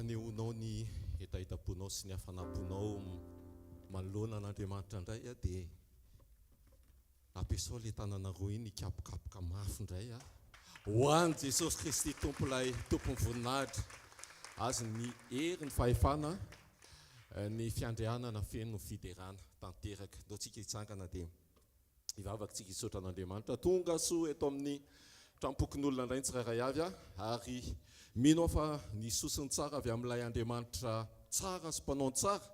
hanehoanao ny hetahetam-ponao sy ny hafanam-ponao manoloana an'Andriamanitra indray dia ampiasao ilay tananareo iny hikapokapoka mafy indray ho an'i Jesosy Kristy Tompo ilay Tompon'ny voninahitra. Azy ny hery, ny fahefana, ny fiandrianana feno fiderana tanteraka. Ndao tsika hitsangana dia Hivavaka tsika hisaotra an'Andriamanitra. Tonga soa eto amin'ny trampokon'olona indray ny tsirairay avy ary mino aho fa ny soa sy ny tsara avy amin'ilay Andriamanitra tsara sy mpanao ny tsara,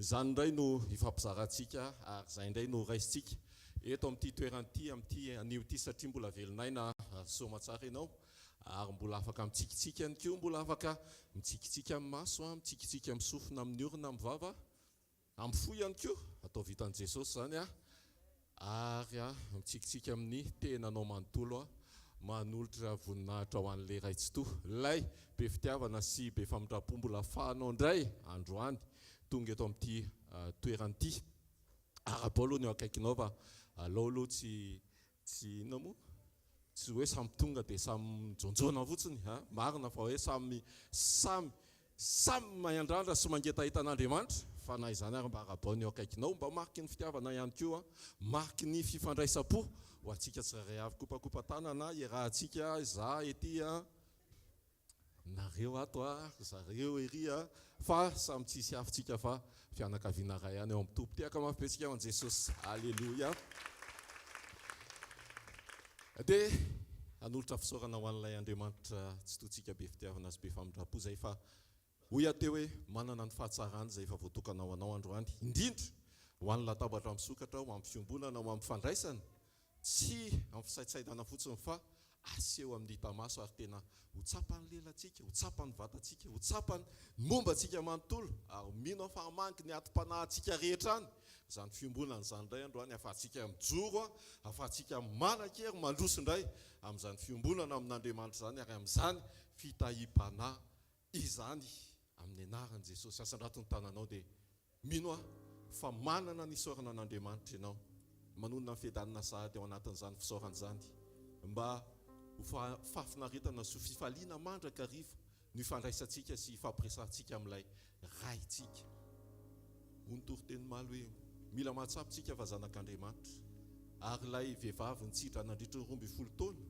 izany indray no hifampizarantsika ary izay indray no raisintsika eto amin'ity toerana ity amin'ity anio ity satria mbola velon'aina ary soa aman-tsara ianao ary mbola afaka mitsikitsiky ihany koa, mbola afaka mitsikitsiky amin'ny maso, mitsikitsiky amin'ny sofina, amin'ny orona, amin'ny vava. Amin'ny fo ihany koa, atao vitan'i Jesosy izany a, ary a, mitsikitsiky amin'ny tenanao manontolo a, manolotra voninahitra ho an'ilay Ray Tsitoha, ilay be fitiavana sy be famindram-po mbola afahanao indray androany tonga eto amin'ity toerana ity. Arahabao aloha ny eo akaikinao fa alao aloha tsy Tsy inona moa? Tsy hoe samy tonga dia samy mijonjona fotsiny a! Marina fa hoe samy samy samy miandrandra sy mangetaheta an'Andriamanitra, fa na izany ary mba arahabao ny eo akaikinao, mba mariky ny fitiavana ihany koa, mariky ny fifandraisam-po ho antsika tsirairay avy. Kopakopa-tanana iarahantsika, izaho ety a! Nareo ato a, zareo ery a, fa samy tsisy hafa tsika fa fianakaviana ray ihany ao amin'ny Tompo. Tehaka mafy be tsika ho an'i Jesosy. Aleloia. Dia hanolotra fisaorana ho an'ilay Andriamanitra Tsitoha-tsika be fitiavana sy be famindram-po izay efa hoy aho teo hoe manana ny fahatsarany izay efa voatokana ho anao androany, indrindra ho an'ny latabatra misokatra, ho amin'ny fiombonana, ho amin'ny fandraisana Tsy amin'ny fisaintsainana fotsiny fa aseho amin'ny hita maso ary tena ho tsapan'ny lelantsika, ho tsapan'ny vatantsika, ho tsapan'ny momba antsika manontolo ary mino aho fa hamangy ny atim-panahintsika rehetra any izany fiombonana izany indray androany ahafahantsika mijoro, ahafahantsika manan-kery mandroso indray amin'izany fiombonana amin'Andriamanitra izany ary amin'izany fitahiam-panahy izany amin'ny anaran'i Jesosy. Asandrato ny tananao dia mino aho fa manana ny isaorana an'Andriamanitra ianao. Manonona ny fiadanana sahady ao anatin'izany fisaorana izany mba ho fahafinaretana sy ho fifaliana mandrakariva no ifandraisantsika sy ifampiresahantsika amin'ilay Raintsika. Hoy ny toriteny omaly hoe, Mila mahatsapa isika fa zanak'Andriamanitra. Ary ilay vehivavy nitsidra nandritry ny 12 taona,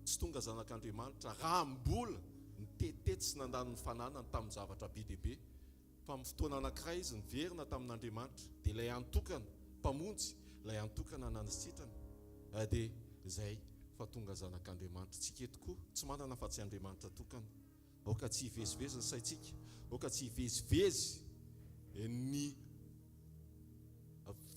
tsy tonga zanak'Andriamanitra raha mbola nitetitety sy nandany ny fananany tamin'ny zavatra be dia be, fa amin'ny fotoana anankiray izy niverina tamin'Andriamanitra, dia ilay hany tokana Mpamonjy, ilay hany tokana nanasitrana, dia izay fa tonga zanak'Andriamanitra. Tsika eto koa tsy manana afa-tsy Andriamanitra tokana. Aoka tsy hivezivezy ny saintsika, aoka tsy hivezivezy ny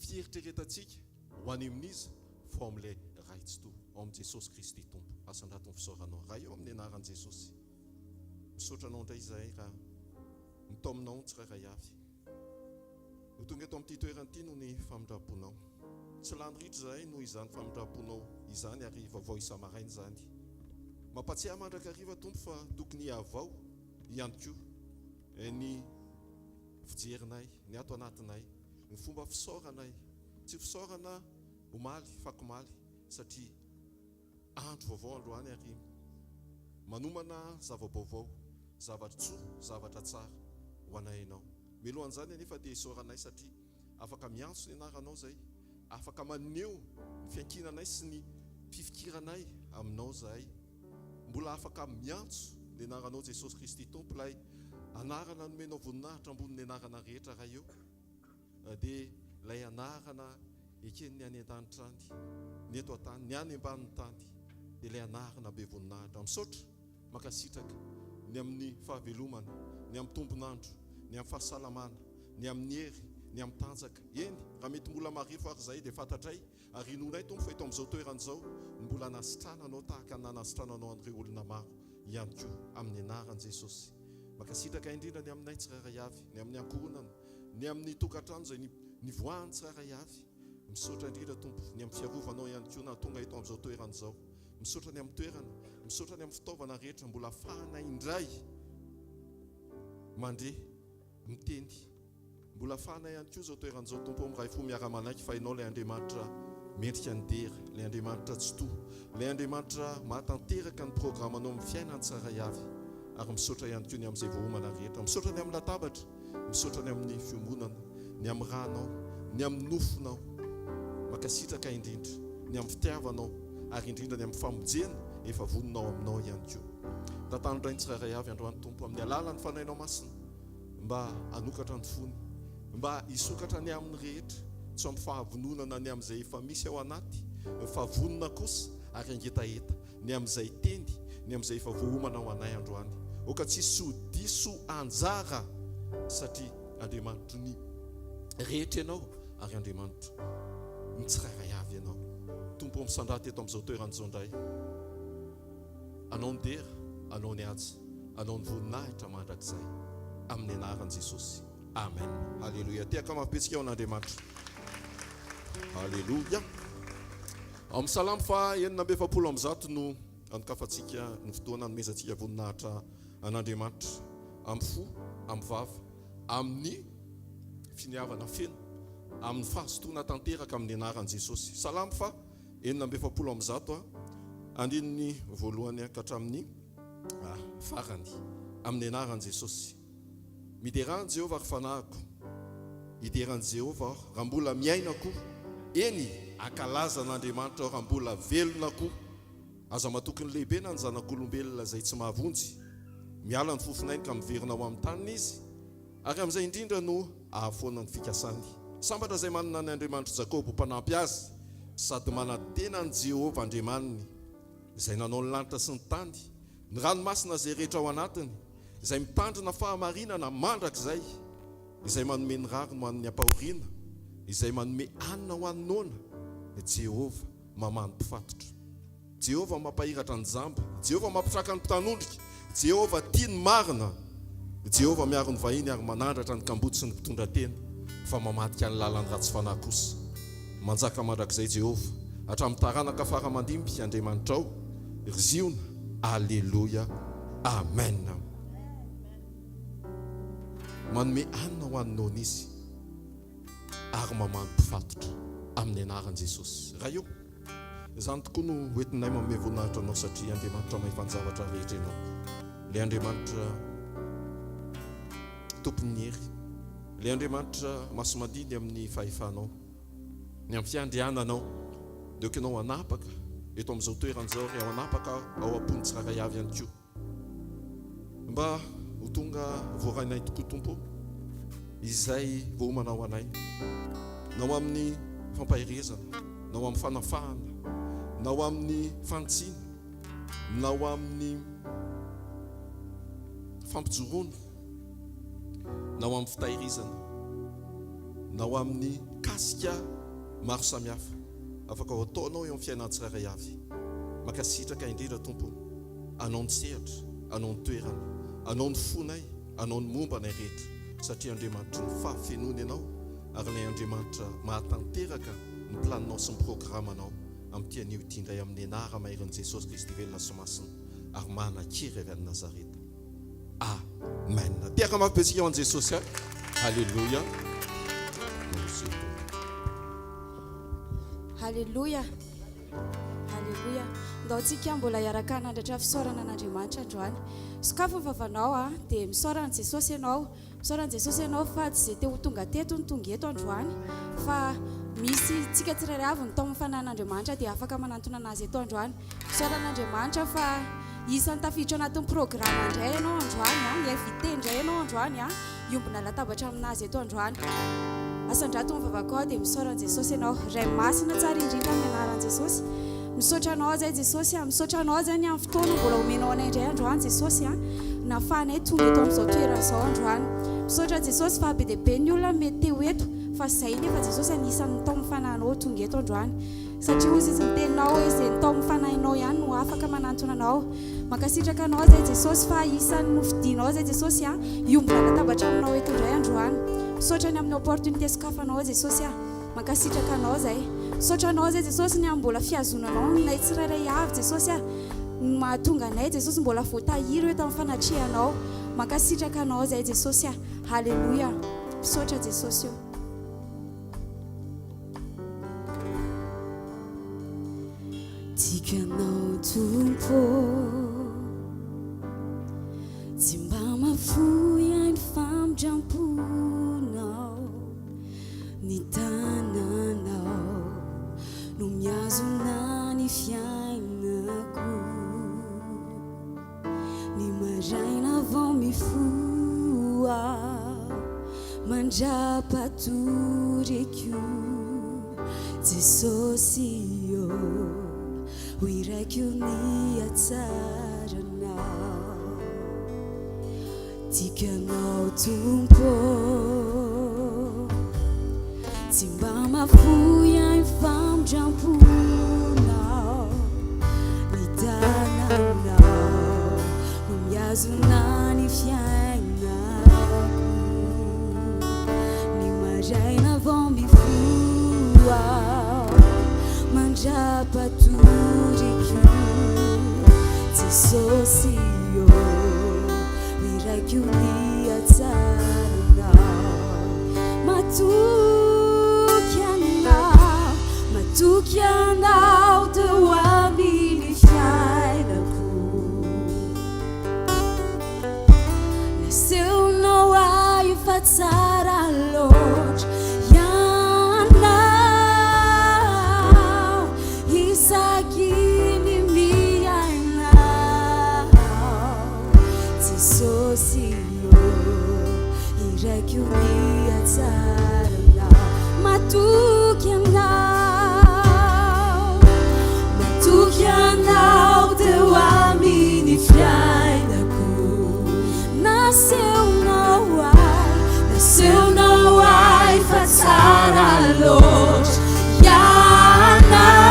fieritreretantsika ho any amin'iza fa ao amin'ilay Ray Tsitoha, ao amin'i Jesosy Kristy Tompo. Asandrato ny fisaoranao, Ray ô, amin'ny anaran'i Jesosy. Misaotra Anao indray izahay raha mitaominao ny tsirairay avy ho tonga eto amin'ity toerana ity noho ny famindram-ponao. Tsy lany ritra izahay noho izany famindram-ponao izany ary vaovao isa-maraina izany. Mampatsiahy mandrakariva Tompo fa tokony hihavao ihany koa ny fijerinay, ny ato anatinay, ny fomba fisaoranay. Tsy fisaorana omaly fakomaly satria andro vaovao androany ary manomana zava-baovao, zava-tsoa, zavatra tsara ho anay ianao. Mialohan'izany anefa dia isaoranay satria afaka miantso ny anaranao izay, afaka maneho ny fiankinanay sy ny fifikiranay aminao izahay. Mbola afaka miantso ny anaranao Jesosy Kristy Tompo, ilay anarana nomenao voninahitra ambonin'ny anarana rehetra Ray ô. Dia ilay anarana eken'ny any an-danitra any, ny eto an-tany, ny any ambanin'ny tany, dia ilay anarana be voninahitra. Misaotra, mankasitraka ny amin'ny fahavelomana, ny amin'ny tombon'andro, ny amin'ny fahasalamana, ny amin'ny hery, ny amin'ny tanjaka. Eny, raha mety mbola marefo ary izahay dia fantatray ary inoanay Tompo fa eto amin'izao toerana izao no mbola hanasitrananao tahaka ny nanasitrananao an'ireo olona maro ihany koa amin'ny anaran'i Jesosy. Mankasitraka indrindra ny aminay tsirairay avy, ny amin'ny ankohonana, ny amin'ny tokantrano izay nivoahany tsirairay avy. Misaotra indrindra Tompo ny amin'ny fiarovanao ihany koa nahatonga eto amin'izao toerana izao. Misaotra ny amin'ny toerana, misaotra ny amin'ny fitaovana rehetra mbola afahana indray mandre, miteny. Mbola afahana ihany koa izao toerana izao Tompo ô, miray fo miara-manaiky fa Ianao ilay Andriamanitra mendrika ny dera, ilay Andriamanitra Tsitoha, ilay Andriamanitra mahatanteraka ny programanao amin'ny fiainan'ny tsirairay avy. Ary misaotra ihany koa ny amin'izay voaomana rehetra. Misaotra ny amin'ny latabatra, misaotra ny amin'ny fiombonana, ny amin'ny ranao, ny amin'ny nofonao. Mankasitraka indrindra ny amin'ny fitiavanao ary indrindra ny amin'ny famonjena efa vonona ao aminao ihany koa. Tantano indray ny tsirairay avy androany Tompo amin'ny alalan'ny Fanahinao Masina mba hanokatra ny fony, mba hisokatra ny amin'ny rehetra, tsy amin'ny fahavononana ny amin'izay efa misy ao anaty fa vonona kosa ary hangetaheta ny amin'izay teny, ny amin'izay efa voaomana ho anay androany. Aoka tsy hisy ho diso anjara satria Andriamanitry ny rehetra Ianao ary Andriamanitry ny tsirairay avy Ianao. Tompo ô, misandrata eto amin'izao toerana izao indray. Anao ny dera, Anao ny haja, Anao ny voninahitra mandrakizay. Amin'ny anaran'i Jesosy. Amen. Haleloia. Tehaka mafy be tsika ho an'Andriamanitra. Haleloia. Ao amin'ny Salamo faha 146 no anokafantsika ny fotoana anomezantsika voninahitra an'Andriamanitra amin'ny fo, amin'ny vava, amin'ny finiavana feno, amin'ny fahazotoana tanteraka amin'ny anaran'i Jesosy. Salamo faha 146, andininy voalohany ka hatramin'ny farany, amin'ny anaran'i Jesosy. Miderà an'i Jehovah, ry fanahiko. Hidera an'i Jehovah aho, raha mbola miaina koa. Eny, hankalaza an'Andriamanitra aho, raha mbola velona koa. Aza matoky ny lehibe na ny zanak'olombelona izay tsy mahavonjy. Miala ny fofonainy ka miverina ho amin'ny taniny izy, ary amin'izay indrindra no ahafoana ny fikasany. Sambatra izay manana ny Andriamanitr'i Jakoba ho mpanampy azy, sady manantena an'i Jehovah Andriamaniny, izay nanao ny lanitra sy ny tany, ny ranomasina izay rehetra ao anatiny, izay mitandrina fahamarinana mandrakizay, izay manome ny rariny ho an'ny ampahoriana, izay manome hanina ho an'ny noana, Jehovah mamaha ny mpifatotra. Jehovah mampahiratra ny jamba, Jehovah mampitraka ny mpitanondrika, Jehovah tia ny marina, Jehovah miaro ny vahiny ary manandratra ny kamboty sy ny mpitondra tena, fa mamadika ny lalan'ny ratsy fanahy kosa. Manjaka mandrakizay Jehovah, hatramin'ny taranaka fara aman-dimby, Andriamanitrao, ry Ziona. Aleloia. Amen. Manome hanina ho an'ny noana Izy, ary mamaha ny mpifatotra, amin'ny anaran'i Jesosy. Ray ô, izany tokoa no hoentinay manome voninahitra Anao, satria Andriamanitra mahefa ny zavatra rehetra Ianao. Ilay Andriamanitra Tompon'ny hery, ilay Andriamanitra masi-mandidy amin'ny fahefanao. Ny amin'ny fiandriananao, dia aoka ianao hanapaka eto amin'izao toerana izao ary hanapaka ao am-pon'ny tsirairay avy ihany koa. Mba ho tonga voarainay tokoa, Tompo ô, izay voaomana ho anay, na ho amin'ny fampaherezana, na ho amin'ny fanafahana, na ho amin'ny fanitsiana, na ho amin'ny fampijoroana. na ho amin'ny fitahirizana, na ho amin'ny kasika maro samihafa afaka ho ataonao eo amin'ny fiainan'ny tsirairay avy. Mankasitraka indrindra Tompo o, Anao ny sehatra, Anao ny toerana, Anao ny fonay, Anao ny momba anay rehetra, satria Andriamanitry ny fahafenoana Ianao ary ilay Andriamanitra mahatanteraka ny planinao sy ny programanao amin'ity anio ity indray amin'ny anara-maherin'i Jesosy Kristy velona sy masina ary manan-kery avy any Nazareta. Amen. Tehaka mafy be tsika ho an'i Jesosy a. Haleloia. Merci Tompo. Haleloia. Haleloia. Ndao tsika mbola hiaraka hanandratra fisaorana an'Andriamanitra androany. Sokafy ny vavanao a, dia misaora an'i Jesosy ianao. Misaotra an'i Jesosy ianao fa tsy izay te ho tonga teto no tonga eto androany fa misy tsika tsirairay avy ny taomin'ny fanahin'Andriamanitra dia afaka manantona an'azy eto androany. Misaotra an'Andriamanitra fa isan'ny tafiditra ao anatin'ny programa indray ianao androany an, invité indray ianao androany an, hiombona latabatra amin'azy eto androany. Asandrato ny vavakao dia misaora an'i Jesosy ianao. Ray masina tsara indrindra amin'ny anaran'i Jesosy. Misaotra anao zay Jesosy a, misaotra anao zay ny amin'ny fotoana mbola omenao anay indray androany Jesosy a, nafahanay tonga eto amin'izao toerana izao androany. Misaotra Jesosy fa be dia be ny olona mety te ho eto fa zay nefa Jesosy anisan'ny nitaomin'ny fanahinao tonga eto androany. Satria hozy izy ny teninao hoe izay nitaomin'ny fanahinao ihany no afaka manantona anao. Mankasitraka anao zay Jesosy fa isan'ny nofidinao zay Jesosy a, hiombona latabatra aminao eto indray androany. Misaotra ny amin'ny opportunité sokafanao Jesosy a. Mankasitraka anao zay. Misaotra anao zay Jesosy ny amin'ny mbola fihazonanao aminay tsirairay avy Jesosy a. Ny mahatonga anay Jesosy mbola voatahiry eto amin'ny fanatrehanao. Mankasitraka anao zay Jesosy a. Haleloia. Misaotra Jesosy o. Tiako ianao Tompo ô. Mihazona ny fiainako. Ny maraina vao mifoha mandra-patoriko Jesosy ô ho iraiko ny hatsaranao Tiako Ianao Tompo ô Tsy mba mahafoy ahy ny famindram-ponao Ny tananao no mihazona ny fiainako Ny maraina vao mifoha Mandra-patoriko Jesosy ô Iraiko ny hatsaranao Matoky Anao Matoky Anao teo amin'ny fiainako Nasehonao ahy fa tsara loatra Ianao Isaky ny miaina Jesosy ô, iraiko ny hatsaranao. Matoky Anao, matoky Anao teo amin'ny fiainako. Nasehonao ahy, nasehonao ahy fa tsara loatra Ianao.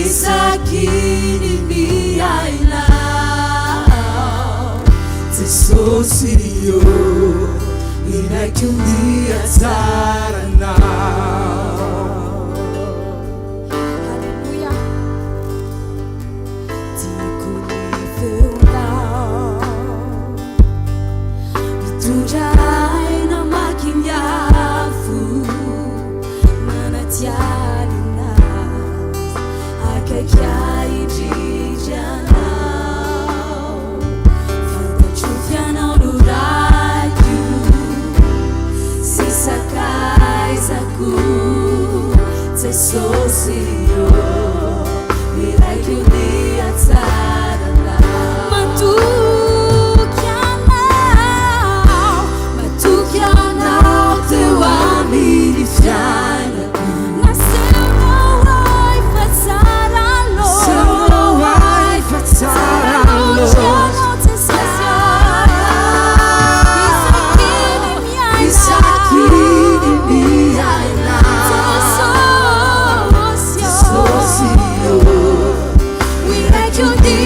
Isaky ny miaina Jesosy ô, iraiko ny hatsaranao. Alléluia. Tiako ny feonao mitondra aina mamaky ny afo manatialina akaiky ahy indrindra Ianao fantatro f'ianao no raiko sy sakaizako Jesosy ô iraiko ny hatsaranao Matoky Anao matoky Anao teo amin'ny fiainako Nasehonao ahy fa tsara loatra Nasehonao ahy fa tsara loatra Ianao Jesosy Isaky ny miaina Isaky ny miaina Jesosy Jesosy ô iraiko ny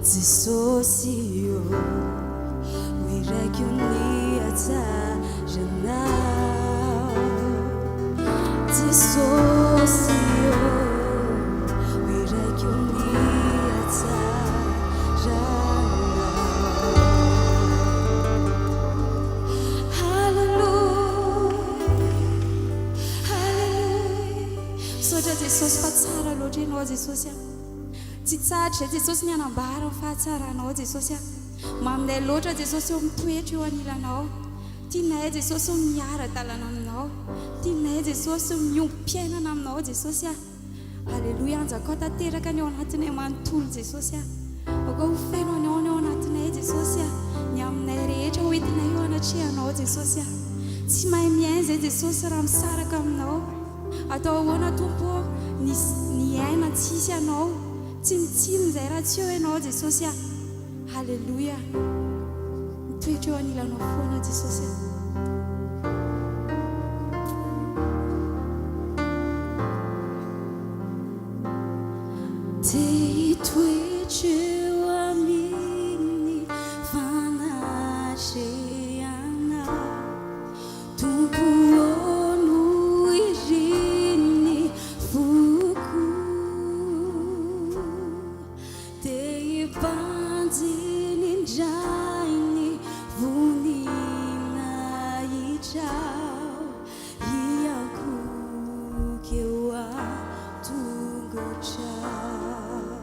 Jesosy ô, ho iraiko ny hatsaranao. Jesosy ô, ho iraiko ny hatsaranao. Haleloia, haleloia. Misaotra Jesosy fa tsara loatra Ianao Jesosy a. Tsy tsahatra izay Jesosy ny hanambara ny fahatsaranao Jesosy a. Maminay loatra Jesosy eo mitoetra eo anilanao. Tianay Jesosy o miara-dalana aminao. Tianay Jesosy o miombom-piainana aminao Jesosy a. Aleloia anjakao tanteraka ny ao anatinay manontolo Jesosy a. Aoka ho feno anao ny ao anatinay Jesosy a. Ny aminay rehetra ho entinay eo anatrehanao Jesosy a. Tsy mahay miaina izay Jesosy raha misaraka aminao. Atao ahoana Tompo ô ny ny aina tsisy anao. Tsy mitsiny izay raha tsy eo ianao Jesosy a. Haleloia. Mitoetra eo anilanao foana Jesosy a. Te hitoetra eo amin'ny fanatrehanao Tompo ô no irin'ny foko. Te hibanjina indray ny voninahitrao Hiankohoka eo an-tongotrao.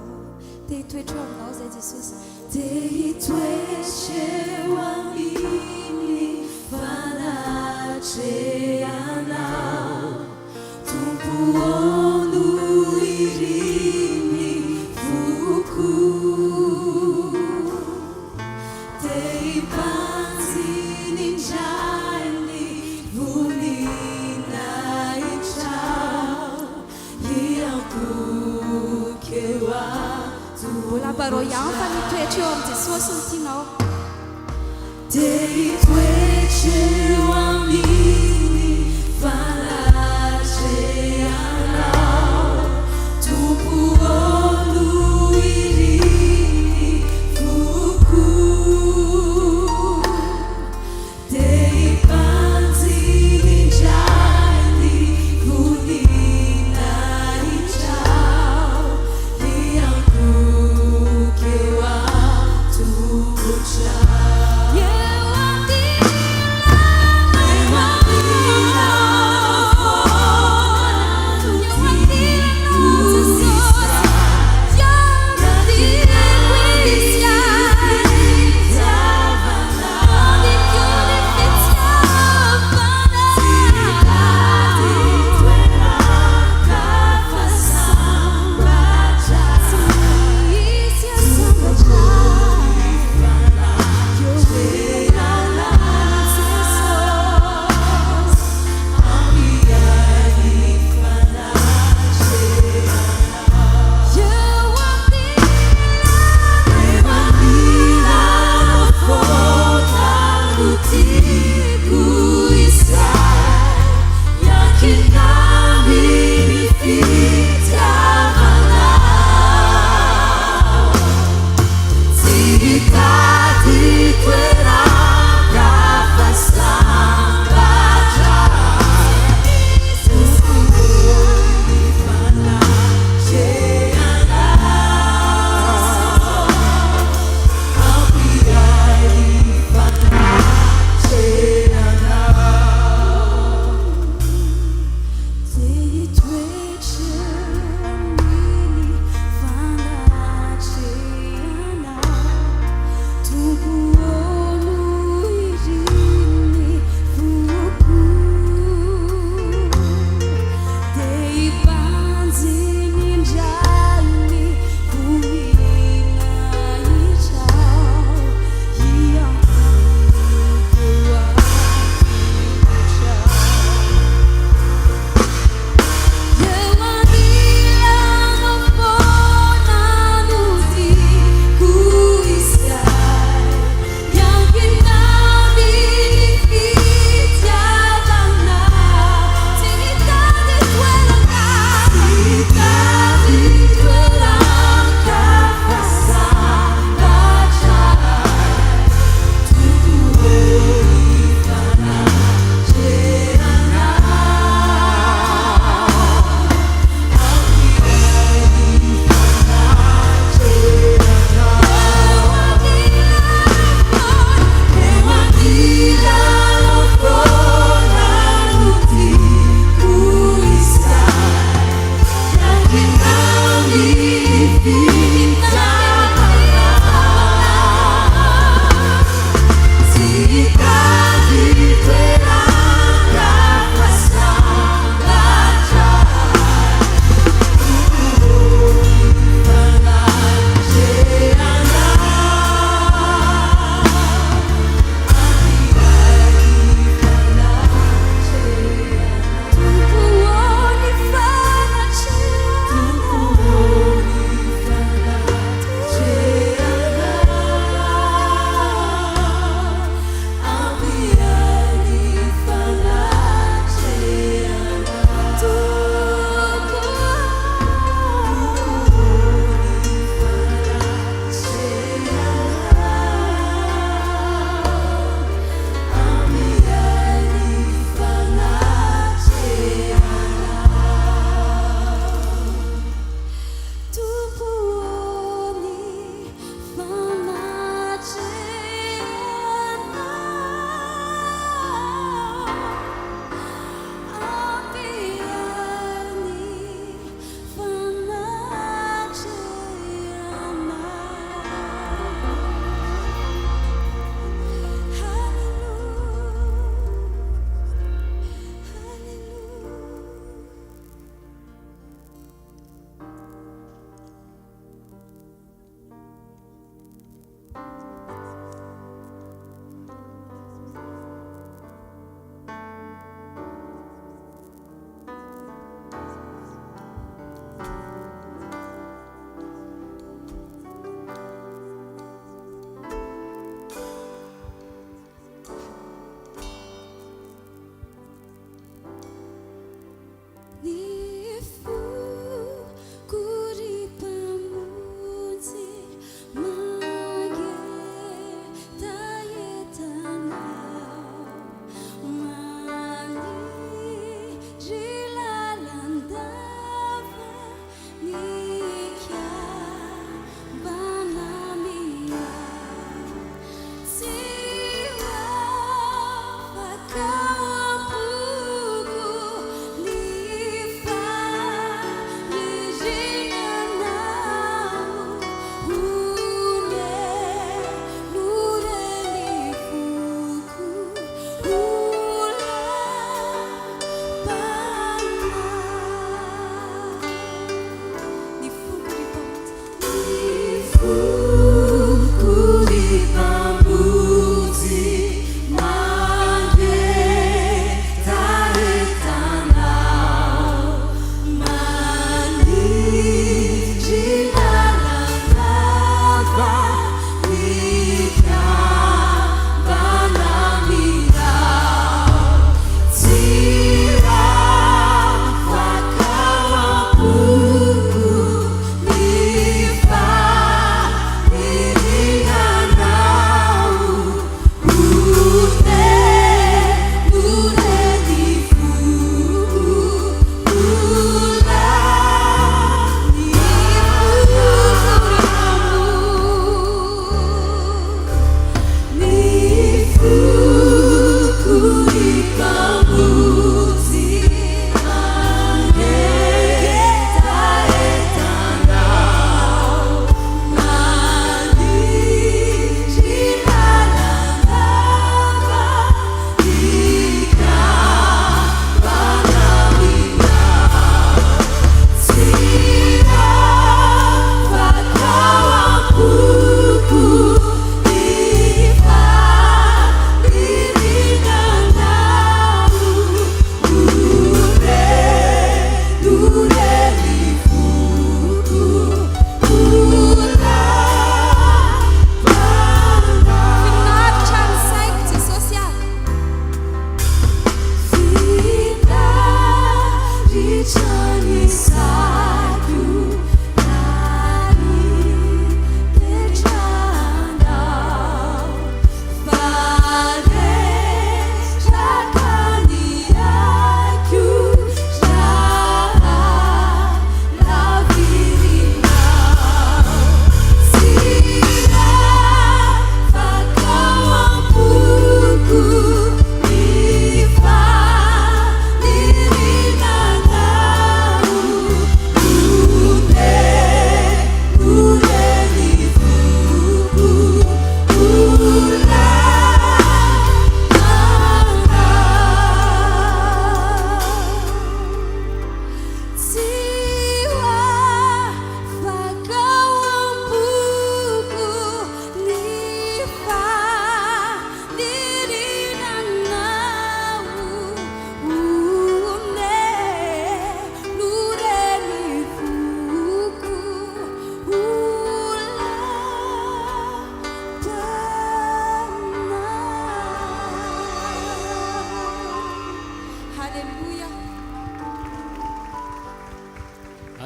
Te hitoetra eo aminao izay Jesosy. Te hitoetra eo amin'ny fanatrehanao Tompo ô no irin'ny foko. Te hibanjina indray ny voninahitrao Hiankohoka eo Mbola ambarao ihany fa ny hitoetra eo amin'i Jesosy no tianao. Te hitoetra eo amin'ny fanatrehanao Tompo ô no irin'ny foko. Te hibanjina indray ny voninahitrao Hiankohoka eo an-tongotrao. Eo anilanao.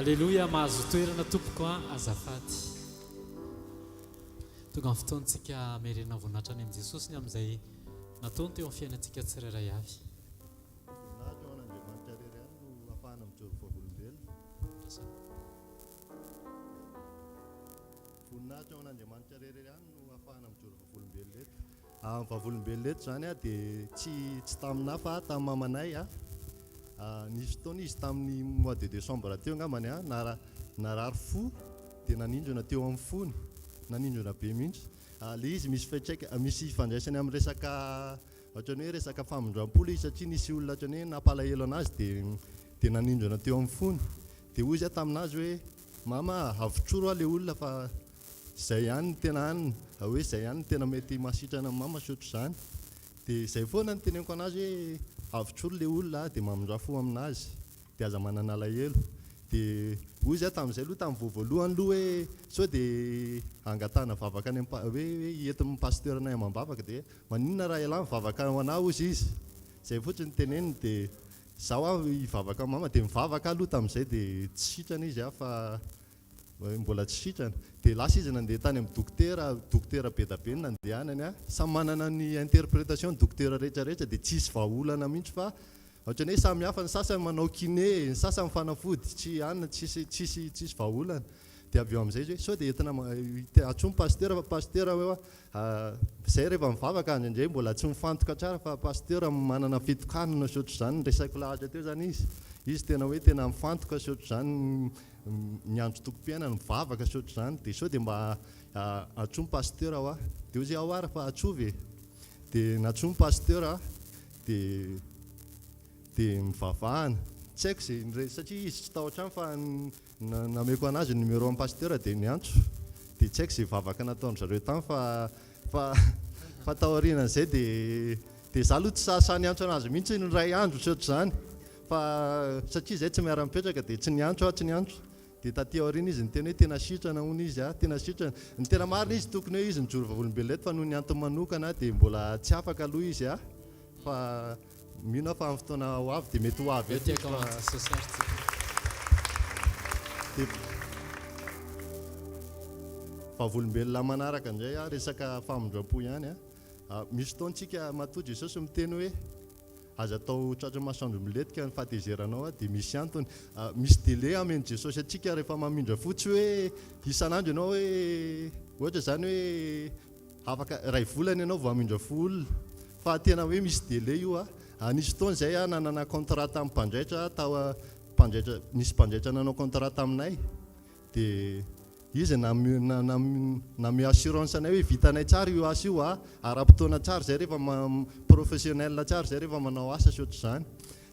Aleloia mahazo toerana tompoko a azafady. Tonga ny fotoantsika hamerenana voninahitra any amin'i Jesosy ny amin'izay nataony teo amin'ny fiainantsika tsirairay avy. Voninahitra ho an'Andriamanitra irery ihany no ahafahana mijoro vavolombelona. Voninahitra ho an'Andriamanitra irery ihany no ahafahana mijoro vavolombelona eto. Ny vavolombelona eto izany dia tsy tsy taminà fa tamin'ny mamanay. Nisy fotoana izy tamin'ny mois de décembre teo angambany narary fo dia nanindrona teo amin'ny fony, nanindrona be mihitsy. Ilay izy misy fiantraika, misy ifandraisany amin'ny resaka ohatran'ny hoe resaka famindram-po ilay izy satria nisy olona ohatran'ny hoe nampalahelo an'azy dia dia nanindrona teo amin'ny fony. Dia hoy izy tamin'azy hoe mama a, avotsoro aho ilay olona fa izay ihany no tena hanina, hoe izay ihany no tena mety mahasitrana an'i mama sy ohatr'izany. Dia izay foana no teneniko an'azy hoe avotsoro ilay olona dia mamindrà fo amin'azy dia aza manana alahelo. Dia hoy izy aho tamin'izay aloha tamin'ny vao voalohany aloha hoe sao dia hangatahana vavaka any amin'ny hoe hoe entin'ny pasteur anay amam-bavaka dia maninona raha ialahy mivavaka ho an'ahy hozy izy. Izay fotsiny no teneniny dia izaho aho hivavaka amin'i mama dia nivavaka aho aloha tamin'izay dia tsy sitrana izy aho fa mbola tsy sitrana. Dia lasa izy nandeha tany amin'ny dokotera, dokotera be da be no nandehanany an, samy manana ny interpretation ny dokotera rehetra rehetra dia tsisy vahaolana mihitsy fa ohatran'ny hoe samy hafa, ny sasany manao kiné, ny sasany fanafody, tsy anona, tsisy tsisy tsisy vahaolana. Dia avy eo amin'izay izy hoe sao dia entina antsoy ny pasitera fa pasitera hoe izay rehefa mivavaka indraindray mbola tsy mifantoka tsara fa pasitera manana fitokanana sy ohatr'izany, niresako lahatra teo izany izy, izy tena hoe tena mifantoka sy ohatr'izany, miantso tokom-piainana, mivavaka sy ohatr'izany, dia sao dia mba antsoy ny pasteur hoa, dia hoy izy ao ary fa antsovy e, dia nantsoy ny pasteur dia dia mivavahana, tsy haiko izay nire- satria izy tsy tao an-trano fa nameko an'azy ny numéro an'ny pasteur dia niantso, dia tsy haiko izay vavaka nataon-dry zareo tany fa fa fa taorianan'izay dia dia za aloha tsy sahisahy niantso an'azy mihitsy ny iray andro sy ohatr'izany. Fa satria izay tsy miara-mipetraka dia tsy niantso aho, tsy niantso. Dia taty aoriana izy niteny hoe tena sitrana hono izy a, tena sitrana. Ny tena marina izy tokony hoe izy nijoro vavolombelona eto fa noho ny antony manokana dia mbola tsy afaka aloha izy a. Fa mino aho fa amin'ny fotoana ho avy dia mety ho avy eto izy fa. Dia vavolombelona manaraka indray a, resaka famindram-po ihany a. Misy fotoana tsika matoa Jesosy miteny hoe. Aza atao tratry ny masoandro milentika ny fahatezeranao dia misy antony. Misy délai amen'i Jesosy antsika rehefa mamindra fo, tsy hoe isan'andro ianao hoe ohatra izany hoe afaka iray volana ianao vao hamindra fo olona fa tena hoe misy délai io a. Nisy fotoana izay aho nanana contrat tamin'ny mpanjaitra tao mpanjaitra nisy mpanjaitra nanao contrat taminay Dia izy nanome assurance anay hoe vitanay tsara io asa io a, ara-potoana tsara izay rehefa professionnel tsara izay rehefa manao asa sy ohatr'izany.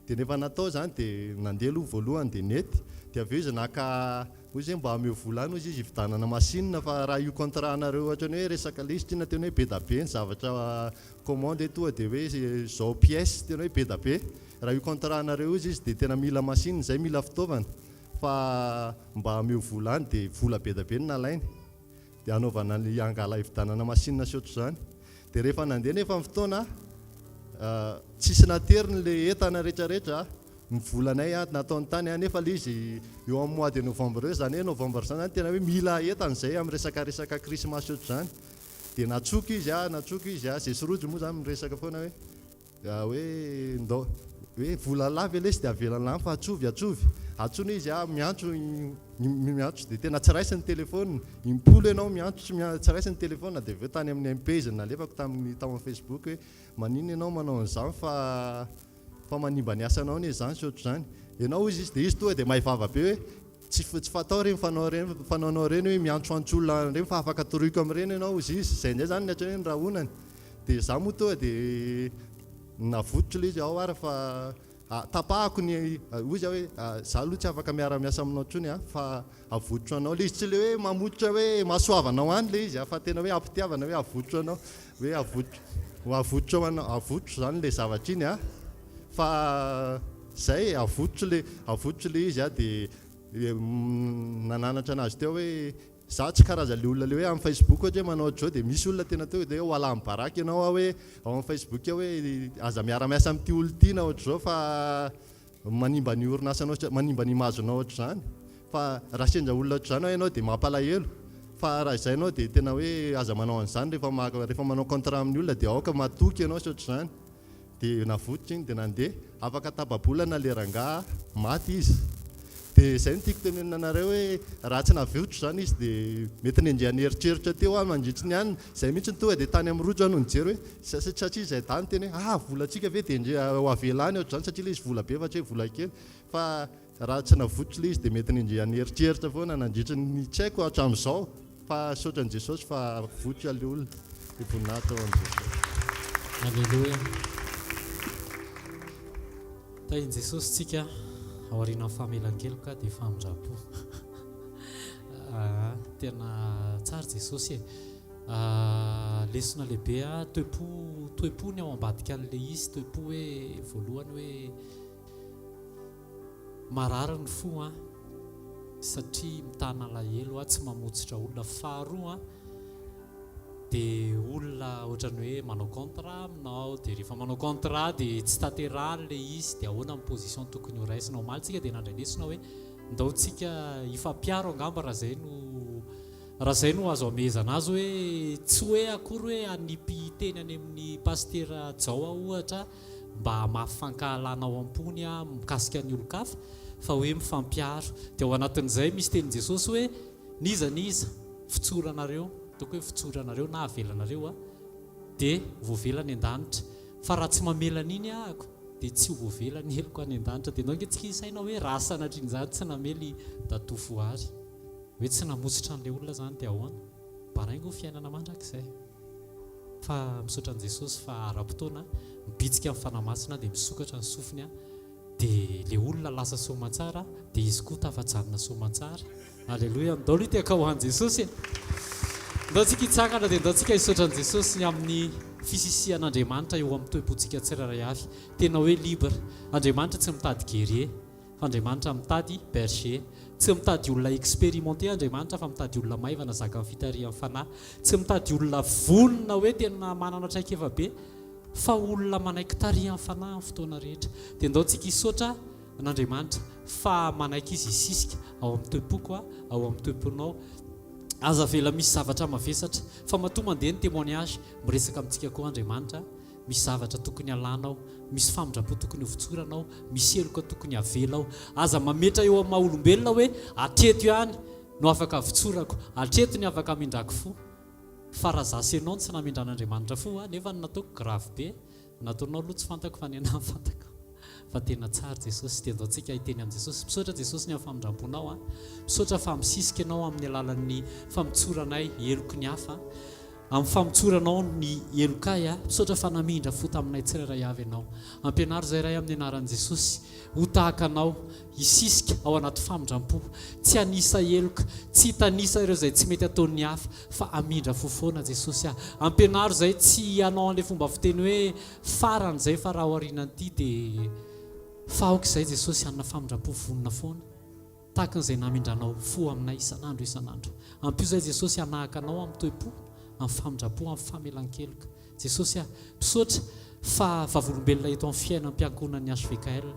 Dia rehefa natao izany dia nandeha aloha voalohany dia nety, dia avy eo izy naka hoy izy hoe mba ameo vola any hoy izy hividianana machine fa raha io contrat anareo ohatran'ny hoe resaka ilay izy tena tena hoe be da be ny zavatra commande tonga dia hoe izao pièce tena hoe be da be, raha io contrat anareo io izy dia tena mila machine izay mila fitaovana. Fa mba ameo vola any dia vola be da be no nalainy dia hanaovana ny hangala hividianana machine sy ohatr'izany. Dia rehefa nandeha nefa ny fotoana tsisy nateriny le entana rehetra rehetra, ny volanay nataony tany nefa le izy eo amin'ny mois de novembre eo, izany hoe novembre izany zany tena hoe mila entana izay amin'ny resaka resaka krismasy sy ohatr'izany. Dia natsoka izy, natsoka izy, zay sy rojo moa izany miresaka foana hoe. Hoe ndao hoe vola lahy ve lesy dia avela lany fa atsovy atsovy atsona izy ah miantso miantso dia tena tsy raisiny telephone impolo ianao miantso tsy tsy raisiny telephone dia avy eo tany amin'ny MP izy nalefako tamin'ny tao amin'ny Facebook hoe maninona ianao manao an'izany fa fa manimba ny asanao anie izany sy ohatr'izany ianao hozy izy dia izy tonga dia mahay vava be hoe tsy tsy fatao ireny fanao ireny fanaonao ireny hoe miantsoantso olona ireny fa afaka toroiko amin'ireny ianao hozy izy izay indray izany ny hatreo hoe ny rahonany Dia izaho moa tonga dia navototro ilay izy ao ary fa tapahako ny hoy izy hoe izaho aloha tsy afaka miara-miasa aminao intsony a fa avototro anao ilay izy tsy ilay hoe mamototra hoe mahasoavanao any ilay izy fa tena hoe ampitiavana hoe avototro anao hoe avototro ho avototro anao avototro izany ilay zavatra iny a fa izay avototro ilay avototro ilay izy a dia nananatra anazy teo hoe Za tsy karazan'le olona le hoe amin'ny facebook ohatra hoe manao ohatr'izao dia misy olona tena tonga dia hoe ho alahany baraka ianao aho hoe ao amin'ny facebook ao hoe aza miara-miasa amin'ity olona ity na ohatr'izao fa manimba ny orinasanao sy manimba ny image-nao ohatr'izany. Fa raha sendra olona ohatr'izany hoa ianao dia mampalahelo. Fa raha izay ianao dia tena hoe aza manao an'izany rehefa maka rehefa manao contrat amin'ny olona dia aoka matoky ianao sy ohatr'izany. Dia navototra iny dia nandeha. Afaka tapa-bolana ilay rangahy maty izy. Dia izay no tiako tenenina anareo hoe raha tsy navototra izany izy dia mety nenjehan'ny eritreritra teo aho mandritry ny anona. Izay mihitsy no tonga dia tany amin'ny rojo aho no nijery hoe satria izay dahy niteny hoe ah volantsika ve dia ndre ho avela any ohatr'izany satria ilay izy vola be fa tsy hoe vola kely. Fa Raha tsy navotsy ilay izy dia mety nendrehan'ny eritreritra foana nandritra ny tsy haiko hatramin'izao fa saotra an'i Jesosy fa votsy ilay olona dia voninahitra ho an'i Jesosy. Aleloia. Tahin'i Jesosy tsika aorianan'ny famelan-keloka dia famindram-po. Ah, tena tsara Jesosy e. Ah, lesona lehibe ah, toe-po toe-po ny ao ambadika an'ilay izy, toe-po hoe voalohany hoe Marary ny fo an, satria mitana alahelo an, tsy mamotsitra olona. Faharoa an, dia olona ohatran'ny hoe manao contrat aminao, dia rehefa manao contrat dia tsy tanterahany ilay izy, dia ahoana ny position tokony ho raisina. Omaly tsika dia nandray lesona hoe ndao tsika hifampiaro angamba raha izay no raha izay no azo amehezana azy hoe tsy hoe akory hoe hanipy teny any amin'ny pasitera Jao aho ohatra, mba hamafy fankahalana ao am-pony mikasika ny olon-kafa fa hoe mifampiaro. Dia ao anatin'izay misy tenin'i Jesosy hoe n'iza n'iza fitsoranareo, ataoko hoe fitsoranareo na avelanareo dia ho voavela any an-danitra. Fa raha tsy mamela an'iny ahako dia tsy ho voavela ny heloko any an-danitra. Dia ndao ange tsika hisaina hoe raha sanatrian'izany tsy namela i Dadatoa Voary, hoe tsy namotsitra an'ilay olona izany dia ahoana? Baraingo ny fiainana mandrakizay. Fa misaotra an'i Jesosy fa ara-potoana, mibitsika ny Fanahy Masina dia misokatra ny sofiny dia le olona lasa soamantsara dia izy koa tafajanona soamantsara. Aleloia, ndao aloha tehaka ho an'i Jesosy e! Ndao tsika hitsangana dia ndao tsika hisaotra an'i Jesosy ny amin'ny fisisihan'Andriamanitra eo amin'ny toe-pontsika tsirairay avy. Tena hoe libre. Andriamanitra tsy mitady guerrier. Fa Andriamanitra mitady berger. Tsy mitady olona expérimenté Andriamanitra fa mitady olona maivana zakan'ny fitarihan'ny Fanahy. Tsy mitady olona vonona hoe tena manana traikefa be fa olona manaiky tarihan'ny Fanahy amin'ny fotoana rehetra. Dia ndao tsika hisaotra an'Andriamanitra fa manaiky Izy hisisika ao amin'ny toe-poko, ao amin'ny toe-ponao. Aza avela misy zavatra mavesatra fa matoa mandeha ny témoignage miresaka amintsika koa Andriamanitra. Misy zavatra tokony halana ao, misy famindram-po tokony hovotsorana ao, misy heloka tokony havela ao. Aza mametra eo amin'ny maha olombelona hoe hatreto ihany no afaka avotsorako, hatreto ny afaka hamindrako fo. Fa raha za sy enao no tsy namindran'Andriamanitra fo a, nefa ny nataoko grave be, ny nataonao aloha tsy fantako fa ny anah fantako. Fa tena tsara Jesosy, dia andao tsika hiteny amin'i Jesosy, misaotra Jesosy ny amin'ny famindram-ponao a, misaotra fa misisika Ianao amin'ny alalan'ny famotsoranay heloky ny hafa. Amin'ny famotsoranao ny helokay aho. Misaotra fa namindra fo taminay tsirairay avy Ianao. Ampianaro izay Ray amin'ny anaran'i Jesosy ho tahaka Anao, hisisika ao anaty famindram-po, tsy hanisa heloka, tsy hitanisa ireo izay tsy mety ataon'ny hafa, fa hamindra fo foana Jesosy ah. Ampianaro izay tsy hanao an'ilay fomba fiteny hoe farany izay fa raha aorianan'ity dia fa aoka izay Jesosy hanana famindram-po vonona foana. Tahaka an'izay namindranao fo aminay isan'andro isan'andro. Ampio izahay Jesosy hanahaka Anao amin'ny toe-po, amin'ny famindram-po, amin'ny famelan-keloka. Jesosy ah, misaotra fa vavolombelona eto amin'ny fiainam-piankohonan'ny HVKL,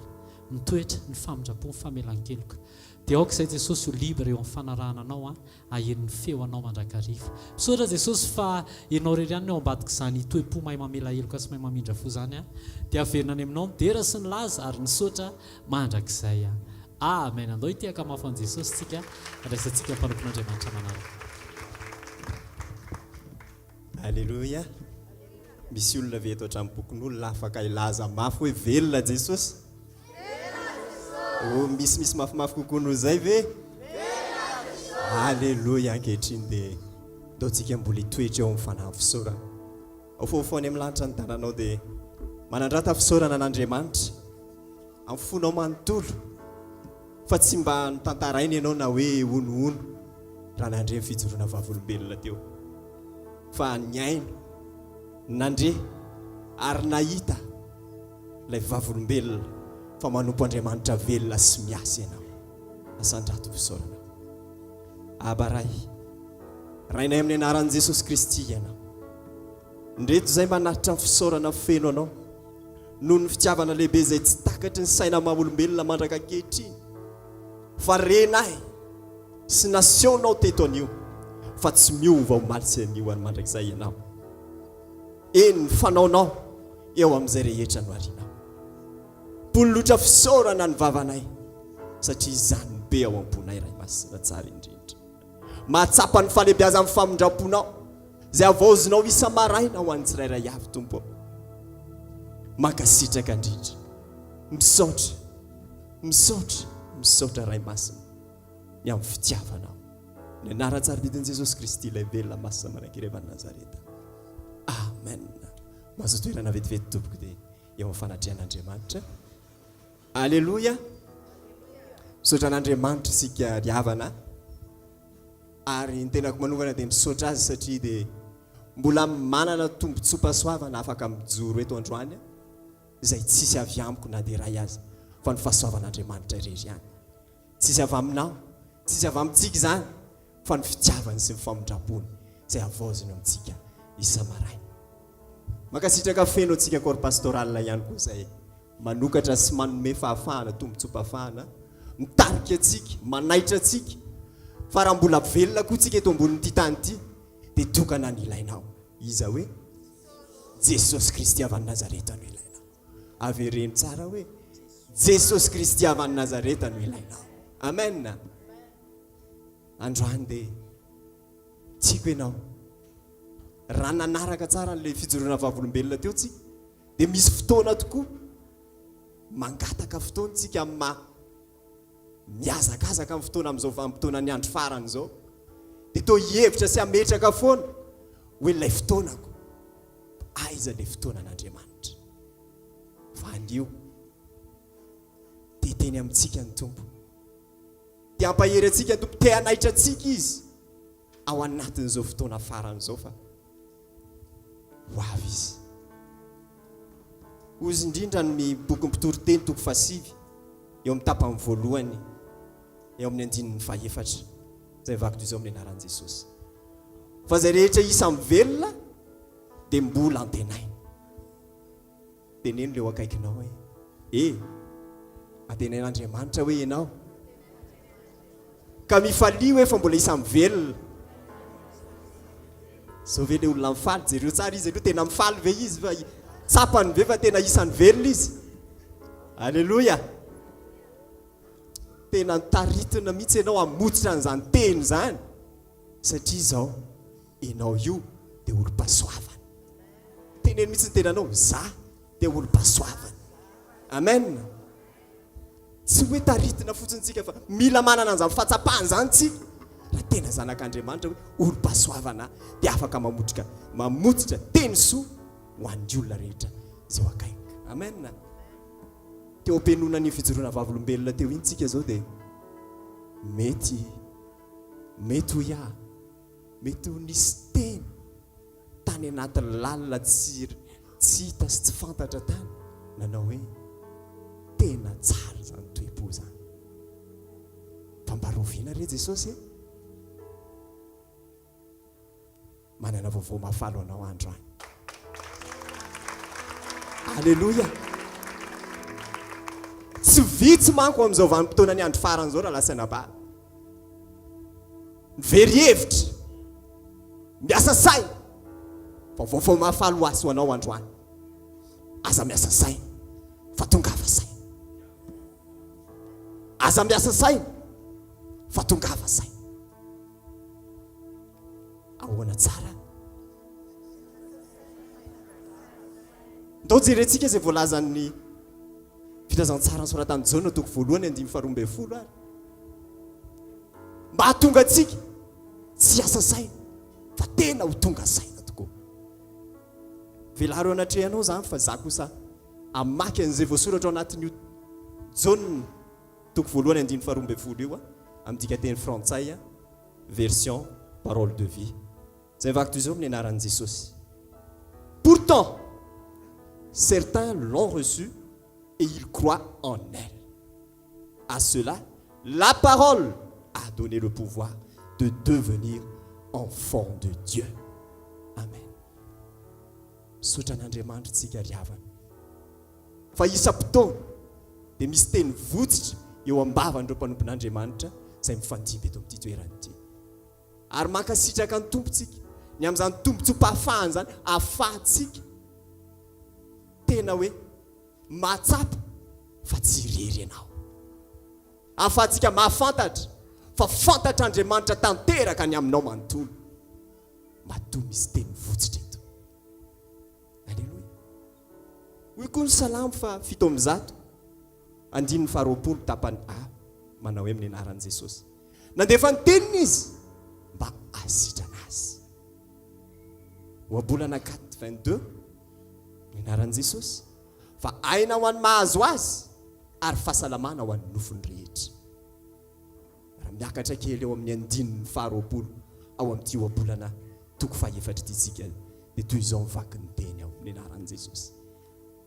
mitoetra ny famindram-po, ny famelan-keloka. Dia aoka izay Jesosy ho libre eo amin'ny fanarahana Anao an, haheno ny feo Anao mandrakariva. Misaotra Jesosy fa Ianao irery ihany no ao ambadik'izany toe-po mahay mamela heloka sy mahay mamindra fo izany an. Dia averina any Aminao ny dera sy ny laza ary ny saotra mandrakizay an. Amen Andao hitehaka mafy an'i Jesosy tsika andraisantsika mpanompon'Andriamanitra manaraka. Aleloia! Misy olona ve eto an-tranom-pokonolona afaka hilaza mafy hoe velona Jesosy? Oh, misimisy mafimafy kokoa noho izay ve? Aleloia! Ankehitriny dia ataontsika mbola hitoetra eo amin'ny fanahy fisaorana. Aofaofao any amin'ny lanitra ny tananao dia manandrata fisaorana an'Andriamanitra. Amin'ny fonao manontolo fa tsy mba notantaraina ianao na hoe honohono raha nandre ny fijoroana vavolombelona teo fa nihaino, nandre ary nahita ilay vavolombelona fa manompo Andriamanitra velona sy miasa ianao. Asandrato fisaorana. Aba Ray, Rainay amin'ny anaran'i Jesosy Kristy ianao. Ndreto izay manatitra ny fisaorana feno anao. noho ny fitiavana lehibe izay tsy takatry ny saina maha olombelona mandraka ankehitriny, fa renay. sy nasehonao teto anio fa tsy miova omaly sy anio ary mandrakizay Ianao. Eny, ny fanaonao eo amin'izay rehetra noharinao. Tolotra fisaorana ny vavanay satria izany no be ao am-ponay Ray Masina tsara indrindra. Mahatsapa ny fahalebiazan'ny famindram-ponao izay havaozinao isa-maraina ho an'ny tsirairay avy Tompo ô. Mankasitraka indrindra. Misaotra, misaotra, misaotra Ray Masina ny amin'ny fitiavanao. Ny anaran-tsarobidin'i Jesosy Kristy ilay velona masina manan-kery avy any Nazareta. Amen. Mahazo toerana vetivety tompoko dia eo amin'ny fanatrehan'Andriamanitra. Aleloia! Misaotra an'Andriamanitra isika ry havana. Ary ny tenako manokana dia misaotra azy satria dia mbola manana tombontsoam-pahasoavana afaka mijoro eto androany izay tsisy avy amiko na dia iray aza fa ny fahasoavan'Andriamanitra irery ihany. Tsisy avy aminao, tsisy avy amintsika izany fa ny fitiavany sy ny famindram-pony izay havaoziny amintsika isa-maraina. Mankasitraka feno antsika corps pastoral ihany koa izay manokatra sy manome fahafahana, tombontsoam-pahafahana, mitarika antsika, manaitra antsika fa raha mbola velona koa tsika eto ambonin'ity tany ity dia tokana ny ilainao. Iza hoe? Jesosy Kristy avy any Nazareta no ilainao. Avereno tsara hoe Jesosy Kristy avy any Nazareta no ilainao. Amen. Androany dia tiako ianao. Raha nanaraka tsara an'ilay fijoroana vavolombelona teo tsika dia misy fotoana tokoa mangataka fotoana tsika amin'ny maha mihazakazaka amin'ny fotoana amin'izao vanim-potoanan'ny andro farany izao dia toa hihevitra sy hametraka foana hoe ilay fotoanako aiza ilay fotoanan'Andriamanitra fa anio dia teny amintsika ny Tompo Te hampahery antsika ny Tompo, te hanaitra antsika Izy ao anatin'izao fotoana farany izao fa ho avy Izy. Hozy indrindra ny bokin'ny Mpitoriteny toko fahasivy eo amin'ny tapany voalohany eo amin'ny andininy fahefatra izay mivaky toy izao amin'ny anaran'i Jesosy. Fa izay rehetra isan'ny velona dia mbola antenaina. Teneno ilay eo akaikinao hoe, E! Antenain'Andriamanitra hoe ianao. Ka mifalia hoe fa mbola isan'ny velona. Zao ve ilay olona mifaly? Jereo tsara izy aloha, tena mifaly ve izy fa tsapany ve fa tena isan'ny velona izy? Aleloia! Tena notaritina mihitsy ianao hamotsitra an'izany teny izany satria izao ianao io dia olom-pahasoavana. Teneno mihitsy ny tenanao, za dia olom-pahasoavana. Amen. Tsy hoe taritina fotsiny tsika fa mila manana an'izany fahatsapana izany tsika. Raha tena zanak'Andriamanitra hoe olom-pahasoavana dia afaka mamotrika mamotsitra teny soa ho an'ny olona rehetra izay ho akaiky. Amen. Teo am-pihainoana ny fijoroana vavolombelona teo iny tsika izao dia mety mety hoy aho mety ho nisy teny tany anaty lalina tsy tsy hita sy tsy fantatra tany, nanao hoe, Tena tsara izany toe-po izany. Fa mba rahoviana re Jesosy e? Manana vaovao mahafaly ho anao androany. Aleloia! Tsy vitsy manko amin'izao vanim-potoanan'ny andro farany izao raha lasa anabavy. Ny very hevitra, miasa saina, fa vaovao mahafaly ho ahy sy ho anao androany. Aza miasa saina, fa tongava saina. Aza miasa saina, fa tongava saina. Ahoana tsara? Ndao jerentsika izay voalazan'ny Filazantsara nosoratan'i Jaona toko voalohany andininy faharoa ambin'ny folo ary. Mba hahatonga antsika tsy hiasa saina fa tena ho tonga saina tokoa. Velaro eo anatrehanao izany fa za kosa hamaky an'izay voasoratra ao anatin'io Jaona toko voalohany andininy faharoa ambin'ny folo io amin'ny dikanteny frantsay version parole de vie. Izay mivaky toy izao amin'ny anaran'i Jesosy. Pourtant, certains l'ont reçu et ils croient en elle. À cela, la parole a donné le pouvoir de devenir enfant de Dieu. Amen. Misaotra an'Andriamanitra tsika ry havana. Fa isam-potoana dia misy teny votsitra eo am-bavan'ireo mpanompon'Andriamanitra. izay mifandimby eto amin'ity toerana ity. Ary mankasitraka ny Tompo tsika ny amin'izany tombontsoam-pahafahana izany ahafahantsika tena hoe mahatsapa fa tsy irery ianao. Ahafahantsika mahafantatra fa fantatr'Andriamanitra tanteraka ny aminao manontolo. Matoa misy teny mivotsitra eto. Aleloia. Hoy koa ny Salamo faha 107, andininy faha 20, tapany A, manao hoe amin'ny anaran'i Jesosy. Nandefa ny teniny izy mba hahasitrana azy. Ohabolana 4, 22, ny anaran'i Jesosy, fa aina ho an'ny mahazo azy ary fahasalamana ho an'ny nofony rehetra. Raha miakatra kely eo amin'ny andininy faharoapolo ao amin'ity ohabolana toko fahefatra ity isika dia toy izao ny vakin'ny teny ao amin'ny anaran'i Jesosy.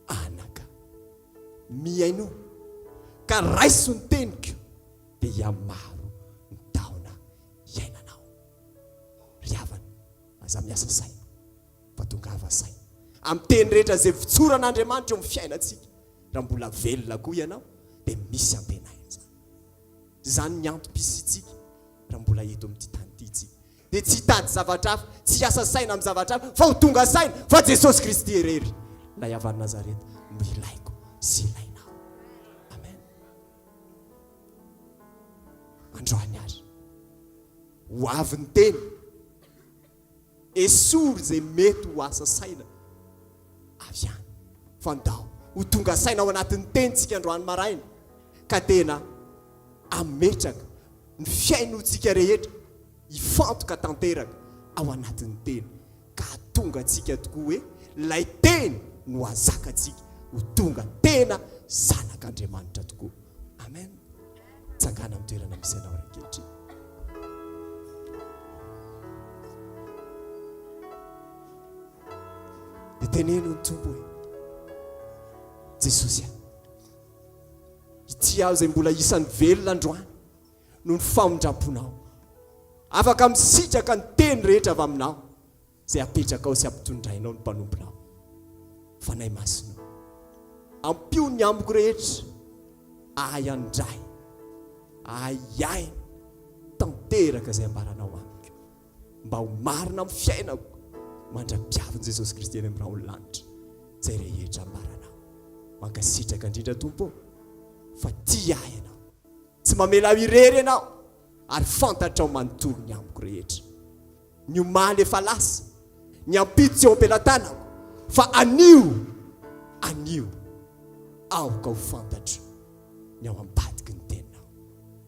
Anaka, mihainoa ka raiso ny teniko dia hihamaro ny taona iainanao. Ry havana, aza miasa saina fa tongava saina amin'ny teny rehetra izay votsoran'Andriamanitra eo amin'ny fiainantsika. Raha mbola velona koa ianao dia misy antenaina izany. Izany ny antom-pisiantsika raha mbola eto amin'ity tany ity isika. Dia tsy hitady zavatra hafa, tsy hiasa saina amin'ny zavatra hafa, fa ho tonga saina fa Jesosy Kristy irery, ilay avy any Nazareta, no ilaiko sy ilainao. Amen. Androany ary, ho avy ny teny. Esory izay mety ho asa saina avy any fa ndao ho tonga saina ao anatin'ny tenintsika androany maraina ka tena hametraka ny fihainoantsika rehetra hifantoka tanteraka ao anatin'ny teny ka hahatonga antsika tokoa hoe ilay teny no hazakantsika ho tonga tena zanak'Andriamanitra tokoa. Amen. Tsangana amin'ny toerana misy anao ary ankehitriny. Dia teneno ny Tompo hoe, Jesosy a, ity aho izay mbola isan'ny velona androany noho ny famindram-ponao. Afaka misitraka ny teny rehetra avy aminao. Izay apetrakao sy ampitondrainao ny mpanomponao. Fanahy Masina ô, ampio ny amiko rehetra ahay handray, ahay hiaina tanteraka izay ambaranao amiko, mba ho marina amin'ny fiainako mandra-piavin'i Jesosy Kristy any amin'ny rahon'ny lanitra izay rehetra ambaranao. Mankasitraka indrindra Tompo ô, fa tia ahy Ianao. Tsy mamela ahy irery Ianao ary fantatrao manontolo ny amiko rehetra. Ny omaly efa lasa, ny ampitso tsy eo am-pelatanako, fa anio, anio, aoka ho fantatro ny ao ambadiky ny teninao.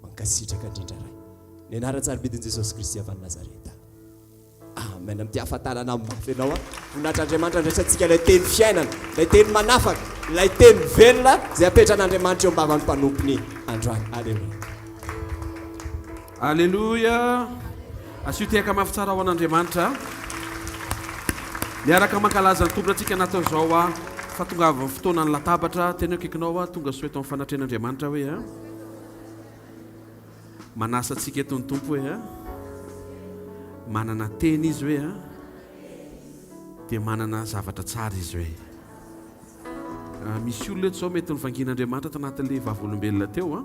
Mankasitraka indrindra Ray. Ny anaran-tsarobidin'i Jesosy Kristy avy any Nazareta. Amen. Amin'ity hafatanana mafy ianao a. Voninahitr'Andriamanitra andraisantsika ilay teny fiainana, ilay teny manafaka, ilay teny velona izay apetran'Andriamanitra eo am-bavan'ny mpanompony androany. Aleloia. Aleloia! Asio tehaka mafy tsara ho an'Andriamanitra. Miaraka mankalaza ny Tompo antsika anatin'izao a fa tonga avy ny fotoanan'ny latabatra. Tena eo akaikinao a, tonga soa eto amin'ny fanatrehan'Andriamanitra hoe a. Manasa antsika eto ny Tompo hoe a. Manana teny izy hoe a. Dia manana zavatra tsara izy hoe. Misy olona eto izao mety novangian'Andriamanitra tanatin'ilay vavolombelona teo a.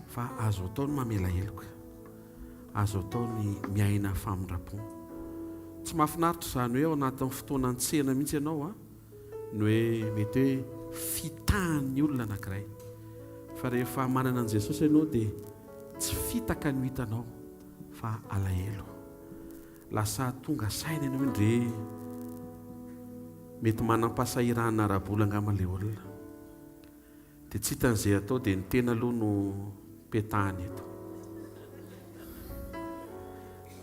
Fa azo atao ny mamela heloka. Azo atao ny miaina famindram-po. Tsy mahafinaritra izany hoe ao anatin'ny fotoanan'ny tsena mihitsy ianao a, ny hoe mety hoe fitahan'ny olona anankiray. Fa rehefa manana an'i Jesosy ianao dia tsy fitaka no hitanao fa alahelo. Lasa tonga saina ianao hoe ndre mety manam-pahasahiranana ara-bola angamba ilay olona. Dia tsy hitany izay atao dia ny tena aloha no petahany eto.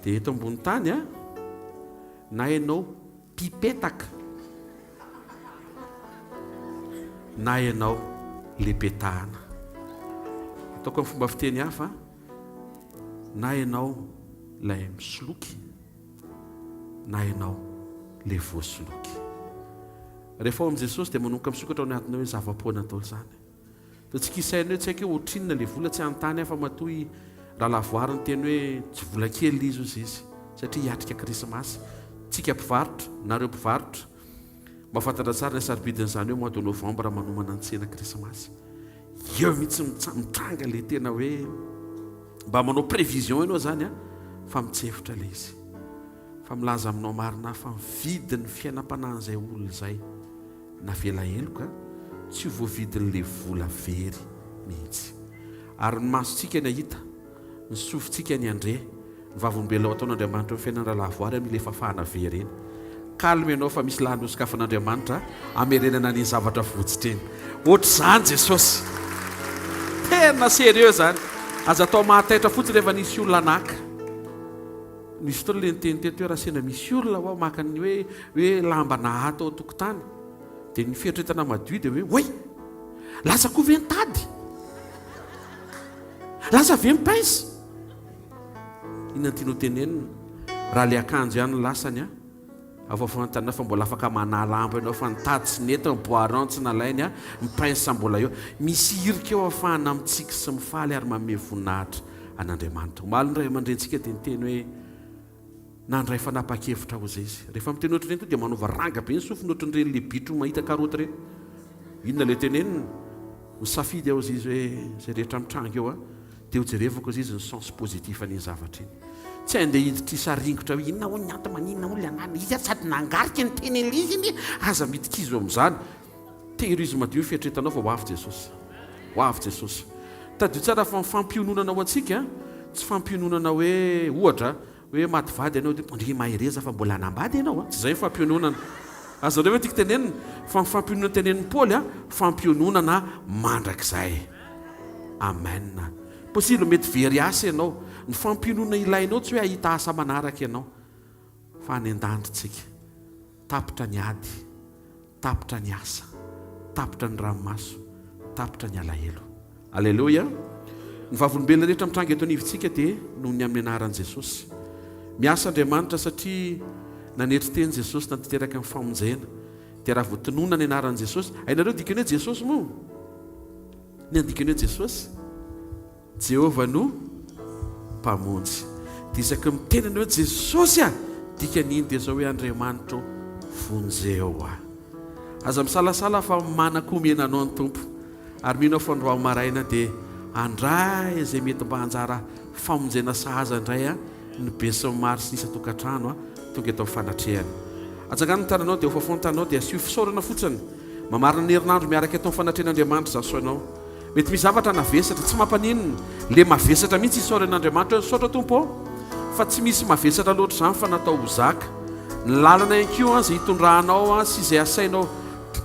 Dia eto ambony tany a, na ianao mpipetaka na ianao le petahana. Ataoko amin'ny fomba fiteny hafa, na ianao ilay misoloky na ianao le voasoloky. Rehefa ao amin'i Jesosy dia manomboka misokatra ao anatinao hoe zava-poana daholo izany. Dia tsy kisaina hoe tsy haiko hoe ohatrinona ilay vola, tsy hanontany aho fa matoa i Ralavoary niteny hoe tsy vola kely ilay izy hozy izy satria hiatrika krismasy. Tsika mpivarotra, nareo mpivarotra, mahafantatra tsara ny hasarobidin'izany hoe mois de novembre manomana ny tsena krismasy. Eo mihitsy mitranga ilay tena hoe. Mba manao prévision ianao zany a, fa mitsefotra ilay izy. Fa milaza aminao marina aho fa ny vidin'ny fiainam-panahin'izay olona izay navela heloka tsy ho voavidin'ilay vola very mihitsy. Ary ny masontsika ny hahita, ny sofintsika ny handre, ny vavolombelona ho ataon'Andriamanitra eo amin'ny fiainan'ny rahalahy Voary amin'ilay fafahana very iny. Calme ianao fa misy lahy nosokafan'Andriamanitra hamerenana an'iny zavatra votsitra iny. Ohatr'izany Jesosy. Tena sérieux zany. Aza atao mahataitra fotsiny rehefa nisy olona naka. Nisy fotoana le niteny teto hoe raha sendra misy olona hoa maka ny hoe hoe lamba nahato ao an-tokotany dia ny fieritreretana madio dia hoe oay! Lasa koa ve ny tady? Lasa ve ny pince? Inona no tianao tenenina? Raha le akanjo ihany no lasany an, afafantanao fa mbola afaka manala ambo ianao fa ny tady tsy nety, ny boiron tsy nalainy an, ny pince mbola eo. Misy hirika eo ahafahana mitsiky sy mifaly ary manome voninahitra an'Andriamanitra. Omaly ny ray aman-drenintsika dia niteny hoe nandray fanapahan-kevitra hozy izy. Rehefa miteny ohatr'ireny tonga dia manova ranga be ny sofiny ohatran'ireny le bitro mahita karoty ireny. Inona le tenenina? Misafidy aho hozy izy hoe izay rehetra mitranga eo an, dia ho jerevako hozy izy ny sens positif an'iny zavatra iny. Tsy handeha hiditra hisaringotra hoe inona hono ny antony maninona hono le anarana izy ary sady nangarika ny teny an'ilay izy anie. Aza midikizo amin'izany. Tehirizo madio ny fieritreretanao fa ho avy Jesosy. Ho avy Jesosy. Tadidio tsara fa ny fampiononana ho antsika tsy fampiononana hoe ohatra hoe maty vady ianao dia ndry mahereza fa mbola hanambady ianao a! Tsy izay ny fampiononana. Azonareo ve tiako tenenina? Fa ny fampiononana tenenin'i Paoly a, fampiononana mandrakizay. Amen. Possible mety very asa ianao. Ny fampiononana ilainao tsy hoe hahita asa manaraka ianao. Fa any an-danitra tsika. Tapitra ny ady. Tapitra ny asa, tapitra ny ranomaso, tapitra ny alahelo. Aleloia! Ny vavolombelona rehetra mitranga eto anivontsika dia noho ny amin'ny anaran'i Jesosy. Miasa Andriamanitra satria nanetry teny Jesosy nantanteraka ny famonjena. Dia raha vao tononina ny anaran'i Jesosy, hainareo dikany hoe Jesosy moa? Ny andikany hoe Jesosy? Jehovah no Mpamonjy. Dia isaky ny miteny ianao hoe Jesosy a! Dikany iny dia izao hoe Andriamanitro vonjeo aho. Aza misalasala fa manan-komena anao ny Tompo. Ary mino aho fa androany maraina dia handray izay mety mba anjara famonjena sahaza indray ny besinimaro sy ny isan-tokantrano tonga eto amin'ny fanatrehany. Atsangano ny tananao dia hofafao ny tananao dia asio fisaorana fotsiny. Mamarana ny herinandro miaraka eto amin'ny fanatrehan'Andriamanitra izaho sy ianao. Mety misy zavatra navesatra, tsy mampaninona, le mavesatra mihitsy isaorana Andriamanitra hoe misaotra Tompo ô, fa tsy misy mavesatra loatra izany fa natao ho zaka. Ny lalana ihany koa izay itondranao sy izay asainao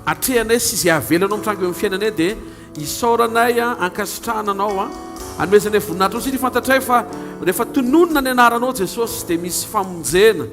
atrehanay sy izay avelanao mitranga eo amin'ny fiainanay dia isaoranay, ankasitrahana Anao, anomezanay voninahitra Anao satria fantatray fa rehefa tononina ny anaranao Jesosy dia misy famonjena,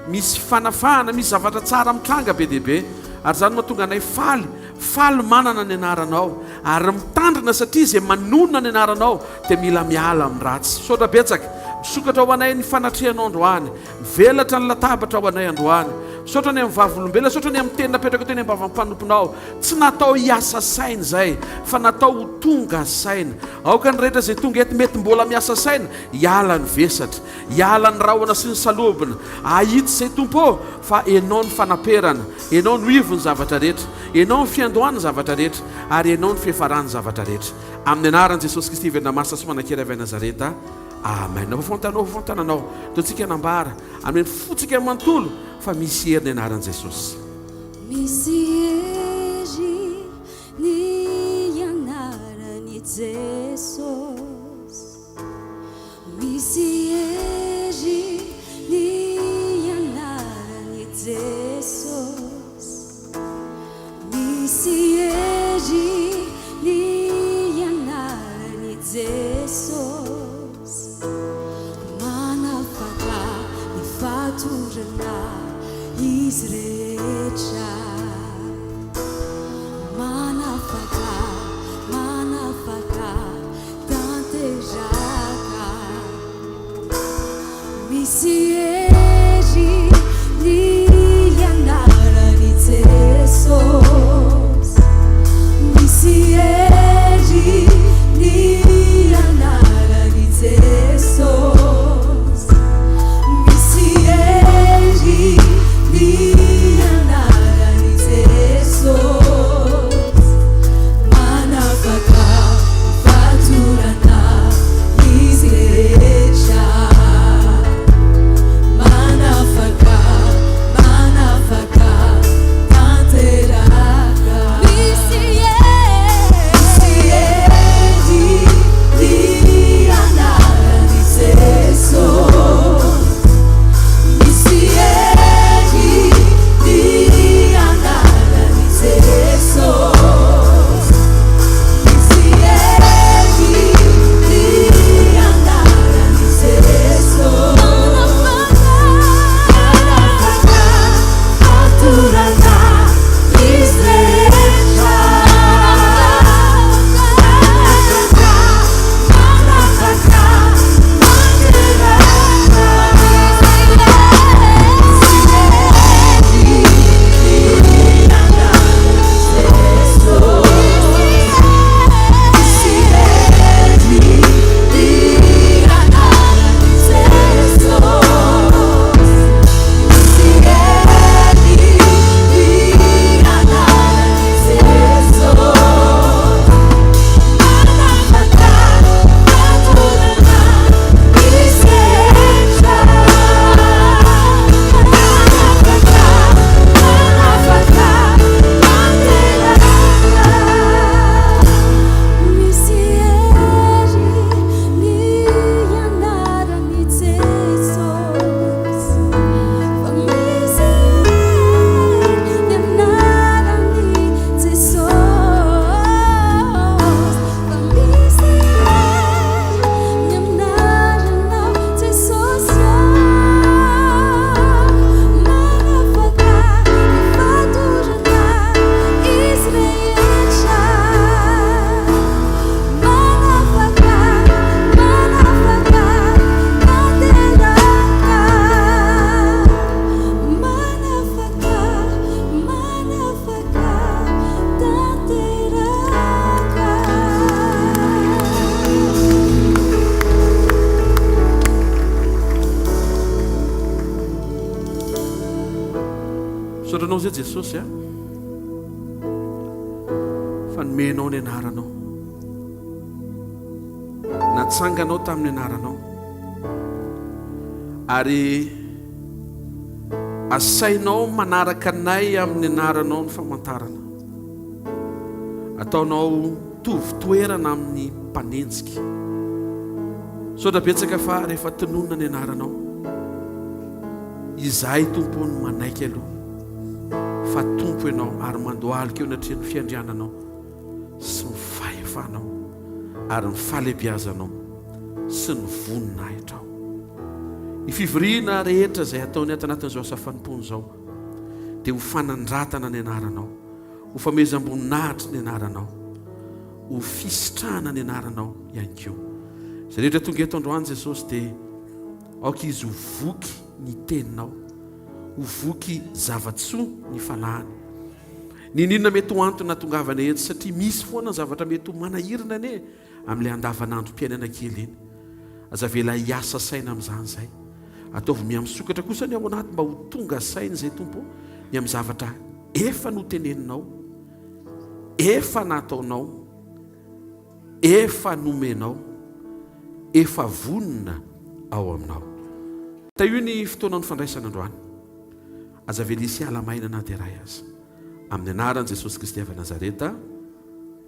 misy fanafahana, misy zavatra tsara mitranga be dia be ary izany no mahatonga anay faly. Faly manana ny anaranao ary mitandrina satria izay manonona ny anaranao dia mila miala amin'ny ratsy. Misaotra betsaka. Misokatra ho anay ny fanatrehanao androany. Mivelatra ny latabatra ho anay androany. Misaotra ny amin'ny vavolombelona, misaotra ny amin'ny teny napetraka teny am-bavan'ny mpanomponao. Tsy natao hiasa saina izay fa natao ho tonga saina. Aoka ny rehetra izay tonga eto mety mbola miasa saina hiala ny vesatra, hiala ny rahona sy ny salobona. Ahitsy izay Tompo ô fa Enao ny fanaperana. Ianao no ivon'ny zavatra rehetra, Ianao no fiandohan'ny zavatra rehetra, ary Ianao no fiafaran'ny zavatra rehetra. Amin'ny anaran'i Jesosy Kristy velona masina sy manan-kery avy any Nazareta. Amen. Ho fantanao, ho fantananao. Ataontsika hanambara amin'ny fontsika manontolo fa misy hery ny anaran'i Jesosy. Misy hery ny anaran'i Jesosy. Misy hery ny anaran'i Jesosy. Misy hery ny anaran'i Jesosy. Manafaka ny fatorana izy rehetra. Manafaka, manafaka. Tanteraka misy hery ny anaran'i Jesosy Misy hery ny anaran'i Jesosy Misy hery ny anaran'i Misaotra Anao izay Jesosy a, fa nomenao ny anaranao. Natsanganao tamin'ny anaranao. Ary asainao manaraka anay amin'ny anaranao ny famantarana. Ataonao mitovy toerana amin'ny mpanenjika. Misaotra betsaka fa rehefa tononina ny anaranao, izahay Tompo ô no manaiky aloha fa Tompo Ianao ary mandohalika eo anatrehan'ny fiandriananao sy ny fahefanao ary ny fahalehibiazanao sy ny voninahitrao. Ny fivoriana rehetra izay ataony ato anatin'izao asa fanompoana izao dia ho fanandratana ny anaranao. Ho famehezam-boninahitry ny anaranao, ho fisitrahana ny anaranao ihany koa. Izay rehetra tonga eto androany Jesosy dia aoka izy ho voky ny teninao, ho voky zava-tsoa ny fanahiny. Ninoninona mety ho antony nahatongavana eto satria misy foana ny zavatra mety ho manahirana anie amin'ilay andavanandrom-piainana kely iny. Aza avela hiasa saina amin'izany izay. Ataovy mihamisokatra kosa ny ao anaty mba ho tonga saina izay Tompo ny amin'ny zavatra efa noteneninao, efa nataonao, efa nomenao, efa vonona ao aminao. Tahio ny fotoana nifandraisana androany. Aza avela hisy ala maina na dia iray aza. Amin'ny anaran'i Jesosy Kristy avy Nazareta.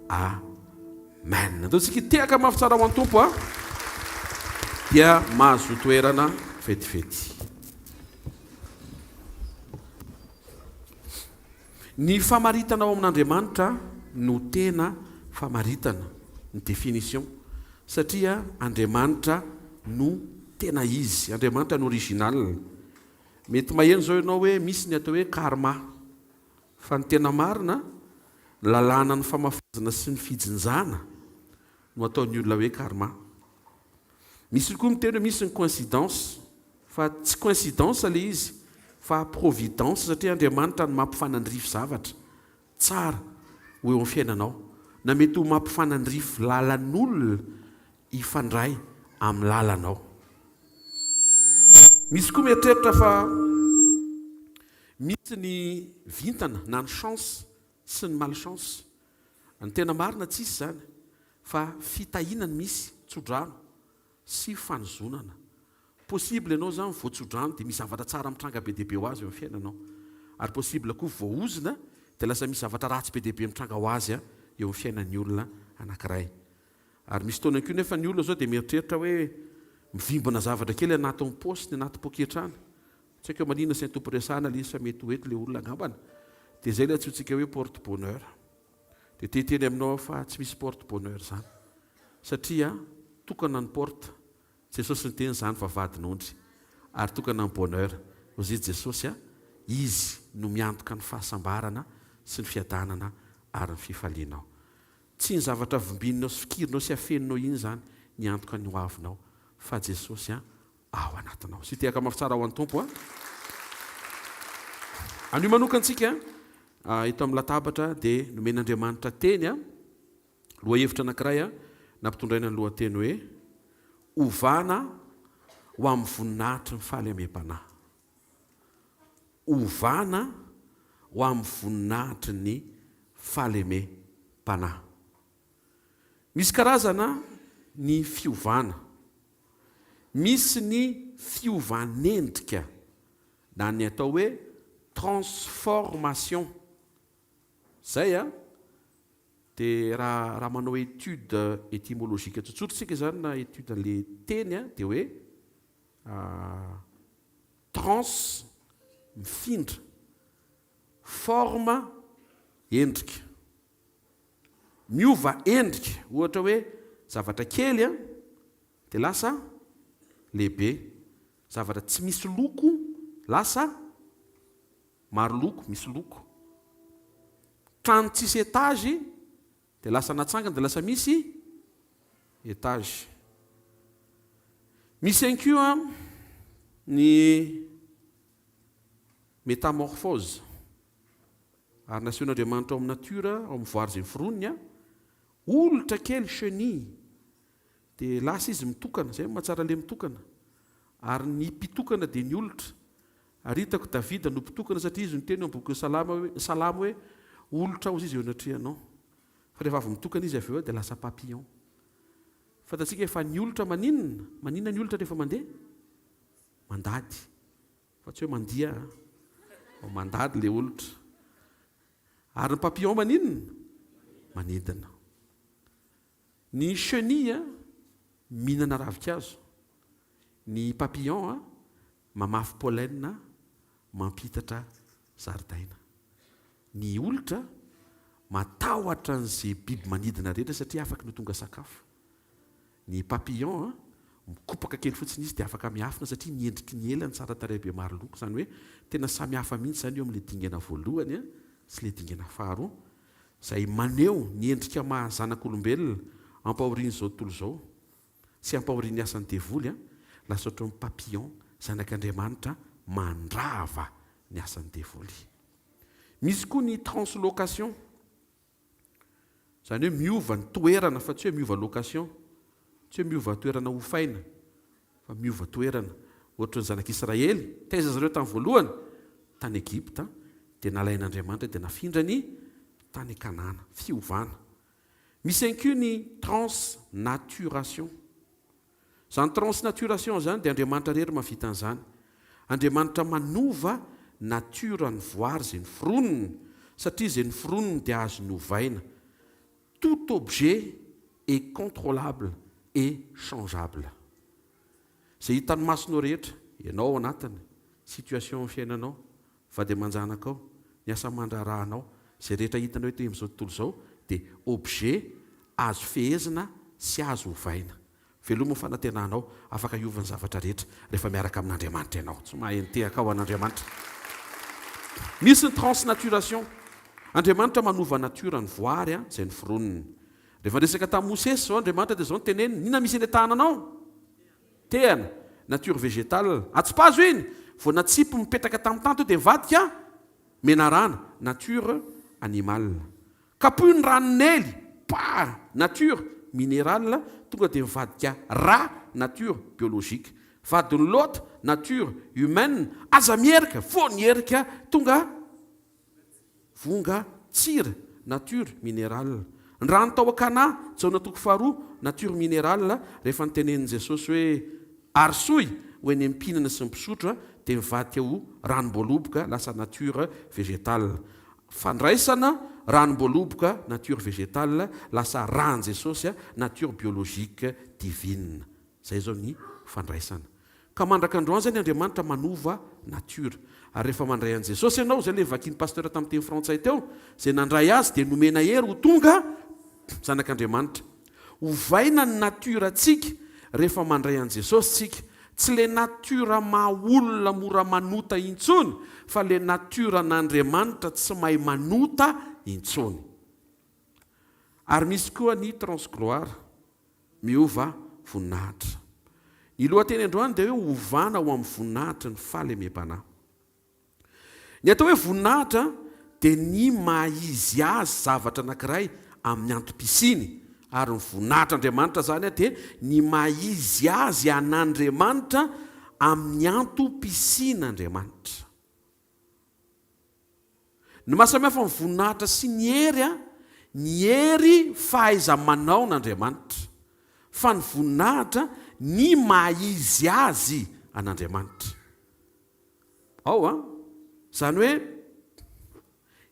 Amen. Ataontsika hitehaka mafy tsara ho an'ny Tompo a. Dia mahazoa toerana vetivety. Ny famaritana ao amin'Andriamanitra no tena famaritana, ny définition, satria Andriamanitra no tena izy, Andriamanitra no original. Mety maheno izao ianao hoe misy ny atao hoe karma, fa ny tena marina, ny lalànan'ny famafazana sy ny fijinjana no ataon'ny olona hoe karma. Misy koa miteny hoe misy ny coïncidence, fa tsy coïncidence ilay izy fa providence satria Andriamanitra no mampifanandrify zavatra tsara ho eo amin'ny fiainanao, na mety ho mampifanandrify lalan'olona hifandray amin'ny lalanao. Misy koa mieritreritra fa misy ny vintana na ny chance sy ny malchance. Ny tena marina tsisy izany fa fitahiana no misy, tsodrano sy fanozonana. Possible ianao izany voatsodrano dia misy zavatra tsara mitranga be dia be ho azy eo amin'ny fiainanao. Ary possible koa voaozona dia lasa misy zavatra ratsy be dia be mitranga ho azy eo amin'ny fiainan'ny olona anankiray. Ary misy fotoana koa nefa ny olona izao dia mieritreritra hoe mivimbina zavatra kely anatin'ny paosiny, anaty poketrany. Tsy haiko hoe maninona sy antopo resahana le izy fa mety ho eto le olona angambany. Dia izay ilay antsointsika hoe porte bonheur. Dia te hiteny aminao aho fa tsy misy porte bonheur izany. Satria tokana ny porte, Jesosy niteny izany vavahadin'ondry. Ary tokana ny bonheur. Hozy izy Jesosy a, Izy no miantoka ny fahasambarana sy ny fiadanana ary ny fifalianao. Tsy ny zavatra vimbininao sy fikirinao sy afeninao iny izany ny antoka ny hoavinao fa Jesosy a ao anatinao. Sy tehaka mafy tsara ho an'ny Tompo a. Anio manokana tsika eto amin'ny latabatra dia nomen'Andriamanitra teny a, lohahevitra anankiray a, nampitondraina ny lohateny hoe ovana ho amin'ny voninahitry ny fahalemem-panahy. Ovana ho amin'ny voninahitry ny fahalemem-panahy. Misy karazana ny fiovana. Misy ny fiovan'endrika na ny atao hoe transformation. Zay a! Dia raha raha manao étude étymologique tsotsotra isika izany na étude an'le teny a, dia hoe trans mifindra, forme endrika. Miova endrika, ohatra hoe zavatra kely a, Dia lasa lehibe. Zavatra tsy misy loko lasa maro loko, misy loko. Trano tsisy étage dia lasa natsangana dia lasa misy étage. Misy ihany koa ny métamorphose. Ary nasehon'Andriamanitra ao amin'ny natiora, ao amin'ny voary izay noforoniny, olitra kely, chenille, Dia lasa izy mitokana, izay no mahatsara ilay mitokana. Ary ny mpitokana dia ny olitra. Ary hitako Davida no mpitokana satria izy niteny eo amin'ny bokin'ny Salama hoe, Salamo hoe, Olitra hozy izy eo anatrehanao. Fa rehefa avy mitokana izy avy eo dia lasa papillon. Fantatsika fa ny olitra maninona? Maninona ny olitra rehefa mandeha? Mandady. Fa tsy hoe mandia an. Fa mandady ilay olitra. Ary ny papillon maninona? Manidina. Ny chenille mihinana ravinkazo. Ny papillon mamafy pollen mampitatra zaridaina. Ny olitra matahotra an'izay biby manidina rehetra satria afaka ny ho tonga sakafo. Ny papillon mikopaka kely fotsiny izy dia afaka miafina satria ny endriky ny elany tsara tarehy be maro loko. Izany hoe tena samy hafa mihitsy izany eo amin'ilay dingana voalohany sy ilay dingana faharoa izay maneho ny endrika maha zanak'olombelona ampahorian'izao tontolo izao sy ampahorian'ny asan'ny devoly, lasa ohatran'ny papillon zanak'Andriamanitra mandrava ny asan'ny devoly. Misy koa ny translocation. Izany hoe miova ny toerana fa tsy hoe miova location. Tsy hoe miova toerana hofaina fa miova toerana. Ohatry ny zanak'Israely, taiza zareo tamin'ny voalohany? Tany Egypta, dia nalain'Andriamanitra dia nafindrany tany Kanana. Fiovana. Misy ihany koa ny transnaturation. Izany transnaturation izany dia Andriamanitra irery mahavita an'izany. Andriamanitra manova nature ny voary izay noforoniny, satria izay noforoniny dia azony ovaina. Tout objet est contrôlable et changeable. Izay hitan'ny masonao rehetra, ianao ao anatiny, situation amin'ny fiainanao, vady aman-janakao, ny asa aman-draharahanao, izay rehetra hitanao eto amin'izao tontolo izao dia objet azo fehezina sy azo ovaina. Velomy ny fanantenanao, afaka hiova ny zavatra rehetra rehefa miaraka amin'Andriamanitra ianao. Tsy mahay nitehaka ho an'Andriamanitra. Misy ny transnaturation. Andriamanitra manova nature ny voary izay noforoniny. Rehefa niresaka tamin'i Mosesy izao Andriamanitra dia izao no teneniny, Inona misy eny an-tananao? Tehana, nature végétale. Atsipazo iny! Vao natsipy mipetraka tamin'ny tany teo dia nivadika menarana, nature animale. Kapohy ny ranon'ely, pah! Nature minérale, tonga dia mivadika ra, nature biologique. Vadin'i Lota, nature humaine, aza miherika, vao niherika tonga Vonga tsira, nature minerale. Ny rano tao Kana, Jaona toko faharoa, nature minerale, rehefa notenenin'i Jesosy hoe arosoy ho eny amin'ny mpihinana sy ny mpisotro dia mivadika ho ranom-boaloboka, lasa nature végétale. Fandraisana ranom-boaloboka, nature végétale, lasa ràn'i Jesosy, nature biologique divine. Izay izao ny fandraisana. Ka mandraka androany zany Andriamanitra manova nature. Ary rehefa mandray an'i Jesosy ianao, zay le vakin'i Pasteur tamin'ny teny frantsay teo, zay nandray azy dia nomena hery ho tonga zanak'Andriamanitra. Ovaina ny nature antsika rehefa mandray an'i Jesosy tsika. Tsy le nature maha olona mora manota intsony fa le nature an'Andriamanitra tsy mahay manota intsony. Ary misy koa ny transgloire. Miova voninahitra. Ny lohateny androany dia hoe Ovana ho amin'ny voninahitry ny fahalemem-panahy. Ny atao hoe voninahitra dia ny maha izy azy zavatra anankiray amin'ny antom-pisiany, ary ny voninahitr'Andriamanitra izany dia ny maha izy azy an'Andriamanitra amin'ny antom-pisian'Andriamanitra. Ny maha samihafa ny voninahitra sy ny hery a, ny hery fahaiza-manao n'Andriamanitra, fa ny voninahitra ny maha izy azy an'Andriamanitra. Ao an, izany hoe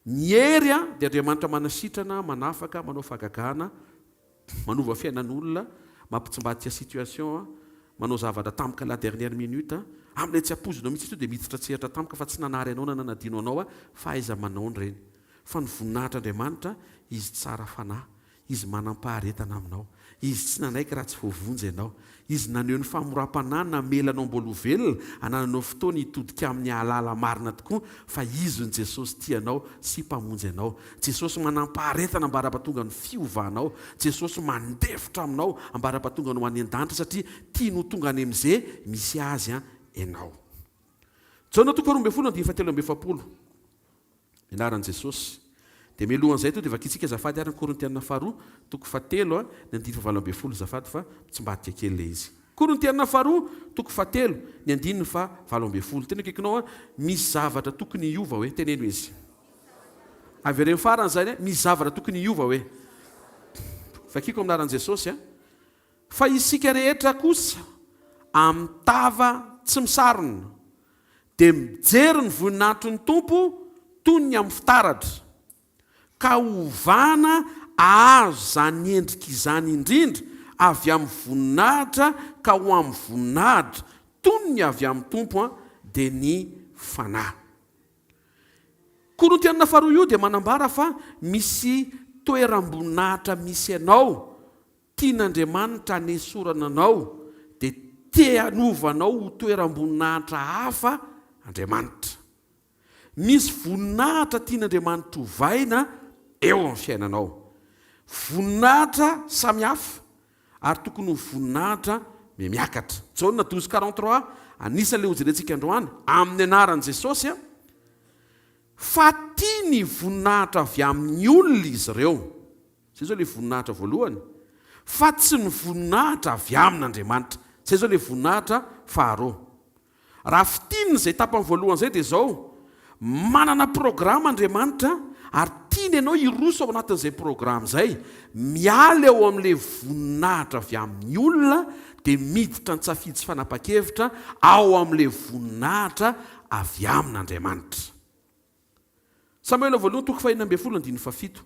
ny hery a dia Andriamanitra manasitrana, manafaka, manao fahagagana, manova fiainan'olona, mampitsimbadika situation, manao zavatra tampoka la dernière minute, amin'ilay tsy ampoizinao mihitsy tonga dia miditra an-tsehatra tampoka fa tsy nanary anao na nanadino anao fahaiza-manao ireny. Fa ny voninahitr'Andriamanitra, Izy tsara fanahy, Izy manam-paharetana aminao, Izy tsy nanaiky raha tsy voavonjy ianao, Izy naneho ny famoram-panahy namela anao mbola ho velona, anananao fotoana hitodika aminy hahalala marina tokoa fa Izy no Jesosy tia anao sy Mpamonjy anao. Jesosy manampaharetana ambara-pahatonga ny fiovanao. Jesosy mandefitra aminao ambara-pahatonga ny ho any an-danitra satria tiany ho tonga any amin'ze misy Azy ianao. Jaona toko faharoambinifolo andininy fahatelo amby efapolo. Ny anaran'i Jesosy. Dia mialohan'izay tonga dia vakintsika azafady ary ny Korintiana faharoa toko fahatelo ny andininy fahavalo ambinifolo azafady fa mitsimbadika kely ilay izy. Korintiana faharoa, toko fahatelo, ny andininy faha 18. Tena akaikinao an, misy zavatra tokony hiova hoe, teneno izy. Avereno farany izany an, misy zavatra tokony hiova hoe. Vakiko amin'ny anaran'i Jesosy an. Fa isika rehetra kosa amin'ny tava tsy misarona dia mijery ny voninahitry ny Tompo toy ny amin'ny fitaratra, ka hovana ahazo izany endrika izany indrindra avy amin'ny voninahitra ka ho amin'ny voninahitra, toy ny avy amin'ny Tompo dia ny Fanahy. Korintiana faharoa io dia manambara fa misy toeram-boninahitra misy anao Tian'Andriamanitra hanesorana anao dia te hanova anao ho toeram-boninahitra hafa Andriamanitra. Misy voninahitra tian'Andriamanitra hovaina eo amin'ny fiainanao. Voninahitra samihafa ary tokony ho voninahitra mihamiakatra. Jaona 12 43, anisan'ilay hojerentsika androany, amin'ny anaran'i Jesosy, fa tia ny voninahitra avy amin'ny olona izy ireo. Izay izao ilay voninahitra voalohany, fa tsy ny voninahitra avy amin'Andriamanitra. Izay izao ilay voninahitra faharoa. Raha fintinina izay tapany voalohany izay dia izao, manana programa Andriamanitra ary tiany ianao hiroso ao anatin'izay programa izay. Miala eo amin'ilay voninahitra avy amin'ny olona dia miditra an-tsafidy sy fanapa-kevitra ao amin'ilay voninahitra avy amin'Andriamanitra. Samoela voalohany toko fahenina ambin'ny folo andininy fahafito.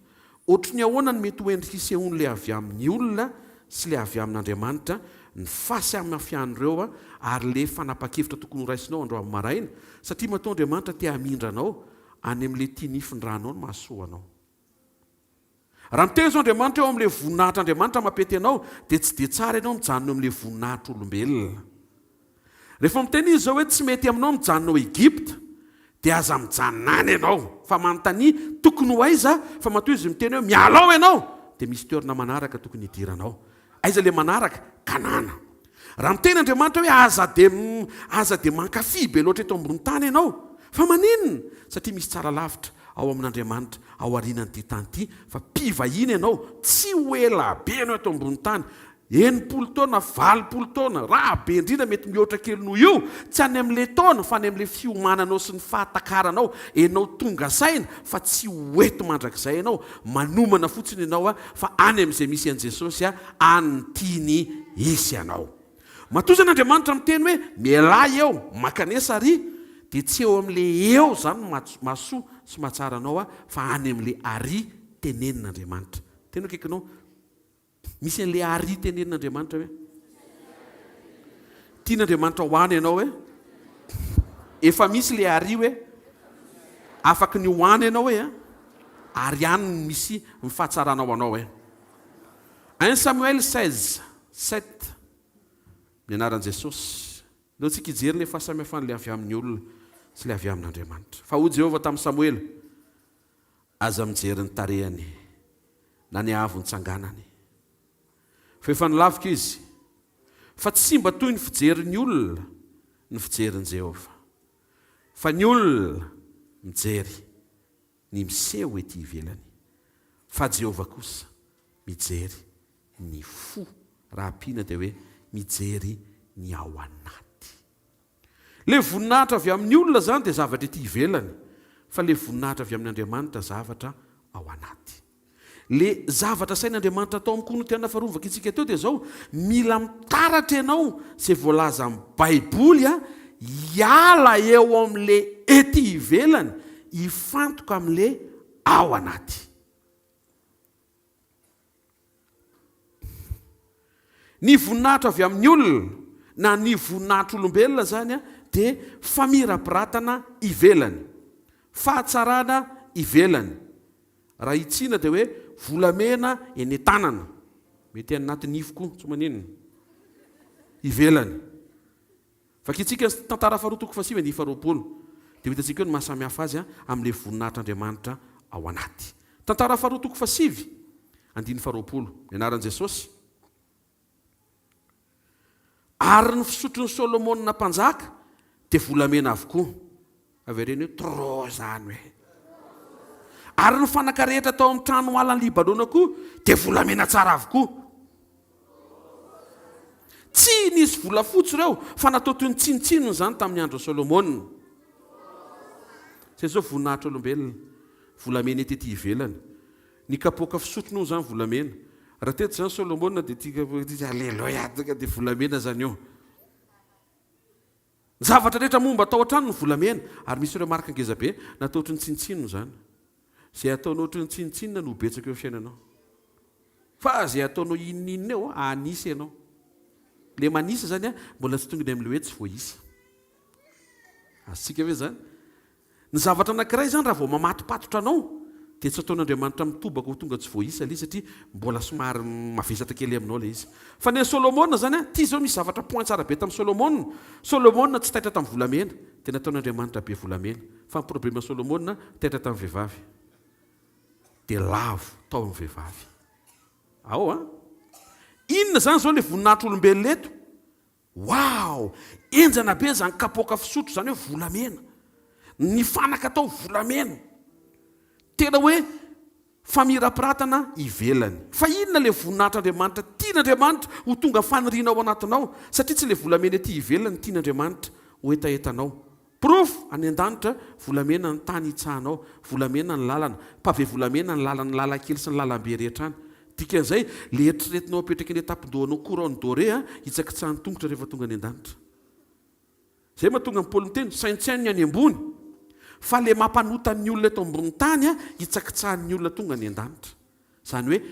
Ohatry ny ahoana no mety ho endrika isehoan'ilay avy amin'ny olona sy ilay avy amin'Andriamanitra, ny fahasamihafian'ireo ary ilay fanapahan-kevitra tokony horaisinao androany maraina, satria matoa Andriamanitra te hamindra anao any amin'ilay tiany hifindranao no mahasoa anao. Raha miteny izao Andriamanitra eo amin'ilay voninahitr'Andriamanitra mampety anao, dia tsy dia tsara ianao mijanona eo amin'ilay voninahitr'olombelona. Rehefa miteny Izy izao hoe tsy mety aminao mijanona ao Egypta, dia aza mijanona any ianao, fa manontania tokony ho aiza, fa matoa Izy miteny hoe miala ao ianao, dia misy toerana manaraka tokony hidiranao. Aiza ilay manaraka? Kanana. Raha miteny Andriamanitra hoe aza dia aza dia mankafy be loatra eto ambony tany ianao. Fa maninona? Satria misy tsara lavitra ao amin'Andriamanitra ao aorianan'ity tany ity fa mpivahiny ianao, tsy ho ela be ianao eto ambony tany, 60 taona, 80 taona, raha be indrindra mety mihoatra kely noho io, tsy any amin'ilay taona fa any amin'ilay fiomananao sy ny fahatakaranao, ianao tonga saina fa tsy ho eto mandrakizay ianao, manomana fotsiny ianao fa any amin'izay misy an'i Jesosy any ny tiany hisy anao. Matoa izany Andriamanitra miteny hoe mialà eo, mankanesa ary, dia tsy eo amin'ilay eo izany no mahasoa sy mahatsara anao fa any amin'ilay ary tenenin'Andriamanitra. Tena akaikinao. Misy an'ilay ary tenenin'Andriamanitra hoe tian'Andriamanitra ho any ianao hoe efa misy ilay ary hoe afaky ny ho any ianao hoe ary any no misy ny fahatsarana ho anao hoe 1 Samuel 16 7 ny anaran'i Jesosy. Ndao tsika hijery ilay fahasamihafan'ilay avy amin'ny olona sy ilay avy amin'Andriamanitra. Fa hoy Jehovah tamin'i Samoela, Aza mijery ny tarehiny na ny haavon'ny tsanganany, fa efa nolaviko izy, fa tsy mba toy ny fijerin'ny olona ny fijerin'i Jehovah, fa ny olona mijery ny miseho ety ivelany, fa Jehovah kosa mijery ny fo, raha ampiana dia hoe mijery ny ao anaty. Ilay voninahitra avy amin'ny olona izany dia zavatra ety ivelany, fa ilay voninahitra avy amin'Andriamanitra zavatra ao anaty. Ilay zavatra asain'Andriamanitra atao amin'ny Korintiana faharoa novakintsika teo dia izao, mila mitaratra ianao izay voalazan'ny Baiboly hiala eo amin'ilay ety ivelany hifantoka amin'ilay ao anaty. Ny voninahitra avy amin'ny olona na ny voninahitr'olombelona izany dia famirapiratana ivelany, fahatsarana ivelany. Raha hitsiana dia hoe volamena eny an-tanana, mety any anaty nify koa, tsy maninona, ivelany. Vakintsika ny Tantara faharoa toko fahasivy andininy faharoapolo, dia ho hitantsika eo ny maha samy hafa azy amin'ilay voninahitr'Andriamanitra ao anaty. Tantara faharoa toko fahasivy andininy faharoapolo, ny anaran'i Jesosy. Ary ny fisotron'i Solomona mpanjaka dia volamena avokoa. Avereno hoe trop izany hoe. Ary ny fanaka rehetra tao amin'ny trano alan'i Libanona koa dia volamena tsara avokoa. Tsy nisy volafotsy ireo, fa natao toy ny tsinontsinona izany tamin'ny andron'i Solomona. Izay izao voninahitra olombelona, volamena hita ety ivelany. Ny kapoaka fisotro noho izany volamena. Raha teto izany Solomona dia ity kapoaka ity, aleloia, tonga dia volamena izany io. Ny zavatra rehetra momba tao an-trano no volamena, ary misy remarque ngeza be, natao ohatry ny tsinontsinona izany. Izay ataonao ohatry ny tsinontsinona no ho betsaka eo amin'ny fiainanao. Fa izay ataonao inon'inona eo, hanisa ianao. Ilay manisa izany mbola tsy tonga eny amin'ilay hoe tsy voaisa. Azontsika ve izany? Ny zavatra anankiray izany raha vao mamatopatotra anao dia tsy ataon'Andriamanitra mitobaka ho tonga tsy voaisa ilay izy satria mbola somary mavesatra kely aminao ilay izy. Fa ny an'i Solomona izany an, ity izao misy zavatra point tsara be tamin'i Solomona, Solomona tsy taitra tamin'ny volamena dia nataon'Andriamanitra be volamena. Fa ny problème Solomona taitra tamin'ny vehivavy dia lavo tao amin'ny vehivavy. Ao an! Inona izany izao ilay voninahitr'olombelona eto? Waouh! Henjana be zany kapoaka fisotro zany hoe volamena. Ny fanaka atao volamena. Tena hoe famirapiratana ivelany. Fa inona le voninahitr'Andriamanitra tian'Andriamanitra ho tonga faniriana ao anatinao? Satria tsy le volamena ety ivelany no tian'Andriamanitra ho hetahetanao. Porofo, any an-danitra, volamena ny tany hitsahanao, volamena ny lalana, pavé volamena ny lalana, ny lalan-kely sy ny lalam-be rehetra any. Dikan'izay, le eritreretinao apetraky eny an-tampon-dohanao couronne dorée a, hitsakitsahan'ny tongotra rehefa tonga any an-danitra. Izay mahatonga an'i Paoly miteny, saintsaino ny any ambony, fa le mampanota ny olona eto ambony tany a, hitsakitsahan'ny olona tonga any an-danitra. Izany hoe,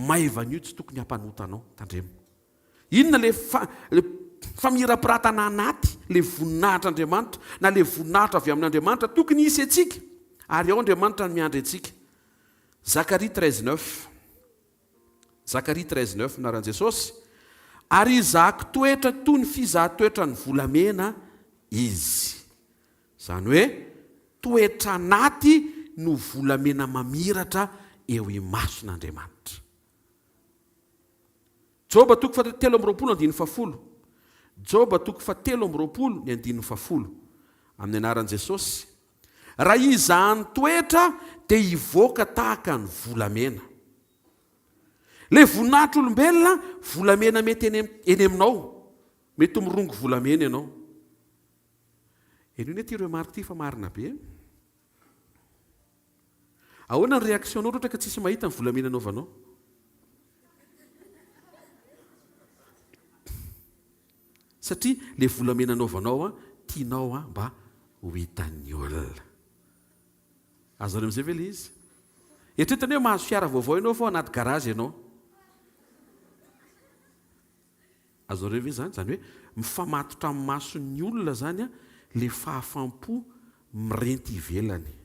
maivana io tsy tokony hampanota anao. Tandremo. Inona ilay fa, ilay famirapiratana anaty, ilay voninahitr'Andriamanitra, na ilay voninahitra avy amin'Andriamanitra tokony hisy antsika, ary ao Andriamanitra no miandry antsika. Zakaria 13 neuf. Zakaria 13 neuf, anaran'i Jesosy, Ary hizahako toetra toy ny fizahan-toetran'ny volamena izy. Izany hoe, toetra anaty no volamena mamiratra eo imason'Andriamanitra. Joba toko faha 23 andininy fahafolo Joba toko faha 23 ny andininy fahafolo Amin'ny anaran'i Jesosy Raha hizaha ny toetra dia hivoaka tahaka ny volamena. Ilay voninahitr'olombelona, volamena mety eny eny aminao. Mety mirongo volamena ianao. Henoy anie ity remarque ity fa marina be. Ahoana ny réaction nao raha ohatra ka tsisy mahita ny volamena anaovanao? Satria le volamena anaovanao an, tianao an mba ho hitan'ny olona. Azonareo amizay ve le izy? Eritrereto anie hoe mahazo fiara vaovao ianao fa ao anaty garage ianao. Azonareo ve izany? Izany hoe mifamatotra amin'ny mason'ny olona izany ilay fahafam-po mirenty ivelany.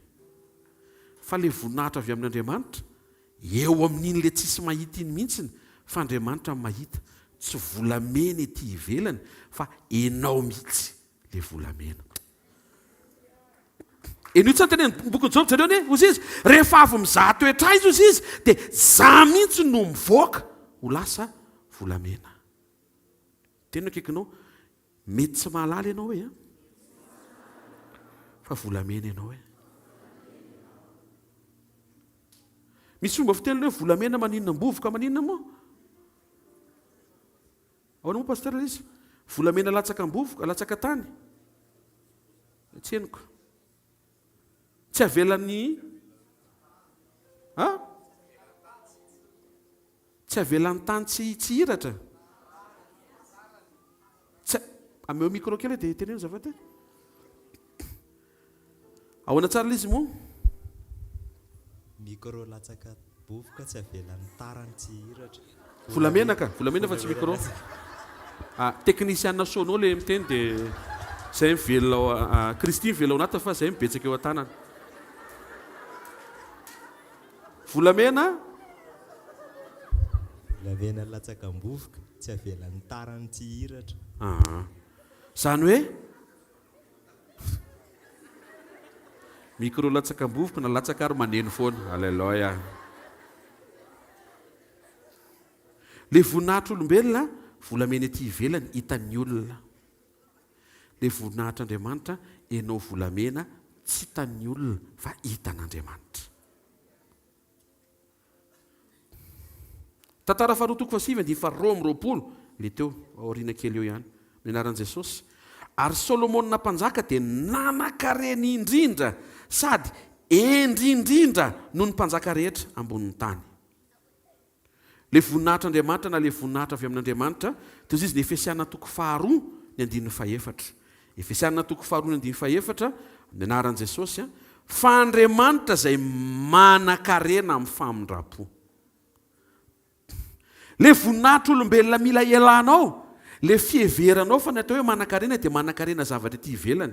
Fa ilay voninahitra avy amin'Andriamanitra, eo amin'iny ilay tsisy mahita iny mihitsiny, fa Andriamanitra no mahita. Tsy volamena ety ivelany fa enao mihitsy ilay volamena. Henoy tsara ny tenenin'ny bokin'i Joba, jereo anie, hozy izy, rehefa avy mizaha toetra ahy hozy izy, dia za mihitsy no mivoaka ho lasa volamena. Tena akaikinao, mety tsy mahalala ianao hoe, fa volamena ianao e. Misy fomba fiteny hoe volamena maninona am-bovoka maninona moa? Ahoana moa Pasteur ilay izy? Volamena latsaka am-bovoka, latsaka tany. Tsy henoko. Tsy avelan'ny Ha? Tsy avelan'ny tany tsy tsy hiratra. Tsy ameo micro kely dia teneno azafady. Ahoana tsara ilay izy moa? Micro latsaka bovoka tsy avelan'ny tarany tsy hihiratra. Volamena ka, volamena fa tsy micro. Ah, technician sono le miteny de zay mivelona ao ah, Kristy mivelona ao anatiny fa zay mibetsaka eo an-tanana. Volamena. Volamena latsaka am-bovoka tsy avelan'ny tarany tsy hihiratra. Ah, zany hoe Micro latsaka am-bovoka na latsaka ary maneno foana. Aleloia. Le voninahitr'olombelona, volamena ety ivelany, hitan'ny olona. Le voninahitr'Andriamanitra, enao volamena, tsy hitan'ny olona fa hitan'Andriamanitra. Tantara faharoa toko fahasivy andininy faharoa amby roapolo. Ilay teo aoriana kely eo ihany. Amin'ny anaran'i Jesosy. Ary Solomona mpanjaka dia nanan-karena indrindra sady hendry indrindra noho ny mpanjaka rehetra ambonin'ny tany. Ilay voninahitr'Andriamanitra na ilay voninahitra avy amin'Andriamanitra, toy izay izy ny Efesiana toko faharoa ny andininy fahefatra. Efesiana toko faharoa ny andininy fahefatra, amin'ny anaran'i Jesosy, fa Andriamanitra izay manan-karena amin'ny famindram-po. Ilay voninahitr'olombelona mila ialanao, ilay fiheveranao fa ny atao hoe manan-karena dia manan-karena zavatra ety ivelany.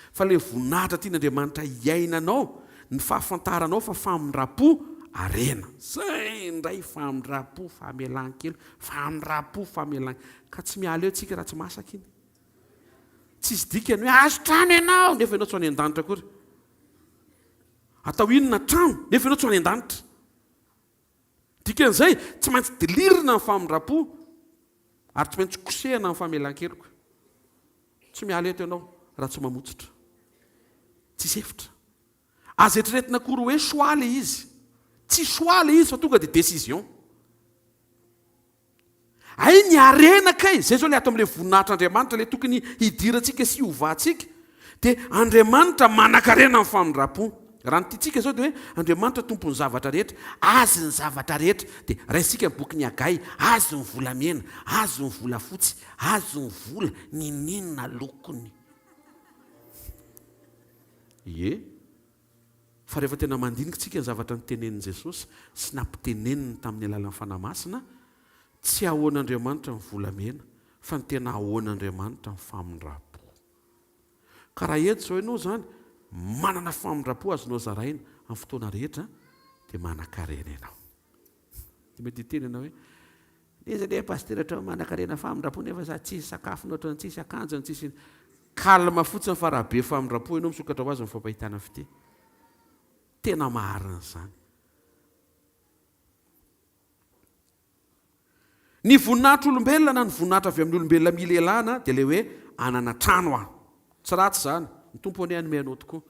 Fa ilay voninahitra tian'Andriamanitra hiainanao, ny fahafantaranao fa famindram-po harena. Zay indray famindram-po, famelan-keloka, famindram-po, famelan-, ka tsy miala eo tsika raha tsy masaka iny. Tsisy dikany hoe azo trano ianao nefa ianao tsy ho any an-danitra akory. Atao inona trano nefa ianao tsy ho any an-danitra. Dikan'izay, tsy maintsy dilirina ny famindram-po ary tsy maintsy kosehina ny famelan-keloka. Tsy miala eto ianao raha tsy mamotsitra. Tsisy hevitra. Aza eritreretina akory hoe choix ilay izy. Tsy choix ilay izy fa tonga dia décision. Hay ny harena kay, zay zao le ato amle voninahitr'Andriamanitra le tokony hidirantsika sy hiovantsika dia Andriamanitra manakarena amin'ny famindram-po. Raha ny tiantsika zao dia hoe Andriamanitra tompon'ny zavatra rehetra, Azy ny zavatra rehetra, dia raisintsika ny bokin'i Hagay, Azy ny volamena, Azy ny volafotsy, Azy ny vola, n'inon'inona lokony. Ie. Fa rehefa tena mandinika isika ny zavatra notenenin'i Jesosy sy nampiteneniny tamin'ny alalan'ny Fanahy Masina, tsy ahoan'Andriamanitra ny volamena, fa ny tena ahoan'Andriamanitra ny famindram-po. Ka raha eto izao ianao izany, manana famindram-po azonao zaraina amin'ny fotoana rehetra, dia manan-karena ianao. Dia mety hiteny ianao hoe, N'iza anie pasitera ohatran'ny manankarena famindram-po nefa za tsisy sakafony ohatran'ny tsisy akanjony tsisy Calme fotsiny fa raha be famindram-po ianao misokatra ho azy ny fampahitana fitia. Tena marina izany. Ny voninahitr'olombelona na ny voninahitra avy amin'ny olombelona mila ialana dia ilay hoe hanana trano aho. Tsy ratsy izany. Ny Tompo anie hanome anao tokoa.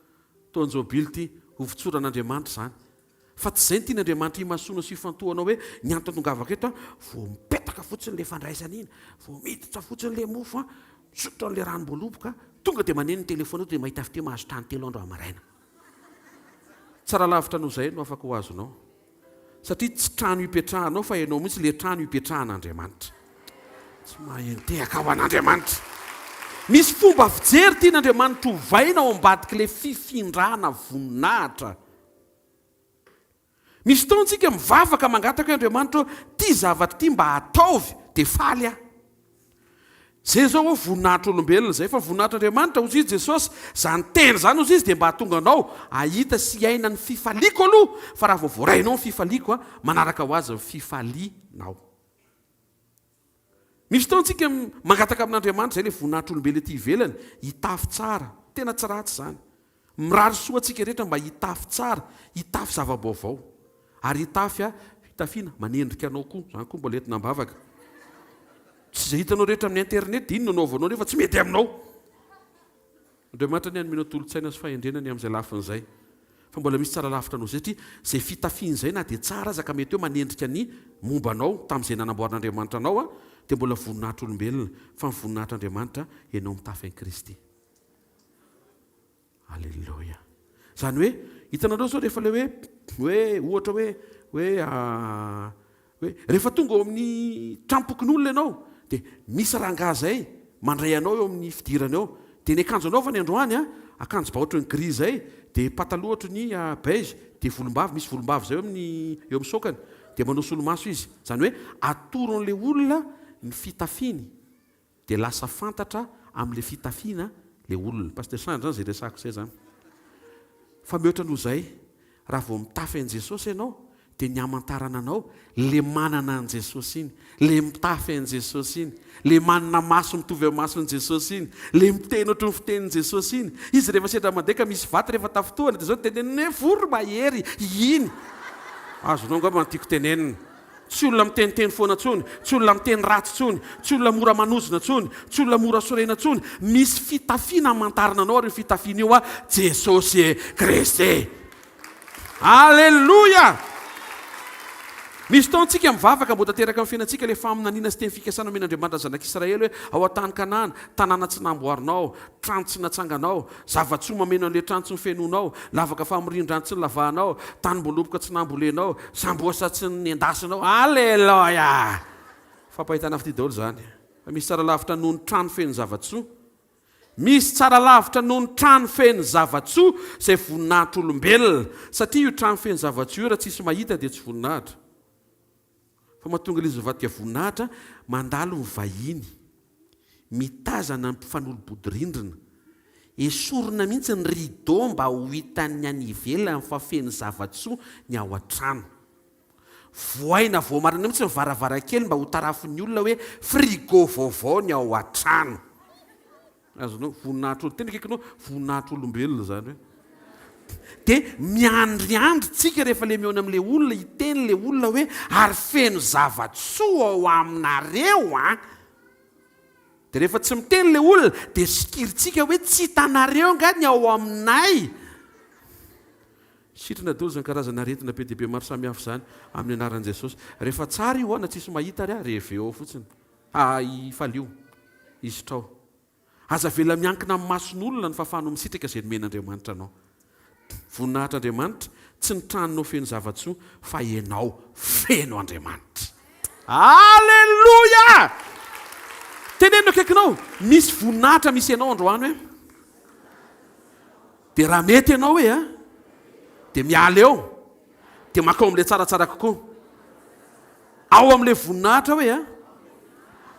Taon-jobily ity, ho votsoran'Andriamanitra izany. Fa tsy izay no tian'Andriamanitra himasoana sy hifantohanao hoe ny antony tongavako eto an, vao mipetaka fotsiny ilay fandraisana iny, vao miditra fotsiny ilay mofo an, misotro an'ilay ranom-boaloboka, tonga dia maneno ny telefaonina tonga dia mahita fitia mahazo trano telo andro hamaraina. Tsara lavitra noho izay no afaka ho azonao. Satria tsy trano ipetrahanao fa ianao mihitsy ilay trano ipetrahan'Andriamanitra. Tsy mahay nitehaka ho an'Andriamanitra. Misy fomba fijery tian'Andriamanitra hovaina ao ambadik'ilay fifindrana voninahitra. Misy fotoana tsika mivavaka mangataka hoe Andriamanitra ô, ty zavatra ity mba ataovy dia faly aho. Zay zao hoe voninahitr'olombelona zay fa voninahitr'Andriamanitra hozy izy Jesosy, zany teny zany hozy izy dia mba hahatonga anao hahita sy hiaina ny fifaliako aloha fa raha vao voarainao ny fifaliako a, manaraka ho azy ny fifalianao. Misy fotoana tsika mangataka amin'Andriamanitra zay le voninahitr'olombelona ety ivelany, hitafy tsara, tena tsy ratsy zany. Mirary soa antsika rehetra mba hitafy tsara, hitafy zava-baovao. Ary hitafy fitafiana manendrika anao koa. Izany koa mbola entina am-bavaka. Tsy izay hitanao rehetra amin'ny internet dia iny no anaovanao nefa tsy mety aminao. Andriamanitra anie hanome anao tolo-tsaina sy fahendrena ny amin'izay lafiny izay. Fa mbola misy tsara lavitra noho izay satria izay fitafiana izay na dia tsara aza ka mety hoe manendrika ny momba anao tamin'izay nanamboaran'Andriamanitra anao dia mbola voninahitr'olombelona fa ny voninahitr'Andriamanitra ianao mitafy an'i Kristy. Aleloia. Izany hoe, hitanareo izao rehefa ilay hoe, hoe ohatra hoe, hoe, hoe rehefa tonga ao amin'ny tranom-pokonolona ianao, dia misy rangahy izay mandray anao eo amin'ny fidirana eo. Dia ny akanjo anaovany androany an, akanjo ba ohatran'ny gris izay, dia pataloha ohatran'ny beige, dia volombava, misy volombava izay eo amin'ny eo amin'ny saokany. Dia manao solomaso izy. Izany hoe atoron'ilay olona ny fitafiany. Dia lasa fantatra amin'ilay fitafiana ilay olona. Pasteur Sandra zany izay resahako izay zany. Fa mihoatra noho izay, raha vao mitafy an'i Jesosy ianao, dia ny hamantarana anao, ilay manana an'i Jesosy iny, ilay mitafy an'i Jesosy iny, ilay manana maso mitovy amin'ny mason'i Jesosy iny, ilay miteny ohatry ny fitenin'i Jesosy iny. Izy rehefa sendra mandeha ka misy vato rehefa tafintohana dia izao no teneniny hoe voromahery iny. Azonao angamba ny tiako tenenina. Tsy olona miteniteny foana intsony, tsy olona miteny ratsy intsony, tsy olona mora manozona intsony, tsy olona mora sorena intsony. Misy fitafiana amantarana anao ary io fitafiana io Jesosy Kristy. Aleloia! Misy fotoana tsika mivavaka mba ho tanteraka amin'ny fiainantsika ilay faminaniana sy teny fikasana omen'Andriamanitra ny zanak'Israely hoe ao an-tany Kanana, tanàna tsy namboarinao, trano tsy natsanganao, zava-tsoa mameno an'ilay trano tsy nofenoinao, lavaka famorian-drano tsy nolavahanao, tanim-boaloboka tsy nambolenao, sambosa tsy nendasinao. Aleloia! Fampahitana fitia daholo izany. Fa misy tsara lavitra noho ny trano feno zava-tsoa. Misy tsara lavitra noho ny trano feno zava-tsoa izay voninahitr'olombelona, satria io trano feno zava-tsoa io raha tsisy mahita dia tsy voninahitra. Fa mahatonga ilay izy mivadika voninahitra, mandalo ny vahiny, mitazana ny mpifanolo-bodirindrina, esorina mihitsy ny rideau mba ho hitan'ny any ivelany fa feno zava-tsoa ny ao an-trano. Vohaina voamarina mihitsy ny varavarankely mba ho tarafin'ny olona hoe frigo vaovao ny ao an-trano. Azonao? Voninahitr'olo, tena akaikinao, voninahitr'olombelona izany hoe. Dia miandriandry tsika rehefa le mihaona amin'ilay olona, hiteny ilay olona hoe ary feno zava-tsoa ao aminareo an! Dia rehefa tsy miteny ilay olona dia sikirintsika hoe tsy hitanareo nga ny ao aminay? Sitrana daholo izany karazana aretina be dia be maro samihafa izany amin'ny anaran'i Jesosy. Rehefa tsara io na tsisy mahita ary reveo ao fotsiny. Ha ifalio. Isitrao. Aza avela miankina amin'ny mason'olona ny fahafahanao misitraka izay nomen'Andriamanitra anao. Voninahitr'Andriamanitra, tsy ny tranonao feno zava-tsoa fa ianao feno Andriamanitra. Aleloia! Teneno akaikinao, misy voninahitra misy ianao androany hoe. Dia raha mety ianao hoe a, dia miala eo, dia mankao amin'ilay tsaratsara kokoa. Ao amin'ilay voninahitra hoe a,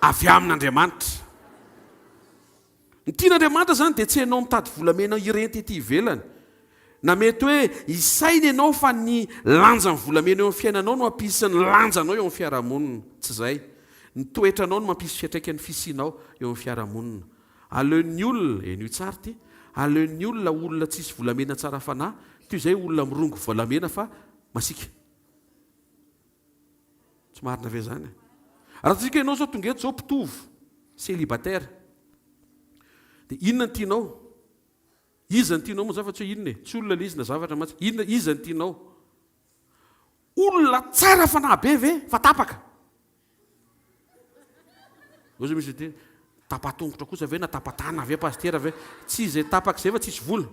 avy amin'Andriamanitra. Ny tian'Andriamanitra izany dia tsy ianao mitady volamena hirenty ety ivelany. Na mety hoe hisaina ianao fa ny lanjan'ny volamena eo amin'ny fiainanao no hampisy ny lanjanao eo amin'ny fiarahamonina. Tsy izay. Ny toetranao no mampisy fiantraikany fisianao eo amin'ny fiarahamonina. Aleon'ny olona, henoy tsara ity, aleon'ny olona olona tsisy volamena tsara fanahy toy izay olona mirongo volamena fa masiaka. Tsy marina ve izany? Raha tsika ianao izao tonga eto izao mpitovo, célibataire, dia inona no tianao? Iza no tianao moa izany fa tsy hoe inona e? Tsy olona ilay izy na zavatra mantsy. Inona, iza no tianao? Olona tsara fanahy be ve fa tapaka? Hoy zao misy ity, tapa-tongotra kosa ve na tapa-tanana ve pasitera ve? Tsy izay tapaka izay fa tsisy vola.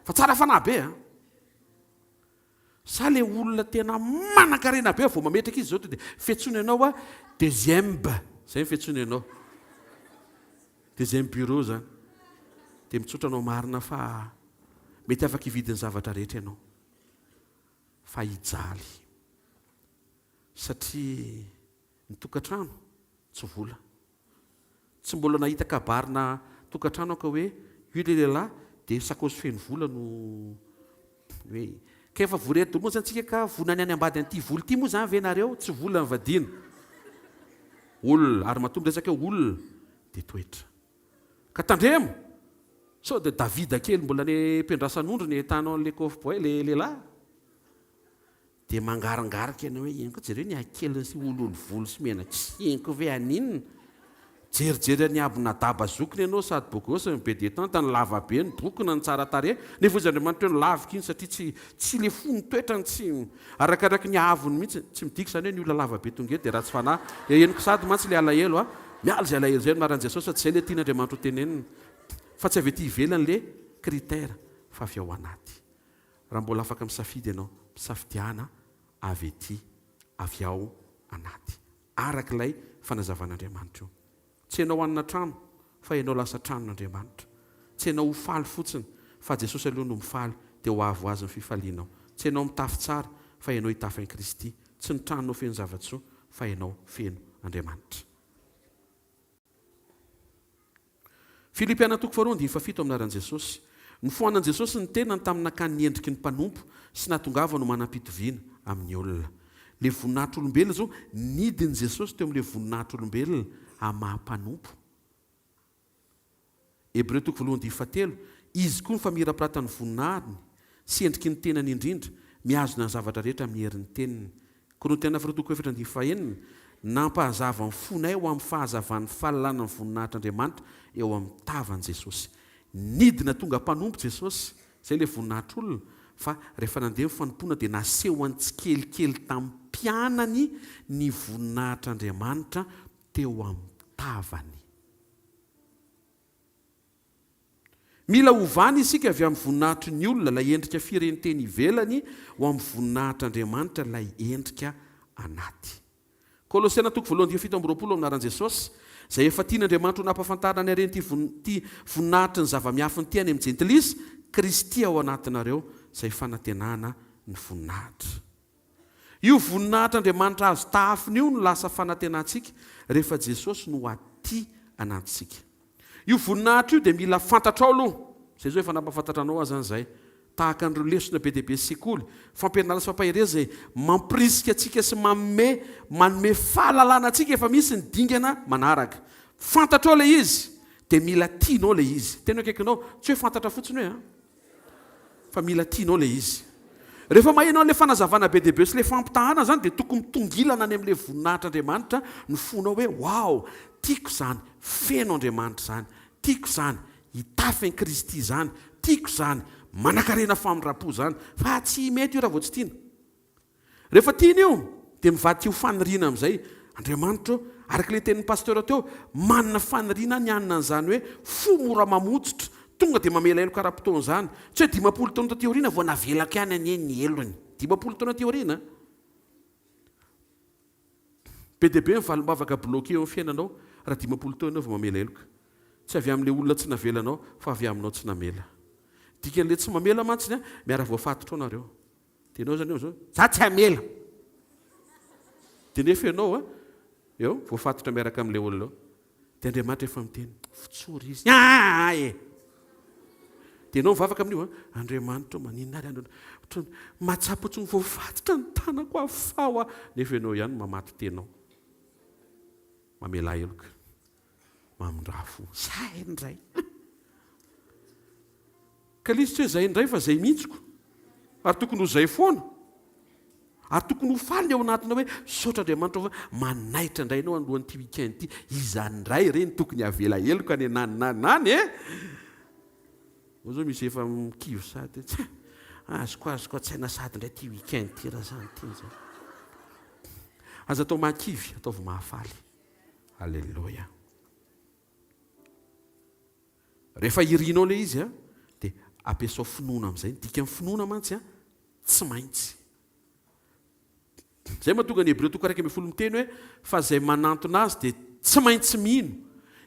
Fa tsara fanahy be an! Sa le olona tena manan-karena be vao mametraka izy zao to dia fiantsoany anao a deuxième, zay ny fiantsoany anao. Deuxième bureau zany. Dia mitsotra anao marina fa mety afaka hividy ny zavatra rehetra ianao. Fa hijaly. Satria ny tokantrano tsy vola. Tsy mbola nahita kabarina tokantrano aho ka hoe io ilay lehilahy dia sakaosy feno vola no hoe ka efa vory eto daholo moa zany tsika ka vonany any ambady an'ity vola ity moa zany ve nareo? Tsy vola ny vadiana. Olona, ary matoa miresaka hoe olona dia toetra. Ka tandremo sao dia Davida kely mbola any am-piandrasan'ondry ny ahitanao an'ilay cowboy, ilay lehilahy. Dia mangaringarika ianao hoe iny koa jereo ny hakeliny sy olioly volo sy mena tsy iny koa ve haninona? Jerijery an'i Abinadaba zokiny ianao sady beau gosse no be detente ny lava be ny bokona ny tsara tarehy nefa hoy izy Andriamanitra hoe ny laviko iny satria tsy tsy le fo ny toetrany tsy arakaraky ny haavony mihitsy tsy midika izany hoe ny olona lava be tonga eto dia ratsy fanahy e henoko sady mantsy le alahelo a miala izay alahelo izay amin'ny anaran'i Jesosy fa tsy izay le tian'Andriamanitra ho tenenina fa tsy avy ety ivelany le critère fa avy ao anaty Raha mbola afaka misafidy ianao, misafidiana avy ety, avy ao anaty. Araka ilay fanazavan'Andriamanitra io. Tsy ianao hanana trano, fa ianao lasa tranon'Andriamanitra. Tsy ianao ho faly fotsiny, fa Jesosy aloha no mifaly, dia ho avy ho azy ny fifalianao. Tsy ianao mitafy tsara, fa ianao hitafy an'i Kristy. Tsy ny tranonao feno zava-tsoa, fa ianao feno Andriamanitra. Filipiana toko faharoa andininy fahafito Amin'ny anaran'i Jesosy. Nofoanan'i Jesosy ny tenany tamin'ny nakany ny endriky ny mpanompo sy nahatongavany ho manam-pitoviana amin'ny olona. Ilay voninahitr'olombelona izao, nidin'i Jesosy teo amin'ilay voninahitr'olombelona amin'ny maha mpanompo. Hebreo toko voalohany andininy fahatelo Izy koa ny famirapiratan'ny voninahiny sy endriky ny tenany indrindra, mihazona ny zavatra rehetra amin'ny herin'ny teniny. Korintiana faharoa toko efatra andininy fahenina, Nampahazava ny fonay ho amin'ny fahazavan'ny fahalalana ny voninahitr'Andriamanitra eo amin'ny tavan'i Jesosy. Nidina tonga mpanompo Jesosy, izay ilay voninahitr'olona, Fa rehefa nandeha ny fanompoana dia nasehony tsikelikely tamin'ny mpianany ny voninahitr'Andriamanitra teo amin'ny tavany. Mila ovana isika avy amin'ny voninahitry ny olona, ilay endrika firenteny ivelany, ho amin'ny voninahitr'Andriamanitra, ilay endrika anaty. Kolosiana toko voalohany andininy 27 Amin'ny anaran'i Jesosy, izay efa tian'Andriamanitra ho nampahafantarina ny haren'ity ity voninahitry ny zava-miafina ity any amin'ny Jentilisa, Kristy ao anatinareo, izay fanantenana ny voninahitra. Io voninahitr'Andriamanitra azo tahafina io no lasa fanantenantsika rehefa Jesosy no aty anantsika. Io voninahitra io dia mila fantatrao aloha, izay izao efa nampahafantatra anao aza izay, tahaka an'ireo lesona be dia be sy sekoly, fampianarana sy fampaherezana izay mampirisika antsika sy manome manome fahalalana antsika efa misy ny dingana manaraka. Fantatrao ilay izy dia mila tianao ilay izy. Tena akaikinao, tsy hoe fantatra fotsiny hoe an. Fa mila tianao ilay izy. Rehefa maheno an'ilay fanazavana be dia be sy ilay fampitahana izany dia tokony mitongilana any amin'ilay voninahitr'Andriamanitra ny fonao hoe wow, tiako izany, feno Andriamanitra izany, tiako izany, hitafy an'i Kristy izany, tiako izany, manankarena famindram-po izany. Fa tsy mety io raha vao tsy tiana. Rehefa tiana io dia mivadika ho faniriana amin'izay. Andriamanitra ô, araka ilay tenin'ny pasteur teo, manana faniriana ny hanana an'izany hoe fo mora mamotsitra, tonga dia mamela heloka ara-potoana izany. Tsy hoe 50 taona taty aoriana vao navelako ihany anie ny helony. 50 taona aty aoriana? Be dia be ny valim-bavaka bloqué eo amin'ny fiainanao raha 50 taona ianao vao mamela heloka. Tsy avy amin'ilay olona tsy navelanao fa avy aminao tsy namela. Dikan'ilay tsy mamela mantsy ny miara-voafatotra ao nareo. Dia ianao izany eo izao, za tsy hamela. Dia nefa ianao a, eo, voafatotra miaraka amin'ilay olona eo. Dia Andriamanitra efa miteny, votsory izy. Aa e! Dia ianao mivavaka amin'io a, Andriamanitra ô, maninona ary andro, ohatran'ny mahatsapa ohatran'ny voafatotra ny tanako, afaho aho. Nefa ianao ihany no mamato-tena ao. Mamelà heloka. Mamindrà fo. Zay indray. Ka ilay izy tsy hoe zay indray fa zay mihitsy ko. Ary tokony ho zay foana. Ary tokony ho faly ny ao anatinao hoe misaotra Andriamanitra fa manaitra indray ianao alohan'ity week-end ity. Iza indray re no tokony havela heloka any ananona any e? Moa zao misy efa mikivy sady hoe tsa, azoko azoko an-tsaina sady indray ity week-end ity raha zany ity izany. Aza atao mahakivy, ataovy mahafaly. Aleloia. Rehefa irinao ilay izy dia ampiasao finoana amin'izay. Ny dikan'ny finoana mantsy tsy maintsy. Izay mahatonga ny Hebreo toko 11 miteny hoe fa izay manantona azy dia tsy maintsy mino.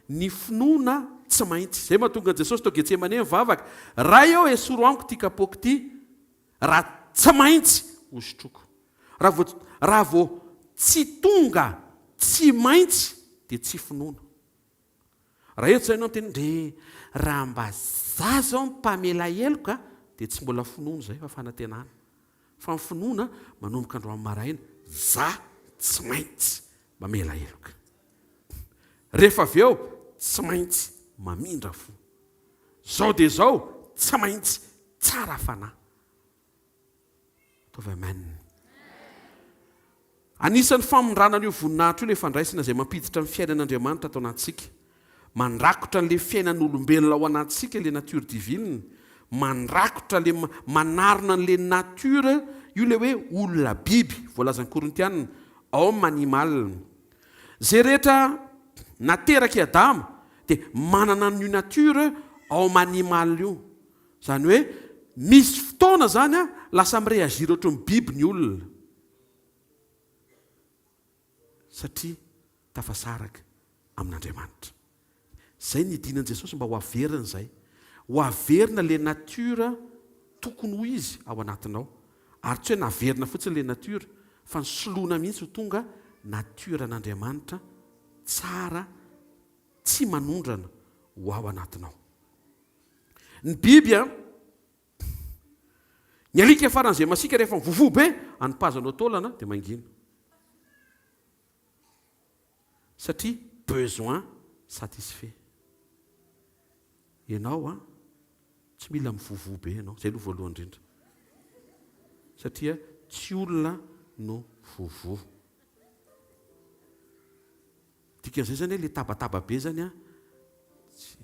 Ny finoana tsy maintsy. Izay mahatonga an'i Jesosy tao Getsemane nivavaka, Ray ô, esoro amiko ity kapoaka ity, raha tsy maintsy hosotroiko. Raha vao raha vao tsy tonga tsy maintsy dia tsy finoana. Raha eto izao ianao miteny ndre raha mba za zao mpamela heloka dia tsy mbola finoana izay fa fanantenana. Fa ny finoana manomboka androany maraina za tsy maintsy mamela heloka. Rehefa avy eo tsy maintsy mamindra fo. Zao dia zao tsy maintsy tsara fanahy. Ataovy amen. Anisan'ny famindrana an'io voninahitra io ilay fandraisana izay mampiditra ny fiainan'Andriamanitra ato anatintsika. Mandrakotra an'ilay fiainan'olombelona ao anatintsika ilay nature divine. Mandrakotra ilay manarona an'ilay nature, io ilay hoe olona biby voalazan'ny Korintiana, homme animal. Izay rehetra naterak'i Adama dia manana an'io nature homme animal io. Izany hoe misy fotoana izany an, lasa mi-réagir ohatry ny biby ny olona. Satria tafasaraka amin'Andriamanitra. Izay ny nidinan'i Jesosy mba ho averina izay. Ho averina ilay nature tokony ho izy ao anatinao. Ary tsy hoe naverina fotsiny ilay nature, fa nisoloana mihitsy ho tonga nature an'Andriamanitra tsara tsy manondrana ho ao anatinao. Ny biby an, ny alika faran'izay masiaka rehefa mivovoa be, anipazanao taolana dia mangina. Satria besoin satisfait. Ianao an, tsy mila mivovoa be ianao, izay aloha voalohany indrindra. Satria tsy olona no vovoa. Dikan'izay zany hoe le tabataba be zany an, tsy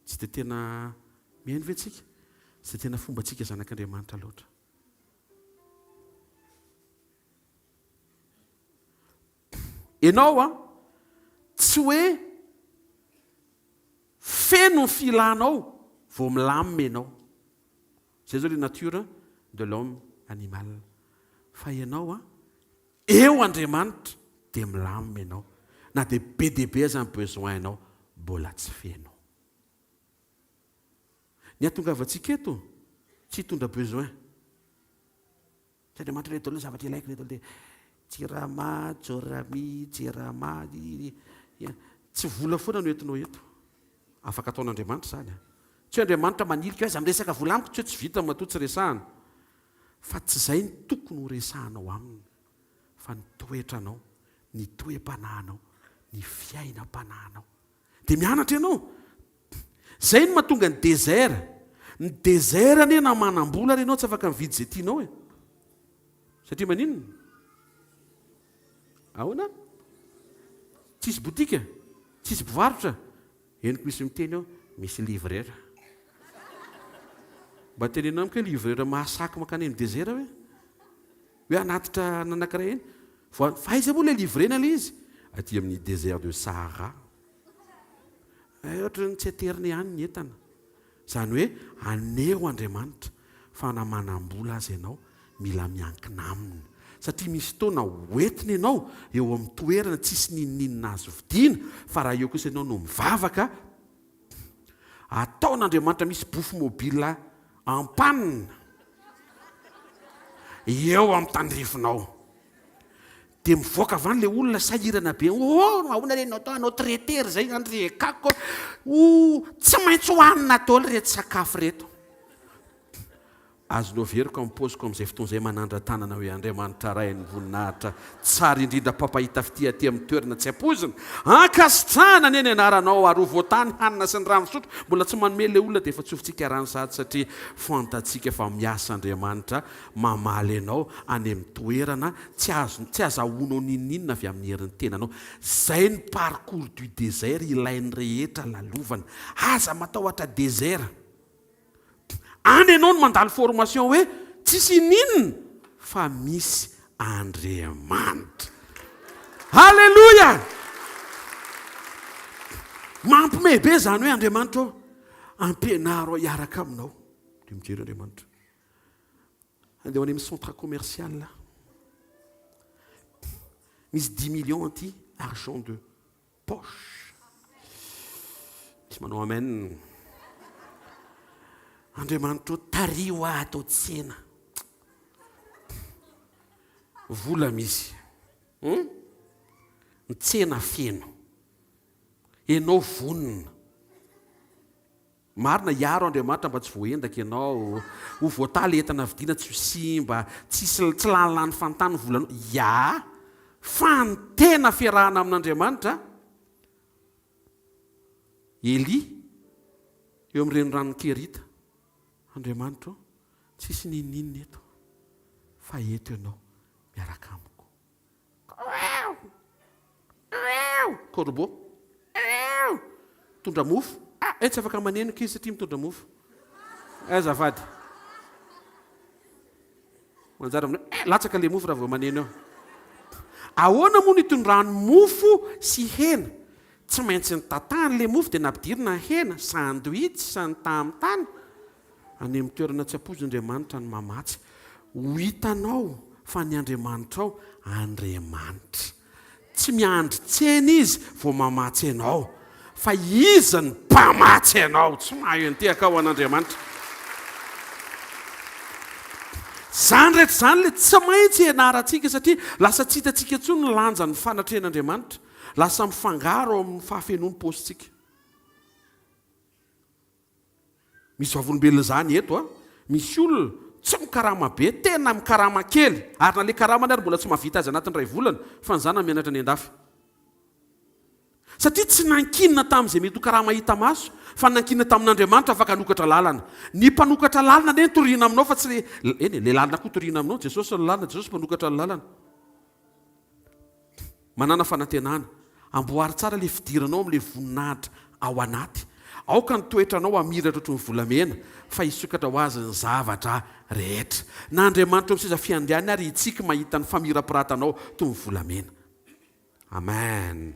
tsy dia tena mihaino ve tsika? Tsy dia tena fombantsika zanak'Andriamanitra loatra. Ianao an, tsy hoe feno ny filanao vao milamina ianao. Izay izao ilay nature de l'homme animal. Fa ianao an, eo Andriamanitra dia milamina ianao. Na dia be dia be aza ny besoin-nao, mbola tsy feno. Ny hahatongavantsika eto, tsy hitondra besoin. Tsy Andriamanitra ireto daholo ny zavatra ilaiko ireto dia Jirama, Jorami, Jirama, tsy vola foana no entinao eto. Afaka ataon'Andriamanitra izany an. Tsy hoe Andriamanitra manilika hoe aza miresaka vola amiko, tsy hoe tsy vita matoa tsy resahana. Fa tsy izay no tokony ho resahanao aminy fa ny toetranao, ny toe-panahinao, ny fiainam-panahinao. Dia mianatra ianao. Zay no mahatonga ny désert. Ny désert anie na manam-bola ary ianao tsy afaka mividy izay tianao e. Satria maninona? Ahoana? Tsisy boutique, tsisy mpivarotra. Henoko misy miteny eo, misy livreur. Mba teneno amiko hoe livreur mahasaky mankany amin'ny désert ve? Hoe hanatitra anankiray eny. Fa aiza moa ilay livrena ilay izy? Aty amin'ny désert de Sahara. Hay ohatran'ny tsy aterina ihany ny entana. Izany hoe haneho Andriamanitra fa na manam-bola aza ianao, mila miankina Aminy. Satria misy fotoana hoentiny ianao eo amin'ny toerana tsisy n'inon'inona azo vidiana, fa raha eo kosa ianao no mivavaka, ataon'Andriamanitra misy bouffe mobile ampanina eo amin'ny tandrifinao. Dia mivoaka avy any ilay olona sahirana be, oh ahoana re no atao, hanao traiteur izay izany ry ekako, oh tsy maintsy hohanina daholo ireto sakafo ireto. Azonao averiko amin'ny paoziko amin'izay fotoana izay manandra-tanana hoe Andriamanitra Rain'ny voninahitra tsara indrindra mpampahita fitia aty amin'ny toerana tsy ampoizina, ankasitrahana anie ny anaranao ary ho voatany hanina sy ny rano fisotro, mbola tsy manome ilay olona dia efa tsofintsika rano sahady satria fantatsika fa miasa Andriamanitra mamaly anao any amin'ny toerana tsy azo tsy azahoanao n'inon'inona avy amin'ny herin'ny tenanao. Zay ny parcours du désert ilain'ny rehetra lalovana. Aza matahotra désert. Any ianao no mandalo formation hoe tsisy ininona fa misy Andriamanitra. Alléluia! Mampiomehy be izany hoe Andriamanitra ô, ampianaro aho hiaraka aminao. Dia mijery Andriamanitra. Andeha ho any amin'ny centre commercial aho. Misy dix millions aty, argent de poche. Misy manao amen. Andriamanitra ô, tariho aho ato tsena. Vola misy. Hmm? Ny tsena feno. Ianao vonona. Marina, hiaro Andriamanitra mba tsy voaendaka ianao, ho voatahy le entana vidiana tsy ho simba, tsisy tsy lany lany fantany ny volanao, ya! Fa ny tena fiarahana amin'Andriamanitra, Elia, eo amin'ny reniranon'i Kerita, Andriamanitra ô, tsisy n'inon'inona eto, fa eto ianao miaraka amiko. Corbeau. Mitondra mofo. Eh, tsy afaka maneno ankizy satria mitondra mofo. Azafady. Manjary amin'ny eh, latsaka le mofo raha vao maneno eo. Ahoana moa no itondrany mofo sy hena? Tsy maintsy nitatahany le mofo dia nampidirina hena, sandwich, ny tamin'ny tany. Any amin'ny toerana tsy ampoizina Andriamanitra no mamatsy. Ho hitanao fa ny Andriamanitrao Andriamanitra. Tsy miandry tsena Izy vao mamatsy anao, fa Izy no mpamatsy anao. Tsy mahay an'ity akao an'Andriamanitra. Izany rehetra izany ilay tsy maintsy ianarantsika satria lasa tsy hitantsika intsony ny lanjan'ny fanatrehan'Andriamanitra. Lasa mifangaro ao amin'ny fahafenoan'ny paosintsika. Misy vavolombelona izany eto a! Misy olona tsy mikarama be, tena mikarama kely, ary na le karamany ary mbola tsy mahavita azy anatin'ny iray volana, fa ny zanany mianatra any an-dafy. Satria tsy nankinina tamin'izay mety ho karama hita maso, fa nankinina tamin'Andriamanitra afaka hanokatra lalana. Ny mpanokatra lalana anie no torina aminao fa tsy le, eny e, le lalana koa torina aminao, Jesosy no lalana, Jesosy mpanokatra ny lalana. Manàna fanantenana. Amboary tsara ilay fidiranao amin'ilay voninahitra ao anaty. Aoka ny toetranao hamiratra ohatry ny volamena, fa hisokatra ho azy ny zavatra rehetra. Na Andriamanitra eo amin'ny seza fiandrianany ary hitsiky mahita ny famirapiratanao toy ny volamena. Amen.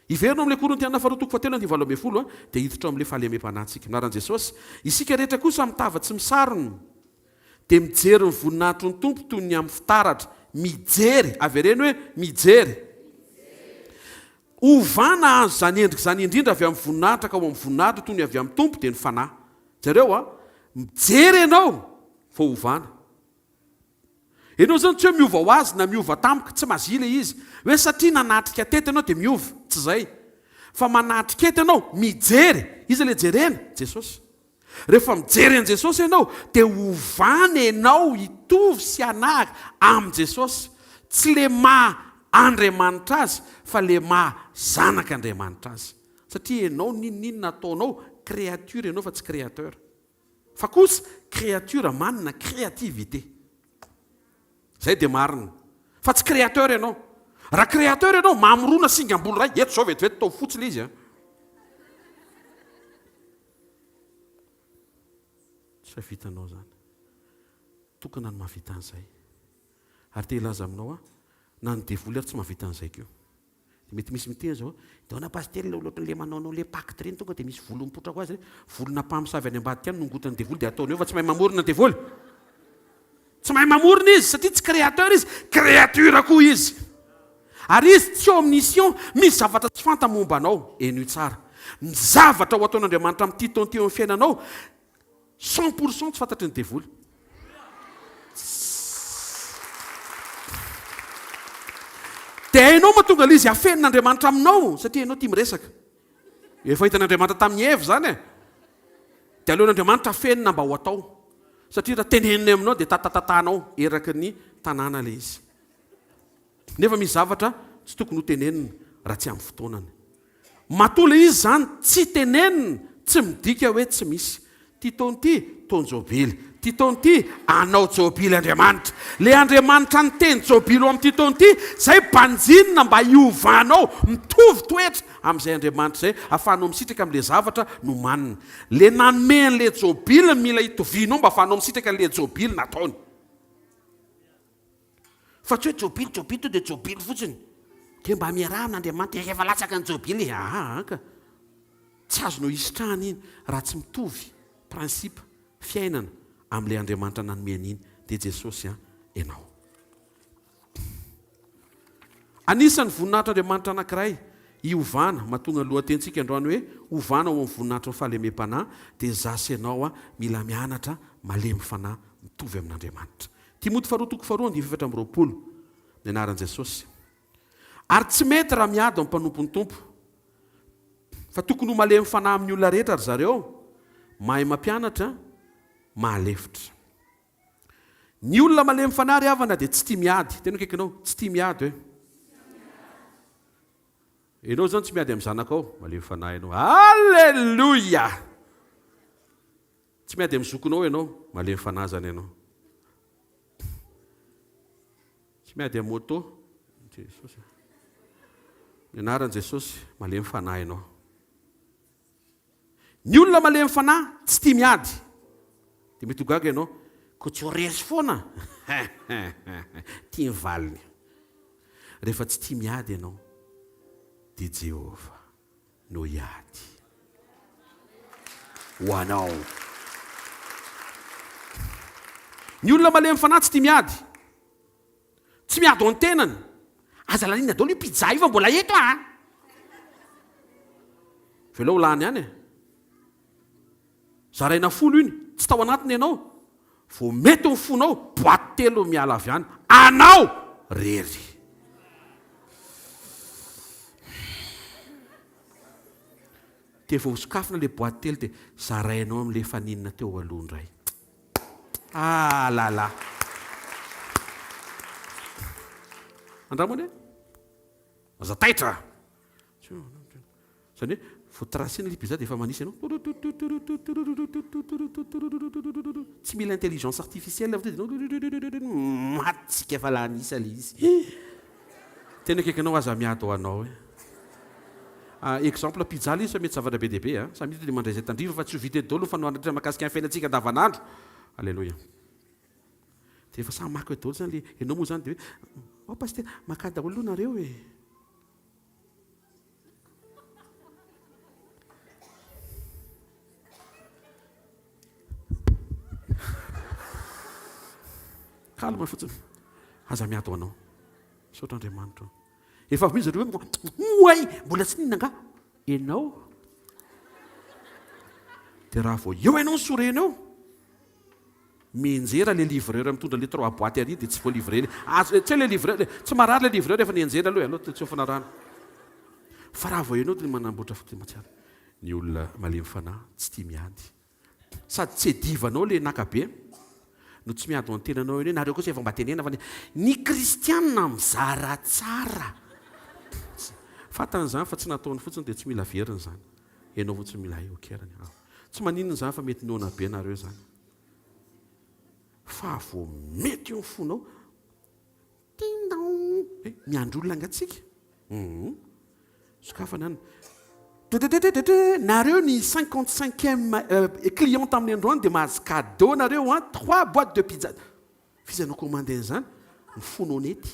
Hiverina ao amin'ilay Korintiana faharoa toko fahatelo andininy 18 dia hiditra ao amin'ilay fahalemem-panahintsika. Anaran'i Jesosy. Isika rehetra kosa amin'ny tava tsy misarona dia mijery ny voninahitry ny Tompo toy ny amin'ny fitaratra. Mijery. Avereno hoe mijery. Ovana azo izany endrika izany indrindra avy amin'ny voninahitra ka ho amin'ny voninahitra toy ny avy amin'ny Tompo dia ny Fanahy. Jereo a! Mijery ianao vao ovana. Ianao izany tsy hoe miova ho azy na miova tampoka, tsy mazia ilay izy. Hoe satria nanatrika teto ianao dia miova, tsy izay. Fa manatrika eto ianao, mijery. Iza ilay jerena? Jesosy. Rehefa mijery an'i Jesosy ianao dia ovana ianao hitovy sy hanahaka amin'i Jesosy. Tsy le maha Andriamanitra azy fa le maha zanak'Andriamanitra azy. Satria ianao n'inon'inona ataonao, créature ianao fa tsy créateur. Fa kosa créature manana créativité. Zay dia marina. Fa tsy créateur ianao. Raha créateur ianao, mamorona singam-bolo iray, eto izao vetivety tao fotsy ilay izy an. Tsy vitanao izany. Tokana ny mahavita an'izay. Ary te hilaza aminao aho, na ny devoly ary tsy mahavita an'izay koa. Dia mety misy miteny izao, dia ahoana pasitera ilay olona ohatran'ilay manaonao ilay pacte ireny tonga dia misy volo mipoitra ho azy ireny, volona mpamosavy any ambadika any nongotan'ny devoly dia ataony eo fa tsy mahay mamorona ny devoly. Tsy mahay mamorona izy satria tsy créateur izy, créature koa izy. Ary izy tsy omniscient, misy zavatra tsy fantany momba anao. Henoy tsara. Ny zavatra ho ataon'Andriamanitra amin'ity taona ity eo amin'ny fiainanao, 100 pour cent tsy fantatry ny devoly. Dia hainao mahatonga ilay izy afenin'Andriamanitra aminao satria ianao tia miresaka. Efa hitan'Andriamanitra tamin'i Eva izany e. Dia aleon'Andriamanitra afenina mba ho atao. Satria raha teneniny aminao dia tatatatahanao eraky ny tanàna ilay izy. Nefa misy zavatra tsy tokony ho tenenina raha tsy amin'ny fotoanany. Matoa ilay izy izany tsy tenenina, tsy midika hoe tsy misy. Ity taona ity, taon-jobily. Ity taona ity, hanao jobily Andriamanitra. Ilay Andriamanitra niteny jobily ho amin'ity taona ity, izay banjinina mba hiovanao mitovy toetra amin'izay Andriamanitra izay, ahafahanao misitraka amin'ilay zavatra nomaniny. Ilay nanome an'ilay jobily no mila itovianao mba ahafahanao misitraka an'ilay jobily nataony. Fa tsy hoe jobily, jobily, tonga dia jobily fotsiny. Dia mba miaraha amin'Andriamanitra, efa latsaka ny jobily e, aa ka. Tsy azonao isitrahana iny raha tsy mitovy principe fiainana amin'ilay Andriamanitra nanome an'iny, dia Jesosy an, ianao. Anisan'ny voninahitr'Andriamanitra anankiray hiovana, mahatonga ny lohatenintsika androany hoe ovana ao amin'ny voninahitry ny fahalemem-panahy, dia izaho sy ianao mila mianatra malemy fanahy mitovy amin'Andriamanitra. Timoty faharoa toko faharoa andininy 24, Ny anaran'i Jesosy. Ary tsy mety raha miady amin'ny mpanompon'ny Tompo. Fa tokony ho malemy fanahy amin'ny olona rehetra ry zareo, mahay mampianatra, mahalefitra. Ny olona malemy fanahy ry havana dia tsy tia miady. Tena akaikinao, tsy tia miady hoe. Ianao izany tsy miady amin'ny zanakao, malemy fanahy ianao. Alléluia! Tsy miady amin'ny zokinao ianao, malemy fanahy izany ianao. Tsy miady amin'ny moto, Jesosy. Ny anaran'i Jesosy, malemy fanahy ianao. Ny olona malemy fanahy tsy tia miady. Dia mety ho gaga ianao, koa tsy ho resy foana. Tia ny valiny. Rehefa tsy tia miady ianao, dia Jehovah. no hiady ho anao. Ny olona malemy fanahy tsy tia miady. Tsy miady ho an'ny tenany. Aza laniana daholo io pizza io fa mbola eto ah. Velao ho lany ihany e. Zaraina folo iny, tsy tao anatiny ianao. Vao mety ny fonao, boite telo miala avy any. Anao rery. Dia vao sokafina ilay boite telo dia zarainao amin'ilay efa nihinana teo aloha indray. Ah là là. Andramo anie. Aza taitra. Izany hoe vao tracena ilay pizza dia efa manisa ianao. Tsy mila intelligence artificielle fa tonga dia maty tsika efa lany isa ilay izy. Tena akaikinao aza miady ho anao e. Exemple pizza ilay izy fa mety zavatra be dia be a. Samy hita dia mandray izay tandrify fa tsy ho vita eto daholo ny fanoharana rehetra mahakasika ny fiainantsika andavanandro. Aleloia. Dia efa samy maka eo daholo izany le, ianao moa izany dia hoe, oh pasitera, maka daholo aloha nareo e. Calme fotsiny. Aza miady ho anao. Misaotra Andriamanitra. Efa avy mihitsy zareo hoe oay, mbola tsy ninona angaha ianao? Dia raha vao eo ianao ny sorena eo, mianjera le livreur mitondra le trois boîtes ary dia tsy voa-livré le, azo, tsy hoe le livreur, tsy marary le livreur efa nianjera aloha e, aleo tsy tsofina rano. Fa raha vao ianao dia manamboatra fotsiny mahatsiaro. Ny olona malemy fanahy tsy tia miady. Sady tsy edivanao le naka be no tsy miady ho antenanao eny hoe nareo kosa efa mba tenena fa ny kristianina mizara tsara. Fantany izany fa tsy nataony fotsiny dia tsy mila averina izany. Ianao fotsiny mila hay okerany. Ah. Tsy maninona izany fa mety noana be nareo izany. Fa vao mety eo ny fonao Ding dong! Eh, miandry olona angaha tsika? Hum. Sokafana any. Dedededede, nareo ny cinquante-cinquième client tamin'ny androany dia mahazo cadeau nareo an, trois boîtes de pizza. F'iza no commandé an'izany? Ny fonao nety.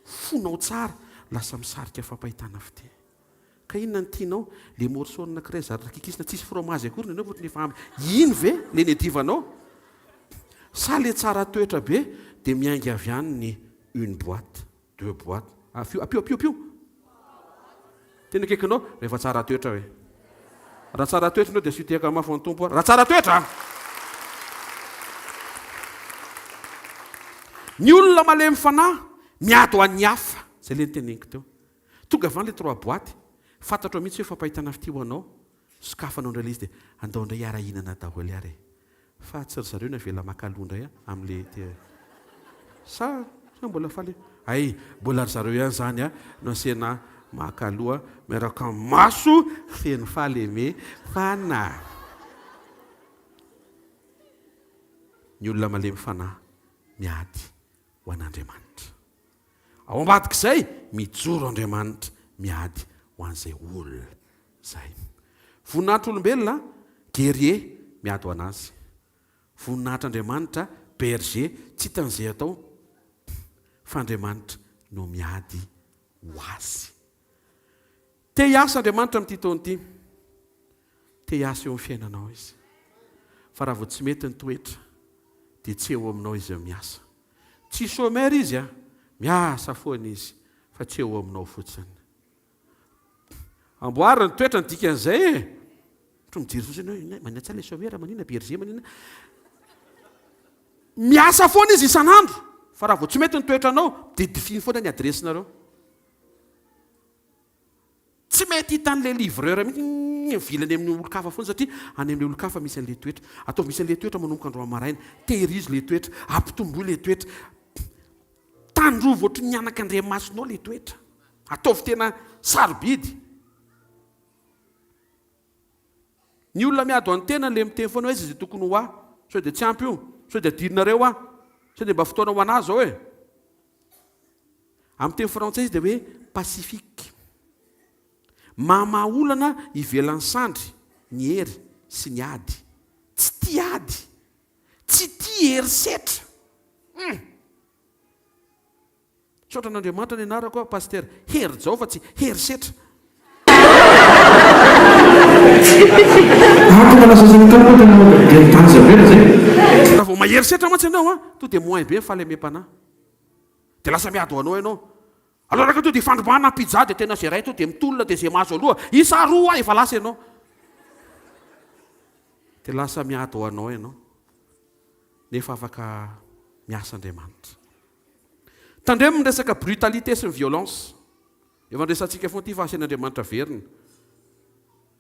Fonao tsara, lasa misarika fampahitana fitia. Ka inona no tianao? Le morceau anakiray zary kikisina tsisy fromage akory ny anao fa ohatran'ny efa ampy. Iny ve le niadivanao? Sa le tsara toetra be dia miainga avy any ny une boite, deux boites. Afio, ampio, ampio, ampio. Tena akaikinao rehefa tsara toetra hoe. Raha tsara toetra ianao dia asio tehaka mafy ho an'ny Tompo. Raha tsara toetra! Ny olona malemy fanahy miady ho an'ny hafa. Izay le noteneniko teo. Tonga avy any le trois boite, fantatrao mihitsy hoe fampahitana fitia ho anao, sokafanao indray le izy dia andao indray hiara hihinana daholo ary e! Fa tsy ry zareo no avela maka aloha indray an, amle te sa sa mbola faly hay mbola ry zareo ihany zany an no asiana maka aloha miaraka amin'ny maso feno fahaleme fanahy. Ny olona malemy fanahy miady ho an'Andriamanitra. Ao ambadik'izay, mijoro Andriamanitra miady ho an'izay olona izay. Voninahitr'olombelona, guerrier, miady ho an'azy. Voninahitr'Andriamanitra, berger, tsy hitan'izay atao fa Andriamanitra no miady ho azy. Te hiasa Andriamanitra amin'ity taona ity. Te hiasa eo amin'ny fiainanao Izy. Fa raha vao tsy mety ny toetra, dia tsy eo aminao Izy miasa. Tsy chômeur Izy a! Miasa foana Izy, fa tsy eo aminao fotsiny. Amboary ny toetra ny dikan'izay e! Ohatra mijery fotsiny hoe, inona, manina tsara ilay chômeur, manina berger, manina. Miasa foana Izy isan'andro, fa raha vao tsy mety ny toetranao, dia difiny foana ny adiresinareo. Tsy mety hitan'ilay livreur mihitsy ny mivily any amin'ny olon-kafa foana satria any amin'ilay olon-kafa misy an'ilay toetra. Ataovy misy an'ilay toetra manomboka androany maraina. Tehirizo ilay toetra, ampitomboy ilay toetra. Tandrovy ohatry ny anakandriamasonao ilay toetra. Ataovy tena sarobidy. Ny olona miady ho an'ny tenany ilay miteny foana hoe aiza izay tokony ho ahy, sao dia tsy ampy io, sao dia adinonareo aho, sao dia mba fotoana ho an'ahy izao e. Amin'ny teny frantsay izy dia hoe pacifique. Mamaha olana ivelan'ny sandry ny hery sy ny ady. Tsy tia ady. Tsy tia herisetra. Hum! Misaotra an'Andriamanitra ny anarako aho Pasitera Herijao fa tsy herisetra. Raha vao mahery setra mantsy ianao an, to dia moins be ny fahalemem-panahy. Dia lasa miady ho anao ianao. Aleo araka to dia fandrombahana pizza dia tena izay iray to dia mitolona dia izay mahazo aloha, isa roa efa lasa ianao. Dia lasa miady ho anao ianao. Nefa afaka miasa Andriamanitra. Tandremo ny resaka brutalité sy ny violence. Efa niresahantsika foana ity fa asain'Andriamanitra averina.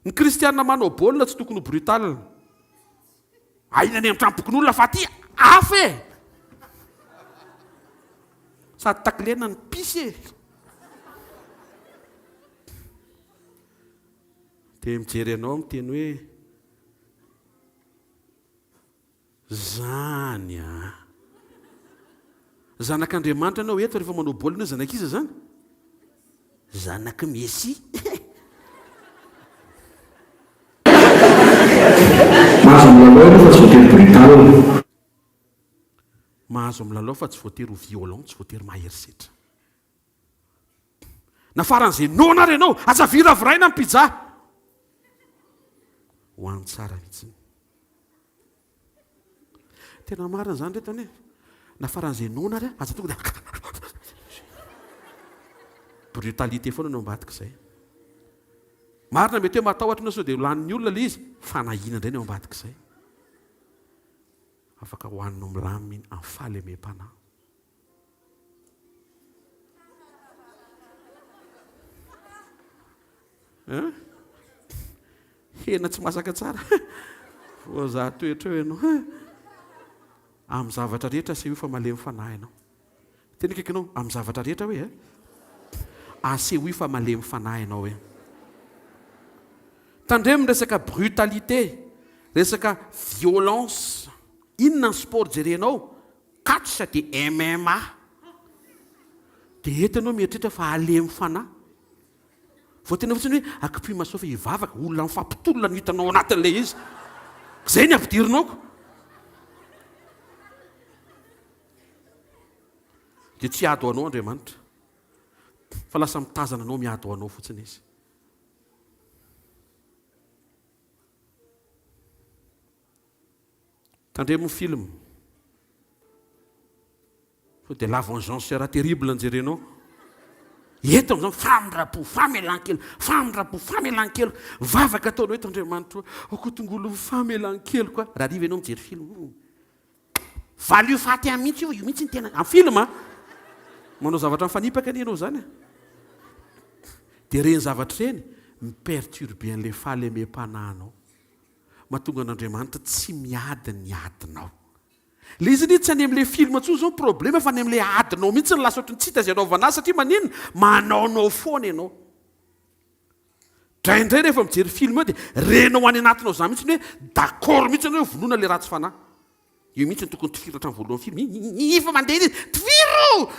Ny kristiana manao baolina tsy tokony ho brutal. Aina any amin'ny tranom-pokonolona fa aty hafa e! Sady taclena ny pisy e! Dia mijery anao miteny hoe Zany a! Zanak'Andriamanitra ianao eto rehefa manao baolina zanak'iza zany? Zanak'i Messi. Mahazo milalao ianao fa tsy voatery brutal. Mahazo milalao fa tsy voatery ho violent, tsy voatery mahery setra. Na faran'izay noana ary ianao, aza viraviraina ny pizza. Hoano tsara mihitsy. Tena marina izany reto anie. Na faran'izay noana ary aza tonga dia brutalité foana no ambadik'izay. Marina mety hoe matahotra ianao sao dia ho lanin'ny olona ilay izy, fanahiana indray ny ao ambadik'izay. Afaka hohaninao milamina iny amin'ny fahalemem-panahy. Hein? Hena tsy masaka tsara. Voazaha toetra eo ianao. Hein? Amin'ny zavatra rehetra asehoy fa malemy fanahy ianao. Teny akaikinao, amin'ny zavatra rehetra hoe eh? Asehoy fa malemy fanahy ianao hoe. Tandremo ny resaka brutalité, resaka violence. Inona ny sport jerenao? Catch dia MMA. Dia eto ianao mieritreritra fa halemy fanahy. Vao tena fotsiny hoe akipio maso fa hivavaka, olona mifampitolona no hitanao ao anatin'ilay izy. Izay ny ampidirinao ko. Dia tsy hiady ho anao Andriamanitra. Fa lasa mitazana anao miady ho anao fotsiny izy. Tandremo ny film. Sao dia la vengeance sera terrible ny jerenao. Eto amin'izao famindram-po, famelan-keloka, famindram-po, famelan-keloka. Vavaka ataonao eto Andriamanitra o, aoka ho tonga olon'ny famelan-keloka aho. Raha hariva ianao mijery film. Valio faty ahy mihitsy io, io mihitsy ny tena amin'ny film a. Manao zavatra mifanipaka anie ianao izany e. Dia ireny zavatra ireny mi-perturber an'ilay fahalemem-panahinao. Mahatonga an'Andriamanitra tsy miady ny adinao. Ilay izy anie tsy any amin'ilay film intsony izao ny problema fa any amin'ilay adinao mihitsy no lasa ohatran'ny tsy hita izay anaovana azy satria maninona? Manaonao foana ianao. Indraindray rehefa mijery film eo dia renao any anatinao izany mihitsy ny hoe d'accord mihitsy ianao hoe vonoina ilay ratsy fanahy. Io mihitsy no tokony tifirina hatramin'ny voalohan'ny film. Iny fa mandeha iny izy, tifiro!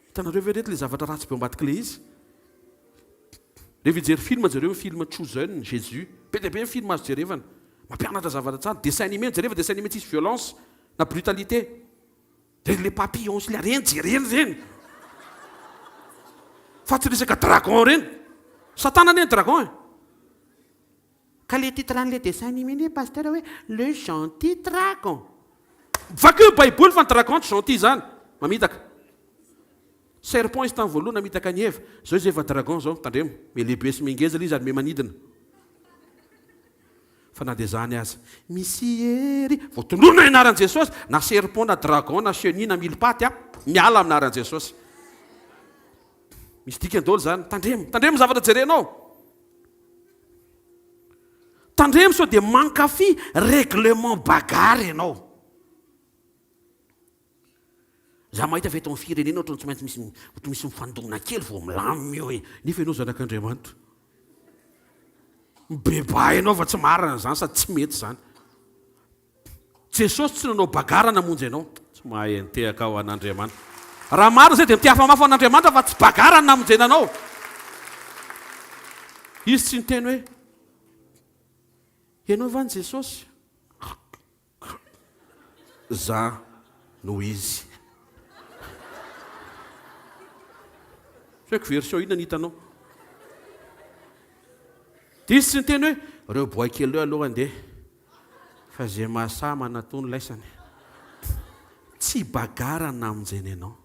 Hitanareo ve reto ilay zavatra ratsy be ao ambadik'ilay izy? Rehefa hijery film jereo ny film Chosen, Jésus. Be dia be ny film azo jerevana. Mampianatra zavatra tsara. Dessin animé no jereva, dessin animé tsisy violence na brutalité. Dia le papillon sy le ireny jerena ireny. Fa tsy resaka dragon ireny. Satana anie ny dragon e. Ka le titre an'le dessin animé anie pasteur hoe le gentil dragon. Vakio ny baiboly fa ny dragon tsy gentil izany. Mamitaka. Serpent izy tamin'ny voalohany namitaka an'i Eva. Zao izy efa dragon zao. Tandremo. Miha lehibe sy miha ngeza ilay izy ary miha manidina. Fa na dia izany aza. Misy hery. Vao tononina ny anaran'i Jesosy, na serpent na dragon na chenille na mille-pattes, miala amin'ny anaran'i Jesosy. Misy dikany daholo izany. Tandremo. Tandremo ny zavatra jerenao. Tandremo sao dia mankafy règlement bagarre ianao. Za mahita fa eto amin'ny firenena ohatran'ny tsy maintsy misy ohatran'ny misy mifandona kely vao milamina eo e. Nefa ianao zanak'Andriamanitra. Mibebaha ianao fa tsy marina izany sady tsy mety izany. Jesosy tsy nanao bagarre namonjy anao. Tsy mahay nitehaka ho an'Andriamanitra. Raha marina izay dia mitehafa mafy ho an'Andriamanitra fa tsy bagarre no namonjena anao. Izy tsy niteny hoe ianao va ny Jesosy? Za no izy. Tsy haiko version inona ny hitanao. Dia izy tsy niteny hoe reo boay kely reo aloha andeha fa ze mahasahy manatony laisany. Tsy bagarre ny namonjeny anao.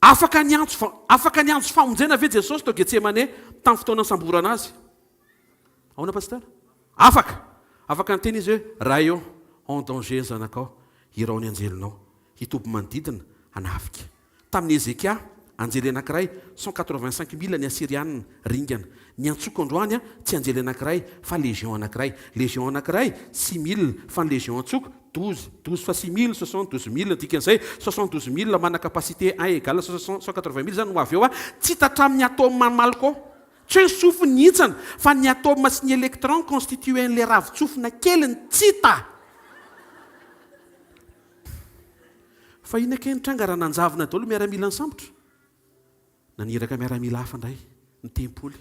Afaka niantso afaka niantso famonjena ve Jesosy tao Getsemane tamin'ny fotoana nisamborana azy? Ahoana Pasteur? Afaka! Afaka niteny izy hoe, Ray ô, en danger ny zanakao, hirao ny anjelinao, hitoby manodidina, hanafika. Tamin'i Hezekia, anjely anankiray, 185 mille ny Asyriana, ringana. Ny antsoko androany tsy anjely anankiray fa légion anankiray. Légion anankiray, 6000, fa ny légion antsoko, 12, 12 fois 6000, 72000, ny dikan'izay, 72000 manana capacité un égale 180000 zany no avy eo, tsy hita hatramin'ny atome Malko. Tsy hoe ny sofiny nihintsana, fa ny atome sy ny électron mi-constituer an'ilay ravin-tsofina kely ny tsy hita. Fa inona kay ny tranga raha nanjavona daholo ny miaramila nisambotra? Naniraka miaramila hafa indray ny tempoly.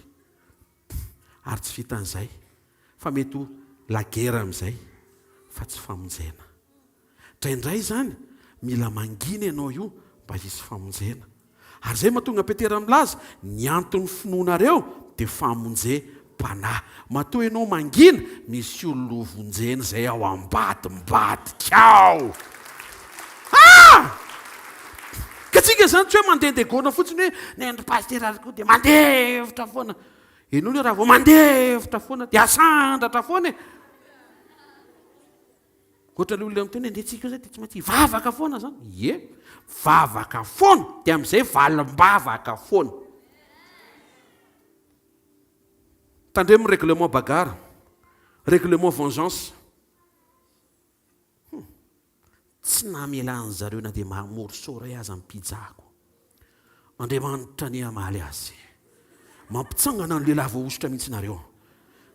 Ary tsy vitan'izay fa mety ho la guerre amin'izay fa tsy famonjena. Indraindray izany mila mangina ianao io mba hisy famonjena. Ary izay mahatonga Petera milaza, ny anton'ny finoanareo dia famonjem-panahy. Matoa ianao mangina, misy olona ho vonjena izay ao ambadimbadika ao. Ah! Ka tsika izany tsy hoe mandehandeha gona fotsiny hoe ny an-dry pasitera ary koa dia mandefitra foana. Ianao anie raha vao mandefitra foana dia asandratra foana e. Ohatra ilay olona miteny hoe andeha tsika io zay dia tsy maintsy hivavaka foana zany. Ie, vavaka foana dia amin'izay valim-bavaka foana. Tandremo règlement bagarre, règlement vengeance. Hum. Tsy namelan'ny zareo na dia morceau iray aza ny pizza-ko. Andriamanitra anie hamaly azy. Mampitsangana ny lehilahy voahosotra mihitsy nareo.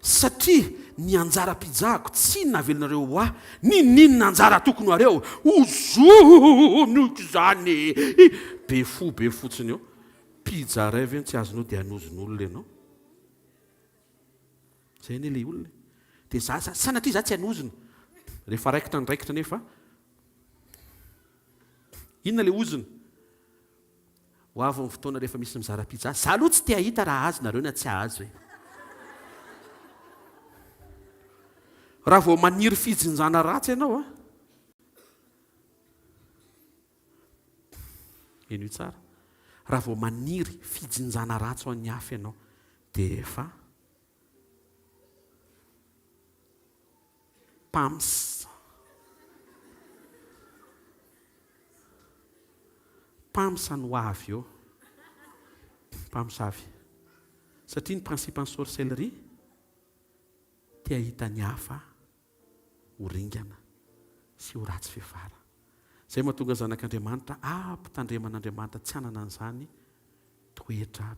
Satria ny anjara pizza-ko tsy navelanareo ho ahy, n'inon'inona anjara tokony ho areo, hozoniko izany. Be fo be fotsiny eo. Pizza iray ve no tsy azonao dia hanozon'olona ianao? Zay anie le olona e. Dia za, za, sanatria za tsy hanozona. Rehefa raikitra ny raikitra nefa, inona le ozona? Ho avy ny fotoana rehefa misy mizara pizza. Za aloha tsy te hahita raha ahazo nareo na tsy ahazo e. Raha vao maniry fijinjana ratsy ianao a. Henoy tsara. Raha vao maniry fijinjana ratsy ho an'ny hafa ianao dia efa Pams. Pams no avy eo. Mpamosavy. Satria ny principe ny sorcellerie te hahita ny hafa ho ringana sy ho ratsy fiafara. Izay mahatonga zanak'Andriamanitra ampitandreman'Andriamanitra tsy hanana an'izany toetra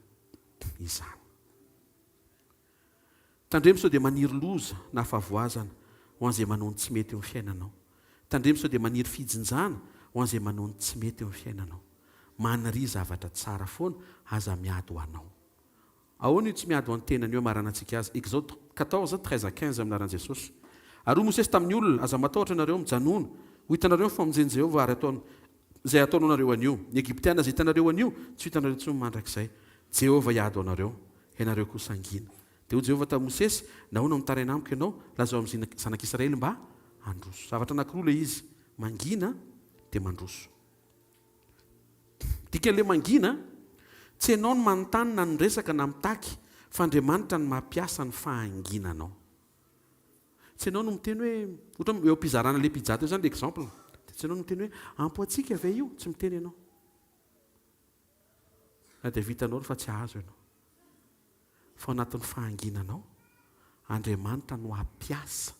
izany. Tandremo sao dia maniry loza na fahavoazana ho an'izay manao ny tsy mety eo amin'ny fiainanao. Tandremo sao dia maniry fijinjana ho an'izay manao ny tsy mety eo amin'ny fiainanao. Maniria zavatra tsara foana, aza miady ho anao. Ahoana io tsy miady ho an'ny tenany io amaranantsika azy? Exode 14, 13 à 15 amin'ny anaran'i Jesosy. Ary hoy Mosesy tamin'ny olona, Aza matahotra ianareo, mijanòna, ho hitanareo ny famonjen'i Jehovah ary hataony izay hataony ho anareo anio. Ny Egyptiana izay hitanareo anio, tsy ho hitanareo intsony mandrakizay. Jehovah hiady ho anareo, ianareo kosa hangina. Dia hoy Jehovah tamin'i Mosesy, Nahoana no mitaraina amiko ianao? Lazao amin'ny zanak'Israely mba handroso. Zavatra anankiroa ilay izy, mangina dia mandroso. Dikan'ilay mangina, tsy ianao no manontany na miresaka na mitaky, fa Andriamanitra no mampiasa ny fahanginanao. Tsy ianao no miteny hoe, ohatra hoe eo am-pizarana ilay pizza teo izany ilay exemple, dia tsy ianao no miteny hoe, ampy ho antsika ve io? Tsy miteny ianao. Na dia vitanao ry fa tsy hahazo ianao. Fa ao anatin'ny fahanginanao, Andriamanitra no hampiasa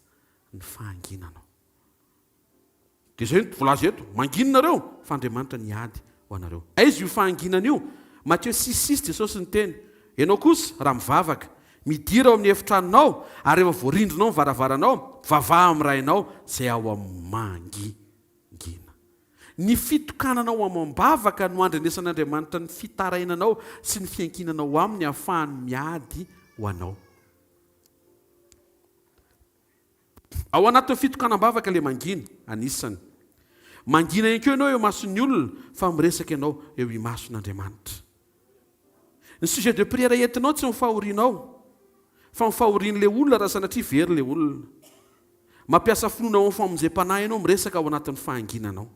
ny fahanginanao. Dia izay no voalaza eto, mangina nareo fa Andriamanitra niady ho anareo. Aiza io fahanginana io? Mathieu six six Jesosy niteny, Ianao kosa, raha mivavaka, midira ao amin'ny efitranonao, ary rehefa voarindrinao ny varavaranao, mivavaha amin'ny Rainao izay ao amin'ny mangingina. Ny fitokananao amam-bavaka no andrenesan'Andriamanitra ny fitarainanao sy ny fiankinanao Aminy ahafahany miady ho anao. Ao anatin'ny fitokanam-bavaka ilay mangina, anisany. Mangina ihany koa ianao eo imason'ny olona fa miresaka ianao eo imason'Andriamanitra. Ny sujet de prière entinao tsy ny fahorianao fa ny fahorian'ilay olona raha sanatria very ilay olona. Mampiasa finoana ao amin'ny famonjem-panahy ianao miresaka ao anatin'ny fahanginanao.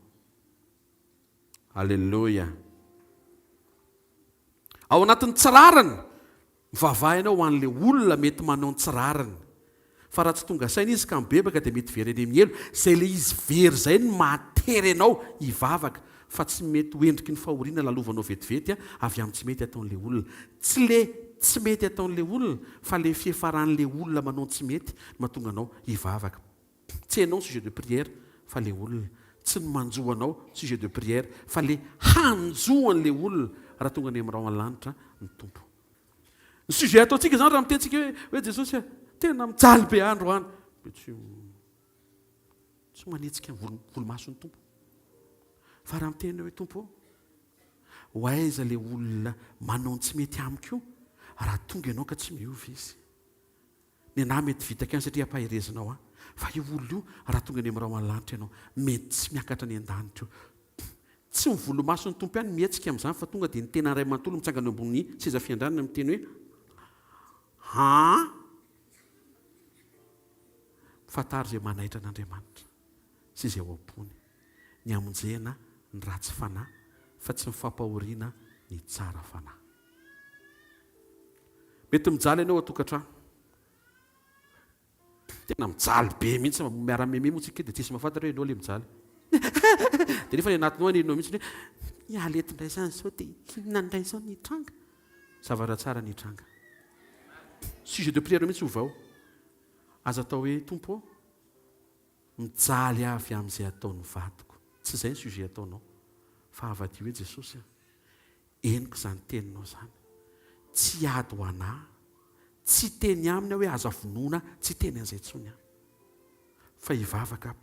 Alléluia. Ao anatin'ny tsy rariny, mivavaha ianao ho an'ilay olona mety manao ny tsy rariny. Fa raha tsy tonga saina izy ka mibebaka dia mety very any amin'ny helo. Izay ilay izy very izay no mahatery anao hivavaka fa tsy mety ho endriky ny fahoriana lalovanao vetivety avy amin'ny tsy mety ataon'ilay olona. Tsy le tsy mety ataon'ilay olona fa le fiafaran'ilay olona manao ny tsy mety no mahatonga anao hivavaka. Tsy ianao ny sujet de prière fa le olona. Tsy ny manjo anao sujet de prière fa le hanjo an'le olona raha tonga any amin'ny rahona lanitra ny Tompo. Ny sujet ataontsika izany raha miteny tsika hoe hoe Jesosy a, tena mijaly be ahy androany. Dia tsy tsy manetsika ny volo volomason'ny Tompo. Fa raha miteny hoe Tompo ô, ho aiza ilay olona manao ny tsy mety amiko io raha tonga ianao ka tsy miova izy. Ny anah mety vitako ihany satria ampaherezinao ahy. Fa io olona io raha tonga any amin'ny rahona lanitra ianao, mety tsy miakatra any an-danitra io. Tsy ny volomason'ny Tompo ihany mihetsika amin'izany fa tonga dia ny tenany iray manontolo mitsangana eo ambony seza fiandranana miteny hoe, Haa? Fantaro izay manaitra an'Andriamanitra sy izay ao am-pony. Ny hamonjena ny ratsy fanahy fa tsy ny fampahoriana ny tsara fanahy. Mety mijaly ianao ao an-tokantrano. Tena mijaly be mihitsy, miara-meme moa tsika dia tsisy mahafantatra hoe ianao ilay mijaly. Dia nefa ny anatinao any ianao mihitsy hoe hiala eto indray izany izao dia inona indray izao ny hitranga? Zavatra tsara ny hitranga. Sujet de prière mihitsy ovao. Aza atao hoe Tompo ô, mijaly aho avy amin'izay ataon'ny vadiko. Tsy izay ny sujet ataonao. Fa avadio hoe Jesosy a, Henoko izany teninao izany. Tsy hiady ho anà. Tsy hiteny aminy aho hoe aza vonoina, tsy hiteny an'izay intsony aho. Fa hivavaka aho.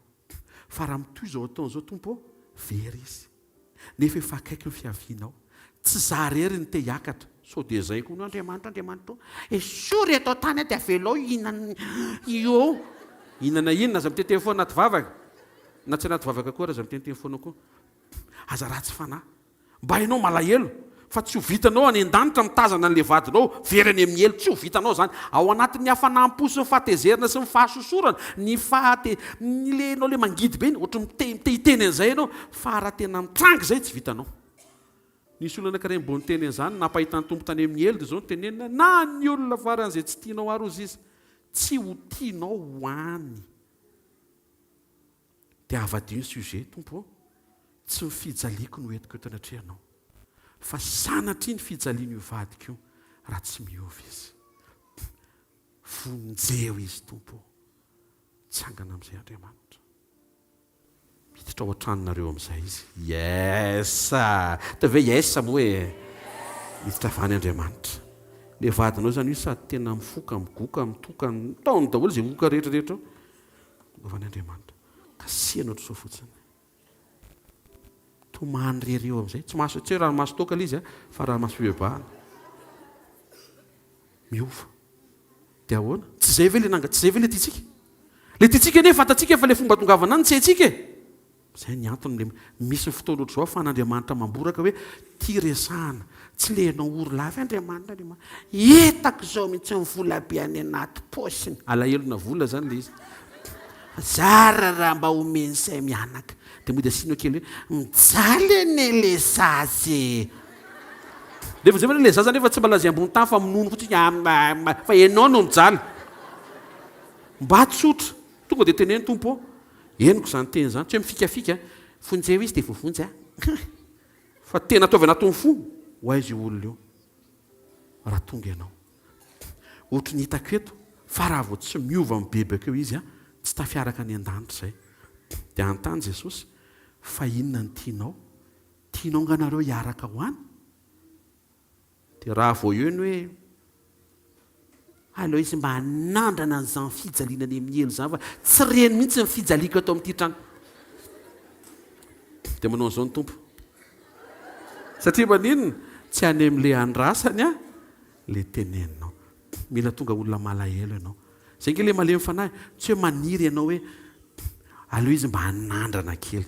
Fa raha mitohy izao ataony izao Tompo ô, very izy. Nefa efa akaiky ny fiavianao. Tsy izaho irery no te hiakatra. Sao dia izay koa no Andriamanitra, Andriamanitra ô, esory eto an-tany aho dia avelao hihinana io. Hihinana inona? Aza miteniteny foana anaty vavaka. Na tsy anaty vavaka koa ary aza miteniteny foana koa. Aza ratsy fanahy. Mba ianao malahelo fa tsy ho vitanao any an-danitra mitazana an'ilay vadinao very any amin'ny helo, tsy ho vitanao izany. Ao anatin'ny hafanam-po sy ny fahatezerana sy ny fahasosorana, ny fahate, ny le ianao le mangidy be iny, ohatry ny te, te hiteny an'izay ianao, fa raha tena mitranga izay tsy vitanao. Nisy olona anankiray mbo niteny an'izany, nampahita ny Tompo tany amin'ny helo dia izao no tenenina, na ny olona faran'izay tsy tianao ary hozy izy, tsy ho tianao ho any. Dia avadio ny sujet, Tompo ô, tsy ny fijaliako no entiko eto anatrehanao, fa sanatria ny fijalian'io vadiko io raha tsy miova izy. Vonjeo izy, Tompo ô. Tsangana amin'izay Andriamanitra. Miditra ao an-tranonareo amin'izay izy. Yes! Ataovy hoe yes moa e! Miditra avy any Andriamanitra. Ilay vadinao izany io sady tena mifoka, migoka, mitoka, ataony daholo izay oka rehetra rehetra ao. Lovan'i Andriamanitra. Kasihana ohatr'izao fotsiny. Tomany rery eo amin'izay. Tsy maso, tsy hoe ranomaso toaka ilay izy fa ranomaso fibebahana. Miova. Dia ahoana? Tsy izay ve ilay nanga, tsy izay ve ilay tiantsika? Ilay tiantsika anie fantatsika fa ilay fomba tongavana any tsy haintsika e. Izay ny antony le misy ny fotoana ohatr'izao ahafahan'Andriamanitra mamboraka hoe tia resahana, tsy le ianao ory lava Andriamanitra Andriamanitra, hitako izao mihitsy ny vola be any anaty paosiny, alahelona vola izany le izy, zara raha mba omeny izay mianaka, dia mody asiana kely hoe mijaly anie le zaza e, nefa izay le zaza nefa tsy mba lazainy ambony tany fa minono fotsiny am am fa ianao no mijaly, mba tsotra, tonga dia teneno Tompo ô. Henoko izany teny izany, tsy hoe mifikafika, vonjeo izy dia voavonjy aho. Fa tena ataovy anatin'ny fo, ho aiza io olona io raha tonga ianao. Ohatry ny hitako eto, fa raha vao tsy miova mibebaka eo izy, tsy tafiaraka any an-danitra izay. Dia hanontany Jesosy, fa inona no tianao? Tianao nga nareo hiaraka ho any? Dia raha vao eo ny hoe aleo izy mba hanandrana an'izany fijaliana any amin'ny helo izany fa tsy reny mihitsy ny fijaliako ato amin'ity trano. Dia manao an'izao ny Tompo. Satria maninona? Tsy any amin'ilay andrasany an, ilay teneninao. Mila tonga olona malahelo ianao. Izay ange ilay malemy fanahy, tsy hoe maniry ianao hoe aleo izy mba hanandrana kely.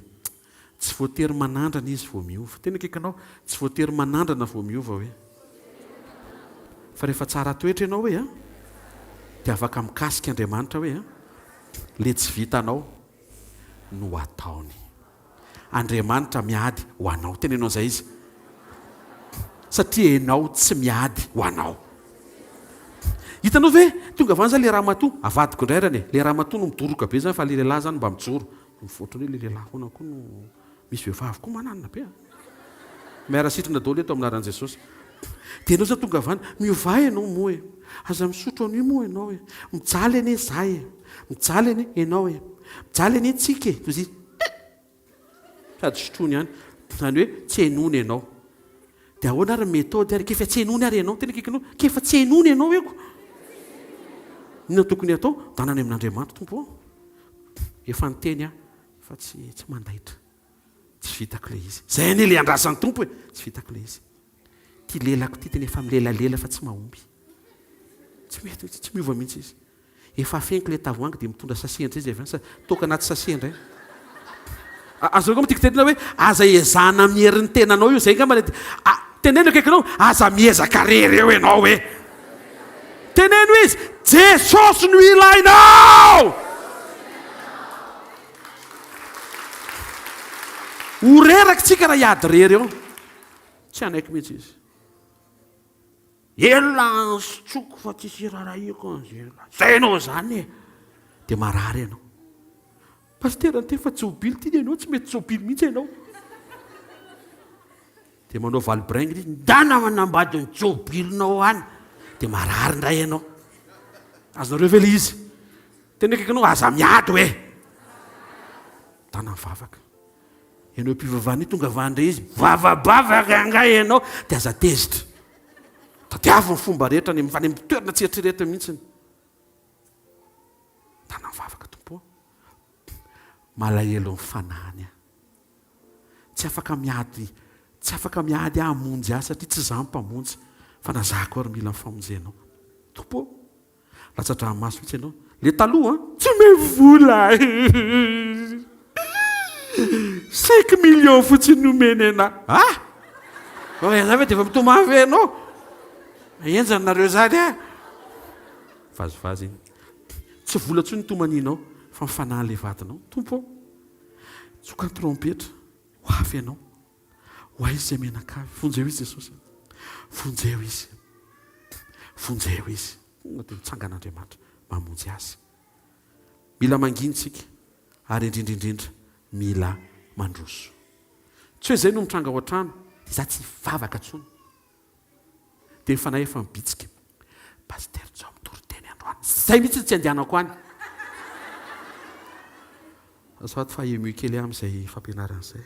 Tsy voatery manandrana izy vao miova. Tena akaikinao, tsy voatery manandrana vao miova hoe. Fa rehefa tsara toetra ianao hoe an, dia afaka mikasika Andriamanitra hoe an, le tsy vitanao no ataony. Andriamanitra miady ho anao. Teneno an'izay izy. Satria ianao tsy miady ho anao. Hitanao ve? Tonga avy any zany le ramatoa, avadiko indray rany e. Le ramatoa no midoroka be zany fa le lehilahy zany mba mijoro. Mivoatra hoe le lehilahy foana koa no misy vehivavy koa mananona be a. Miara sitrana daholo eto amin'ny anaran'i Jesosy. Dia ianao zany tonga avy any, miovà ianao moa e. Aza misotro an'io moa ianao e. Mijaly anie za e. Mijaly anie ianao e. Mijaly anie tsika e. Toy izy sady sotroiny ihany. Izany hoe tsy henoina ianao. Dia ahoana ary ny méthode ary? K'efa tsy henoiny ary ianao. Tena akaikinao. K'efa tsy henoiny ianao eko. Inona no tokony hatao? Ndana any amin'Andriamanitra, Tompo ô. Efa niteny aho fa tsy tsy mandaitra. Tsy vitako ilay izy. Izay anie ilay andrasan'ny Tompo e. Tsy vitako ilay izy. Ity lelako ity tena efa milelalela fa tsy mahomby. Tsy mety mihitsy, tsy miova mihitsy izy. Efa afeniko ilay tavoahangy dia mitondra sachet indray izy avy any sa toaka anaty sachet indray. Azonao angamba tiako tenenina hoe aza ezahana amin'ny herin'ny tenanao io, izay angamba ilay teneno akaikinao, aza miezaka rery eo ianao e. Teneno izy, Jesosy no ilainao! Ho reraka isika raha hiady rery eo. Tsy hanaiky mihitsy izy. Ela sotroiko fa tsisy irarahiako an'izay lazainao izany e! Dia marary ianao. Pasitera niteny fa jobily ity ianao, tsy mety jobily mihitsy ianao. Dia manao valibringue izy, ndana manambady ny jobilinao any. Dia marary indray ianao. Azonareo ve ilay izy? Tena akaiky anao, aza miady hoe. Ndana mivavaka. Ianao mpivavahana io tonga avy indray izy, mivavabavaka angaha ianao, dia aza tezitra. Tadiavo ny fomba rehetra any amin'ny toerana tsy eritreretina mihitsy. Tana mivavaka Tompo ô. Malahelo ny fanahiny aho. Tsy afaka miady, tsy afaka miady aho hamonjy ahy satria tsy izaho mpamonjy fa na za koa ary mila ny famonjenao. Tompo ô. Latsa-dranomaso mihitsy ianao. Le taloha an, tsy omeo vola Cinq millions fotsiny no omeny anah. Ah! Fa ianao ve dia efa mitomany ve ianao? Henjana nareo zany ah! Vazivazy iny. Tsy vola intsony no tomanianao fa ny fanahin'ilay vadinao. Tompo ô, tsoka ny trompetra, ho avy ianao. Ho aiza izay mianakavy? Vonjeo izy Jesosy a. Vonjeo izy. Vonjeo izy. Tonga dia mitsangana Andriamanitra mamonjy azy. Mila mangina isika ary indrindra indrindra mila mandroso. Tsy hoe izay no mitranga ao an-trano dia za tsy hivavaka intsony. Dia ny fanahy efa mibitsika. Pasteur Joe mitory teny androany. Zay mihitsy no tsy andehanako any. Azafady fa ému kely aho amin'izay fampianarana izay.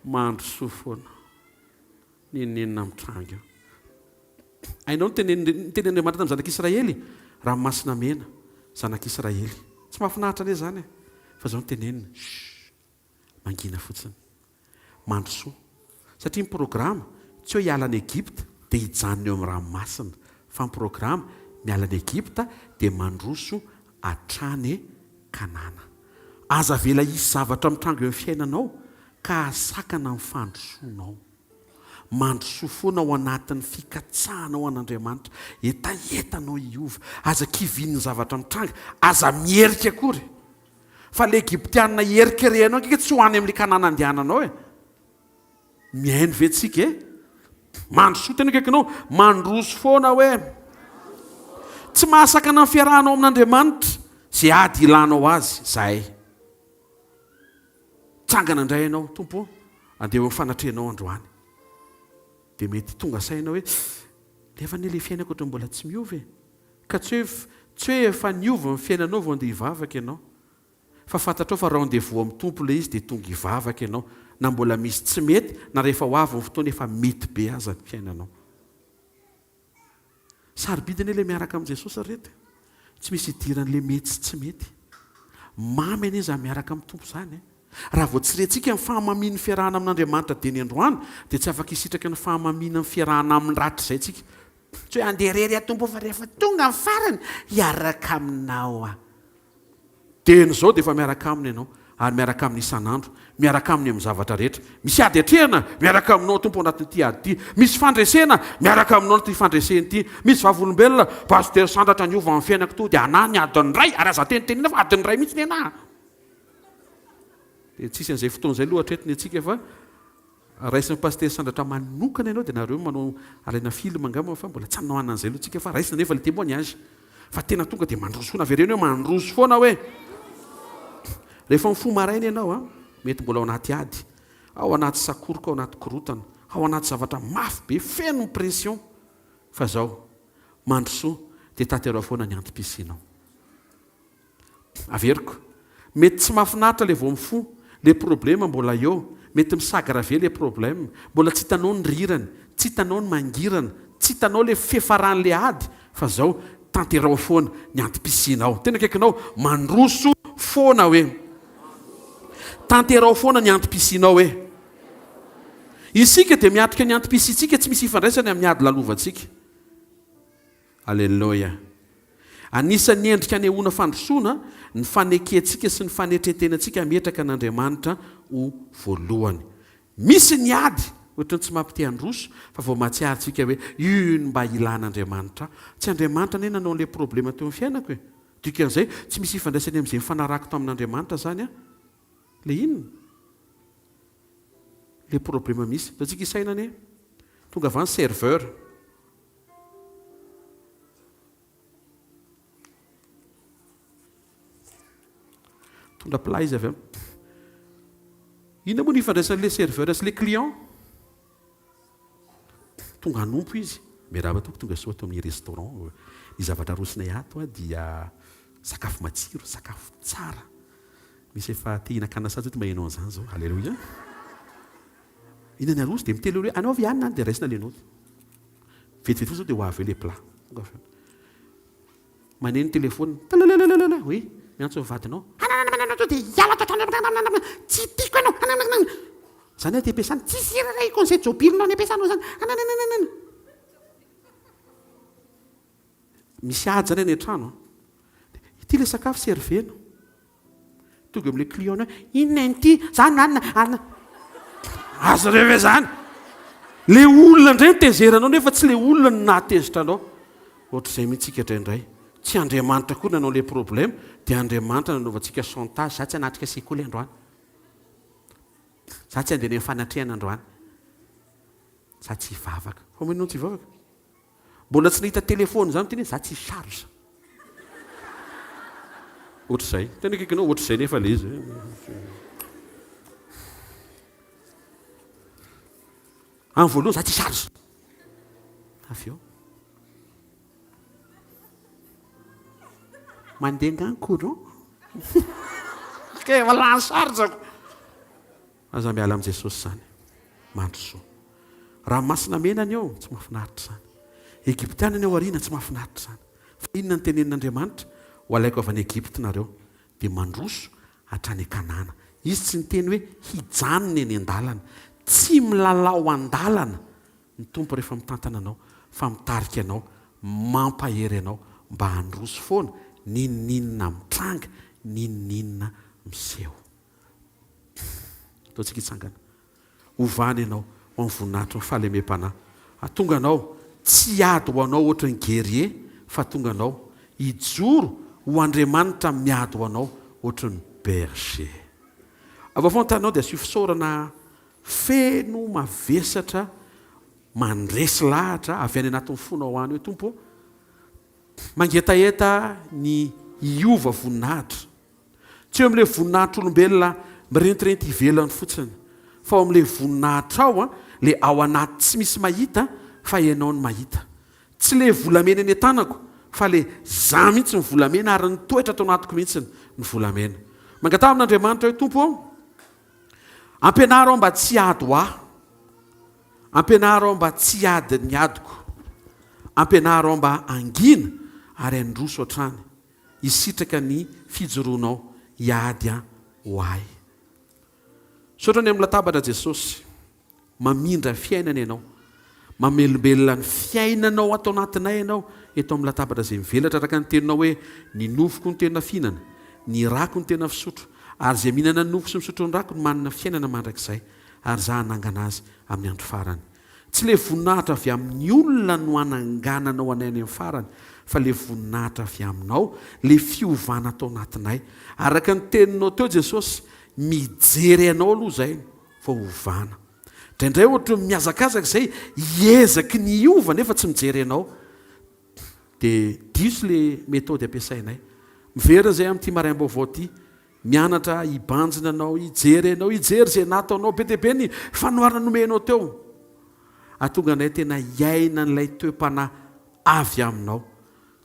Mandrosoa foana. N'inon'inona mitranga eo. Hainao ny tenenin'Andriamanitra tamin'ny zanak'Israely? Ranomasina mena, zanak'Israely. Tsy mahafinaritra anie izany e. Fa izao no teneniny, Chut. Mangina fotsiny. Mandrosoa. Satria ny programa tsy hoe hiala any Egypta dia hijanona eo amin'ny ranomasina. Fa ny programa miala any Egypta dia mandroso hatrany Kanana. Aza avela hisy zavatra mitranga eo amin'ny fiainanao ka hahasakana ny fandrosoanao. Mandrosoa foana ao anatin'ny fikatsahanao an'Andriamanitra. Hetahetanao hiova. Aza kivian'ny zavatra mitranga. Aza miherika akory. Fa le Egyptiana hierikirehanao ange tsy ho any amin'le Kanana andehananao e. Mihaino ve tsika e? Mandrosoa tena akaikinao, mandroso foana hoe. Tsy mahasakana ny fiarahanao amin'Andriamanitra ze ady ilanao azy zay. Tsangana indray ianao, Tompo ô, andeha eo amin'ny fanatrehanao androany. Dia mety tonga saina hoe, nefa anie le fiainako ohatran'ny mbola tsy miova e. Ka tsy hoe tsy hoe efa niova ny fiainanao vao andeha hivavaka ianao. Fa fantatrao fa rendez-vous amin'ny Tompo ilay izy dia tonga hivavaka ianao. Na mbola misy tsy mety na rehefa ho avy ny fotoana efa mety be aza ny fiainanao. Sarobidy anie ilay miaraka amin'i Jesosy ry reto e. Tsy misy idiran'ilay mety sy tsy mety. Mamy anie izany miaraka amin'ny Tompo izany e. Raha vao tsy rentsika ny fahamamian'ny fiarahana amin'Andriamanitra dieny androany dia tsy afaka hisitraka ny fahamamiana ny fiarahana aminy rahatrizay tsika. Tsy hoe handeha irery aho Tompo fa rehefa tonga ny farany hiaraka aminao aho. Dieny izao dia efa miaraka aminy ianao ary miaraka aminy isan'andro, miaraka aminy amin'ny zavatra rehetra. Misy ady atrehina, miaraka aminao Tompo anatin'ity ady ity. Misy fandresena, miaraka aminao anatin'ity fandresena ity. Misy vavolombelona, Pasitera Sandratra niova ny fiainako to dia anah ny adiny iray ary aza tenitenena fa adiny iray mihitsy ny anah. Dia tsisy an'izay fotoana izay aloha hatreto ny antsika fa Raisin'ny Pasitera Sandratra manokana ianao dia nareo manao alaina film angamba fa mbola tsy hanao an'izay aloha tsika fa raisina nefa le témoignage fa tena tonga dia mandroso foana avereno hoe mandroso foana hoe rehefa mifoha maraina ianao a mety mbola ao anaty ady ao anaty sakoroka ao anaty korotana ao anaty zavatra mafy be feno ny pression fa zao mandrosoa dia tanterao foana ny antom-pisianao Averiko. Mety tsy mahafinaritra ilay vao mifoha. Le problema mbola eo, mety mi-s'aggraver le problème, mbola tsy hitanao ny rirany, tsy hitanao ny mangirana, tsy hitanao le fiafaran'le ady fa zao tanteraho foana ny antom-pisianao. Tena akaikinao, mandroso foana hoe. Tanteraho foana ny antom-pisianao hoe. Isika dia miatrika ny antom-pisiantsika tsy misy ifandraisany amin'ny ady lalovantsika. Aleloia. Anisan'ny endrika anehoana fandrosoana ny fanekentsika sy ny fanetren-tenantsika hametraka an'Andriamanitra ho voalohany. Misy ny ady, ohatran'ny tsy mampite handroso, fa vao mahatsiaro tsika hoe io no mba ilan'Andriamanitra ahy. Tsy Andriamanitra anie nanao an'ilay problema teo amin'ny fiainako e. Dikan'izay, tsy misy ifandraisany amin'izay nifanarahako tamin'Andriamanitra izany aho. Ilay inona? Ilay problema misy. Ataontsika hisaina anie. Tonga avy any serveur. Mitondra plat izy avy eo. Inona moa ny ifandraisan'ilay serveur sy ilay client? Tonga hanompo izy. Miarahaba tompoko, tonga soa ato amin'ny restaurant. Ny zavatra arosonay ato dia sakafo matsiro, sakafo tsara. Misy efa te hihinan-kanina sahady zao maheno an'izany izao. Alléluia. Inona ny aroso? Dia miteny hoe anaovy hanina dia raisina ilay note. Vetivety fotsiny dia ho avy eo ilay plat. Tonga avy eo. Maneno téléphone. Talalalalalala. Oui, miantso ny vadinao. Ananananana to dia hiala ato an-trano. Tsy tiako ianao. Anananana. Zany aty am-piasana. Tsisy irarahiko an'izay jobilinao any am-piasana izany. Ananananana. Misy ady zany any an-trano. Ity ilay sakafo servena. Tonga eo amin'ilay client-ny hoe, inona ity? Zany anona, anona. Azo reve zany. Le olona indray no tezeranao nefa tsy le olona no nahatezitra anao. Ohatr'izay mihitsy isika indraindray. Tsy Andriamanitra koa nanao le problème, dia Andriamanitra nanaovantsika chantage, za tsy hanatrika sekoly androany. Za tsy handeha any amin'ny fanatrehana androany. Za tsy hivavaka. Fa maninona no tsy hivavaka? Mbola tsy nahita téléphone zany miteny hoe za tsy charge. Ohatr'izay. Tena akaikinao ohatr'izay nefa le izy. Amin'ny voalohany za tsy charge. Avy eo. Mandeha nga ny courant? Ka efa lany charge-ko. Aza miala amin'i Jesosy izany. Mandrosoa. Ranomasina mena ny eo, tsy mahafinaritra izany. Egyptiana ny ao aoriana, tsy mahafinaritra izany. Fa inona no tenenin'Andriamanitra? Ho alaiko avy any Egypta nareo, dia mandroso hatrany Kanana. Izy tsy niteny hoe hijanona eny an-dalana. Tsy milalao an-dalana ny Tompo rehefa mitantana anao, fa mitarika anao, mampahery anao mba handroso foana, n'inon'inona mitranga, n'inon'inona miseho. Ataontsika hitsangana. Hovana ianao ho amin'ny voninahitry ny fahalemem-panahy. Hahatonga anao tsy hiady ho anao ohatry ny guerrier fa hahatonga anao hijoro ho Andriamanitra miady ho anao ohatry ny berger. Avao ny dia asio fisaorana feno mavesatra mandresy lahatra avy any anatin'ny fonao any hoe Tompo ô, mangetaheta ny hiova voninahitra. Tsy eo amin'ilay voninahitr'olombelona mirentirenty ivelany fotsiny, fa ao amin'ilay voninahitrao, ilay ao anaty tsy misy mahita fa ianao no mahita. Tsy ilay volamena eny an-tanako, fa ilay za mihitsy ny volamena ary nitoetra ato anatiko mihitsy ny volamena. Mangataha amin'Andriamanitra hoe, Tompo ô, ampianaro aho mba tsy hiady ho ahy. Ampianaro aho mba tsy hiady ny adiko. Ampianaro aho mba hangina ary handroso hatrany. hisitraka ny fijoroanao hiady ho ahy. Misaotra ny amin'ny latabatra Jesosy. Mamindra fiainana Ianao. Mamelombelona ny fiainanao ato anatinay Ianao eto amin'ny latabatra izay mivelatra araka ny teninao hoe ny nofoko no tena fihinana, ny rako no tena fisotro, ary izay mihinana ny nofoko sy misotro ny rako no manana fiainana mandrakizay, ary izaho hanangana azy amin'ny andro farany. Tsy ilay voninahitra avy amin'ny olona no hanangananao anay any amin'ny farany, fa ilay voninahitra avy aminao, ilay fiovana ato anatinay. Araka ny teninao teo Jesosy, mijery anao aloha izay vao ovana. Indraindray ohatry ny mihazakazaka izay hiezaky ny hiova nefa tsy mijery anao. Dia diso ilay méthode ampiasainay. Miverina izay amin'ity maraim-baovao ity. Mianatra hibanjina anao, hijery anao, hijery izay nataonao. Be dia be ny fanoharana nomenao teo. Hahatonga anay tena hiaina an'ilay toe-panahy avy aminao.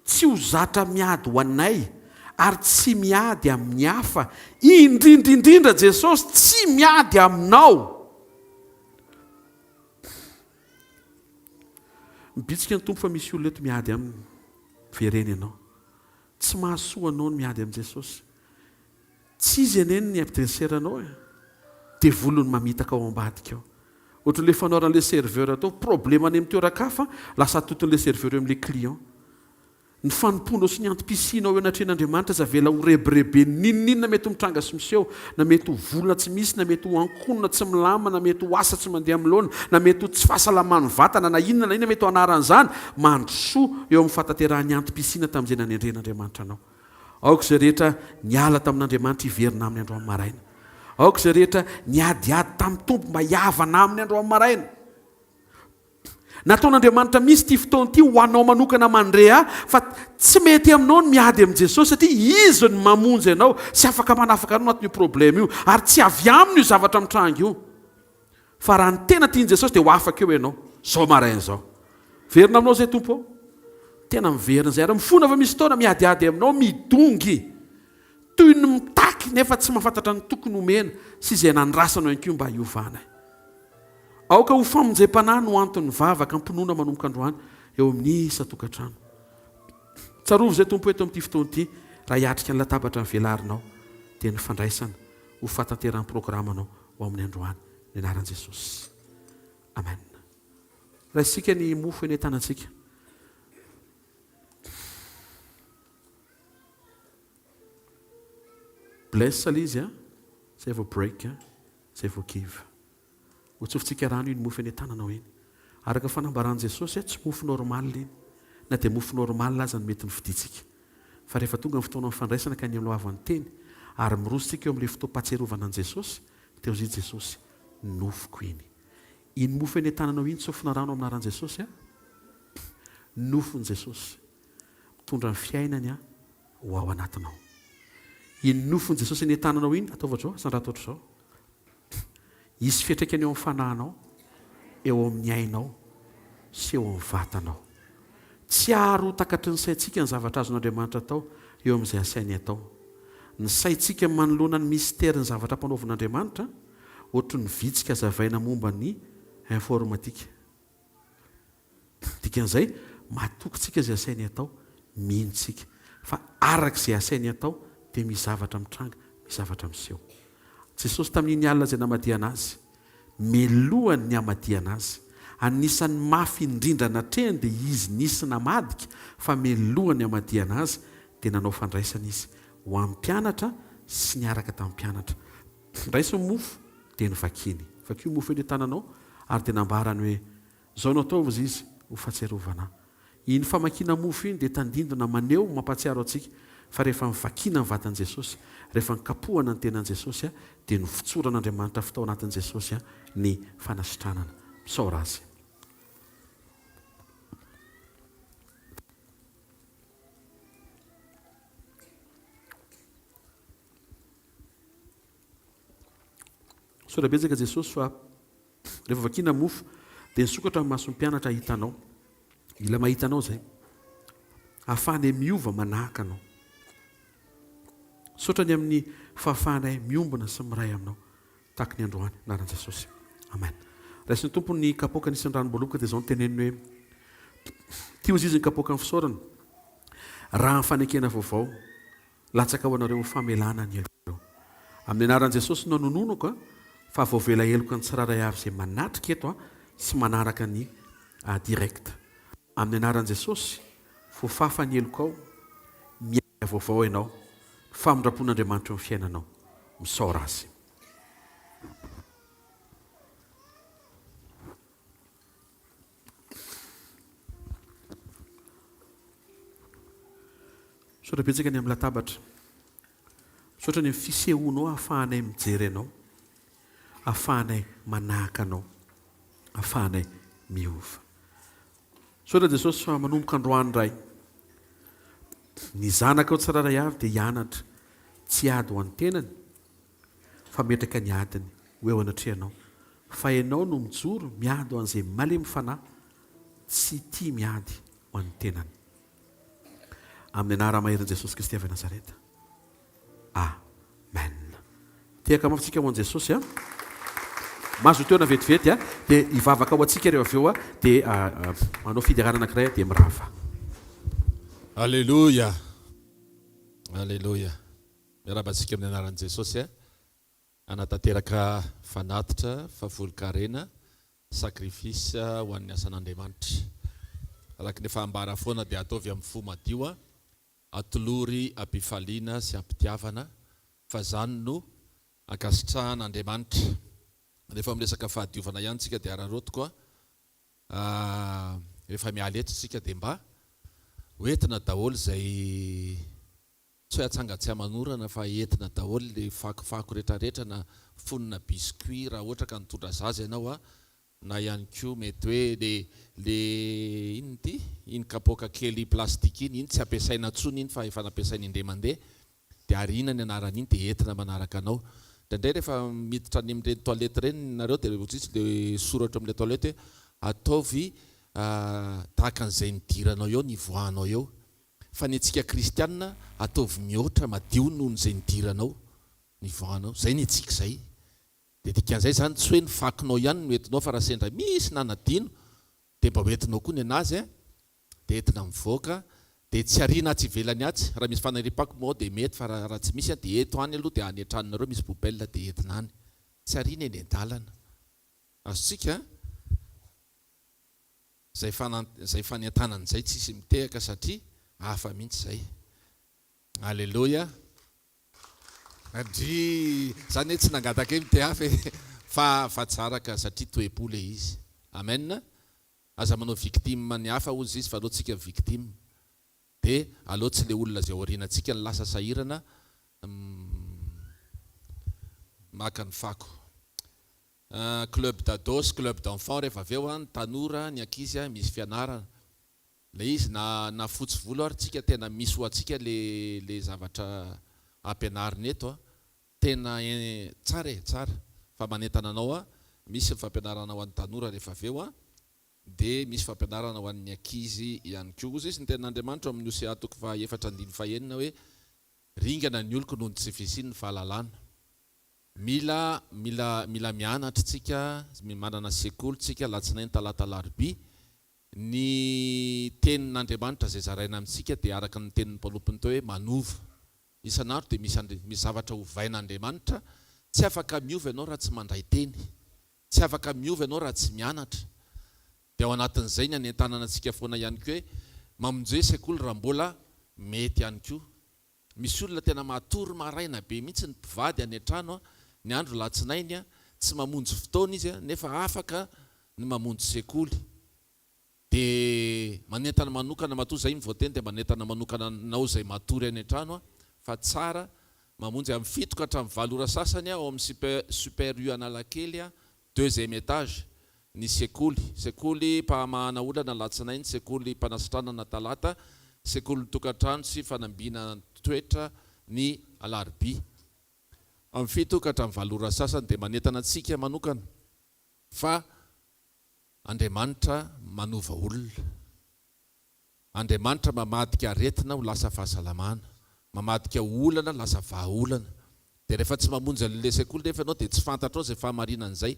Tsy ho zatra miady ho anay. Ary tsy miady amin'ny hafa, indrindra indrindra Jesosy tsy miady aminao. Mibitsika ny Tompo fa misy olona eto miady aminy. Vereno ianao. Tsy mahasoa anao ny miady amin'i Jesosy. Tsy izy anie ny adversaire anao e. Devoly no mamitaka ao ambadika ao. Ohatran'ilay fanaoran'ilay serveur atao, problème any amin'ny toeran-kafa, lasa atoton'ilay serveur eo amin'ilay client. Ny fanompoanao sy ny antom-pisianao eo anatrehan'Andriamanitra aza avela ho rebireben'ny n'inon'inona mety ho mitranga sy miseho, na mety ho vola tsy misy, na mety ho ankohonana tsy milamina, na mety ho asa tsy mandeha amin'ny laona, na mety ho tsy fahasalaman'ny vatana, na inona na inona mety ho anaran'izany, mandrosoa eo amin'ny fahatanterahan'ny antom-pisiana tamin'izay nanendren'Andriamanitra anao. Aoka izay rehetra niala tamin'Andriamanitra hiverina aminy androany maraina. Aoka izay rehetra niadiady tamin'ny Tompo mba hihavana aminy androany maraina. Nataon'Andriamanitra mihitsy ity fotoana ity ho anao manokana mandre ahy fa tsy mety aminao ny miady amin'i Jesosy satria Izy no mamonjy anao sy afaka manafaka anao anatin'io problème io ary tsy avy aminy io zavatra mitranga io fa raha ny tena tian'i Jesosy dia ho afaka eo ianao zao maraina izao. Miverina aminao izay Tompo ô. Tena miverina izay ary mifona fa misy fotoana miadiady aminao midongy toy ny mitaky nefa tsy mahafantatra ny tokony homena sy izay nandrasanao ihany koa mba hiovanay. Aoka ho famonjem-panahy no anton'ny vavaka am-pinoana manomboka androany eo amin'ny isan-tokantrano. Tsarovy izay Tompo eto amin'ity fotoana ity raha hiatrika ny latabatra velarinao dia ny fandraisana ho fahatanterahan'ny programanao ho amin'ny androany ny anaran'i Jesosy. Amen. Raisintsika ny mofo eny an-tanantsika. Bless ilay izy a, zay vao break a. Izay vao give. Hotsofintsika rano iny mofo eny an-tananao iny. Araka ny fanambaran'i Jesosy, tsy mofo normal iny. Na dia mofo normal aza no mety nofidintsika. Fa rehefa tonga ny fotoanan'ny fandraisana ka nialohavan'ny teny, ary miroso tsika eo amin'ilay fotoam-pahatsiarovana an'i Jesosy, dia hoy Jesosy, Nofoko iny. Iny mofo eny an-tananao iny tsofina rano amin'ny anaran'i Jesosy a. Nofon'i Jesosy. Mitondra ny fiainany a. ho ao anatinao. Iny nofon'i Jesosy eny an-tananao iny, ataovy ohatr'izao, asandrato ohatr'izao. Hisy fiantraikany eo amin'ny fanahinao, eo amin'ny ainao sy eo amin'ny vatanao. Tsy ary ho takatry ny saintsika ny zavatra azon'Andriamanitra atao eo amin'izay asainy atao. Ny saintsika manoloana ny misterin'ny zavatra ampanaovin'Andriamanitra, ohatry ny vitsika azavaina momba ny informatika. Dikan'izay, matoky tsika izay asainy atao, mino tsika fa araka izay asainy atao dia misy zavatra mitranga, misy zavatra miseho. Jesosy tamin'iny alina izay namadihana Azy, melohany ny hamadihana Azy. Anisan'ny mafy indrindra natrehiny dia Izy nisy namadika fa melohany hamadihana Azy dia nanao fandraisana Izy ho an'ny mpianatra sy niaraka tamin'ny mpianatra. Raiso ny mofo dia novakiany. Vakio ny mofo eny an-tananao ary dia nambarany hoe, Izao no ataovy izy izy ho fahatsiarovana ahy. Iny famakiana mofo iny dia tandindona maneho mampahatsiaro antsika fa rehefa novakiana ny vatan'i Jesosy, rehefa nokapohana ny tenan'i Jesosy dia novotsoran'Andriamanitra avy tao anatin'i Jesosy ny fanasitranana. Misaora Azy. Misaotra betsaka Jesosy fa rehefa vakiana mofo dia nisokatra ny mason'ny mpianatra hahita anao. Mila mahita anao izay. Ahafahanay miova manahaka anao. Misaotra ny amin'ny fahafahanay miombona sy miray aminao tahaka ny androany. Anaran'i Jesosy. Amen. Raisin'ny Tompo ny kapoaka nisy ny ranom-boaloboka dia izao no teneniny hoe Tia hozy izy ny kapoakan'ny fisaorana raha ny fanekena vaovao Latsaka ho anareo ho famelana ny helokareo. Amin'ny anaran'i Jesosy no anononako a, fa voavela heloka ny tsirairay avy izay manatrika eto a, sy manaraka ny direct. Amin'ny anaran'i Jesosy, voafafa ny helokao, miaina vaovao ianao, famindram-pon'Andriamanitra eo amin'ny fiainanao. Misaora Azy. Misaotra betsaka ny amin'ny latabatra. Misaotra ny amin'ny fisehoanao ahafahanay mijery anao, ahafahanay manahaka anao, ahafahanay miova. Misaotra Jesosy fa manomboka androany Ray. Ny zanakao tsirairay avy dia hianatra tsy hiady ho an'ny tenany fa metraka ny adiny ho eo anatrehanao fa ianao no mijoro miady ho an'izay malemy fanahy tsy tia miady ho an'ny tenany. Amin'ny anara-maherin'i Jesosy Kristy avy Nazareta. Amen. Tehaka mafy tsika ho an'i Jesosy a. Mazotoa toerana vetivety a, dia hivavaka ho antsika ireo avy eo a, dia manao fiderana anankiray a, dia mirava. Aleloia! Aleloia! Miarahaba antsika amin'ny anaran'i Jesosy a. Hanatanteraka fanatitra, fahafolonkarena, sacrifice ho an'ny asan'Andriamanitra. Araka ny efa ambara foana dia ataovy amin'ny fo madio a. Atolory am-pifaliana sy am-pitiavana fa izany no ankasitrahan' Andriamanitra. Rehefa miresaka fahadiovana ihany tsika dia araraotiko a, rehefa miala eto tsika dia mba ho entina daholo izay tsy hoe atsanga tsy aman'orana fa entina daholo le fakofako retraretra na fonona biscuit raha ohatra ka nitondra zaza ianao a, Na ihany koa mety hoe le le inona ity? Iny kapoaka kely plastique iny, iny tsy ampiasaina intsony iny fa efa nampiasaina indray mandeha dia ariana ny anaran'iny dia entina manaraka anao. Indraindray rehefa miditra any amin'ireny toilette ireny nareo dia ohatr'izay le soratra eo amin'ilay toilette hoe ataovy tahaka an'izay nidiranao eo ny hivoahanao eo. Fa ny antsika kristiana ataovy mihoatra madio noho ny izay nidiranao ny hivoahanao. Izay ny antsika izay. Dia dikan'izay izany tsy hoe ny fakonao ihany no entinao fa raha sendra misy nanadino dia mba hoentinao koa ny anazy a, dia entina mivoaka, dia tsy ariana atsy ivelany atsy, raha misy fanariam-pako moa ao dia mety fa raha tsy misy dia eto any aloha dia any an-tranonareo misy poubelle dia entina any, tsy ariana eny an-dalana. Azontsika a? Izay izay fanentanana izay tsisy mitehaka satria hafa mihitsy izay. Aleloia. Ndrii, za anie tsy nangataka hoe mitehafa e, fa fa tsara ka satria toe-po le izy. Amen. Aza manao victime ny hafa hozy izy fa aleo tsika victime. De aleo tsy le olona zay aorianantsika no lasa sahirana maka ny fako. Club d'ados, club d'enfants rehefa avy eo an, ny tanora, ny ankizy misy fianarana. Le izy na na fotsy volo ary tsika tena misy ho antsika le le zavatra ampianarina eto a! Tena tsara e! Tsara fa manentana anao a! Misy ny fampianarana ho an'ny tanora rehefa avy eo a! De misy fampianarana ho an'ny ankizy ihany koa. Hozy izy ny tenin'Andriamanitra ao amin'ny Hosea toko faha efatra andininy faha enina hoe, Ringana ny oloko noho ny tsy fisian'ny fahalalana. Mila mila mila mianatra tsika, manana sekoly tsika alatsinainy talata alarobia Ny tenin'Andriamanitra izay zaraina amintsika dia araka ny tenin'ny mpanompony teo hoe manova. Isan'andro dia misy and misy zavatra ovain'Andriamanitra, tsy afaka miova ianao raha tsy mandray teny, tsy afaka miova ianao raha tsy mianatra. Dia ao anatin'izay ny hanentanana antsika foana ihany koa hoe mamonje sekoly raha mbola mety ihany koa. Misy olona tena matory maraina be mihitsy ny mpivady any an-trano ny andro latsinainy, tsy mamonjy fotoana izy nefa afaka ny mamonjy sekoly. Dia manentana manokana, matoa izay no voateny dia manentana manokana anao izay matory any an-trano fa tsara mamonjy amin'ny fito ka hatramin'ny valo ora sasany ao amin'ny super super U Analakely Deuxième étage, ny sekoly, sekoly mpahamahana olana alatsinainy, sekoly mpanasitranana talata, sekolin'ny tokantrano sy fanambinan-toetra ny alarobia. Amin'ny fito ka hatramin'ny valo ora sasany dia manentana antsika manokana fa Andriamanitra manova olona. Andriamanitra mamadika aretina ho lasa fahasalamana, mamadika olana lasa vahaolana. Dia rehefa tsy mamonjy an'ilay sekoly nefa ianao dia tsy fantatrao izay fahamarinan'izay,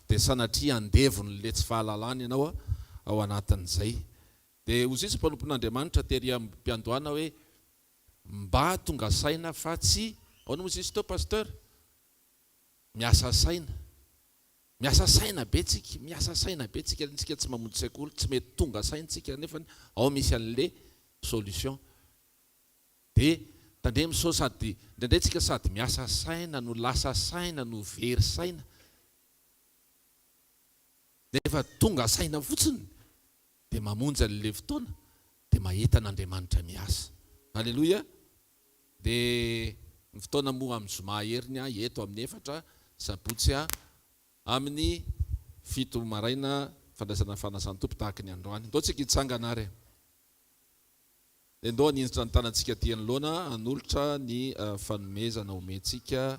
dia sanatria andevon'ilay tsy fahalalana ianao ao anatin'izay. Dia hoy izy mpanompon'Andriamanitra tery am-piandohana hoe mba tonga saina fa tsy, ahoana moa izy teo Pasteur? Miasa saina. Miasa saina be tsika, miasa saina be tsika, tsika tsy mamonjy sekoly, tsy mety tonga saina tsika nefany ao misy anle solution. De tandremo sao sady indraindray tsika sady miasa saina no lasa saina no very saina nefa tonga saina fotsiny de mamonjy anle fotoana de mahita an'Andriamanitra miasa. Aleloia! Dia ny fotoana moa amin'ny zoma heriny eto amin'ny efatra, sabotsy amin'ny fito maraina fandraisana fanasan'ny Tompo tahaka ny androany. Ndao tsika hitsangana ary e. Dia ndao haninjitra ny tanantsika aty anoloana hanolotra ny fanomezana omentsika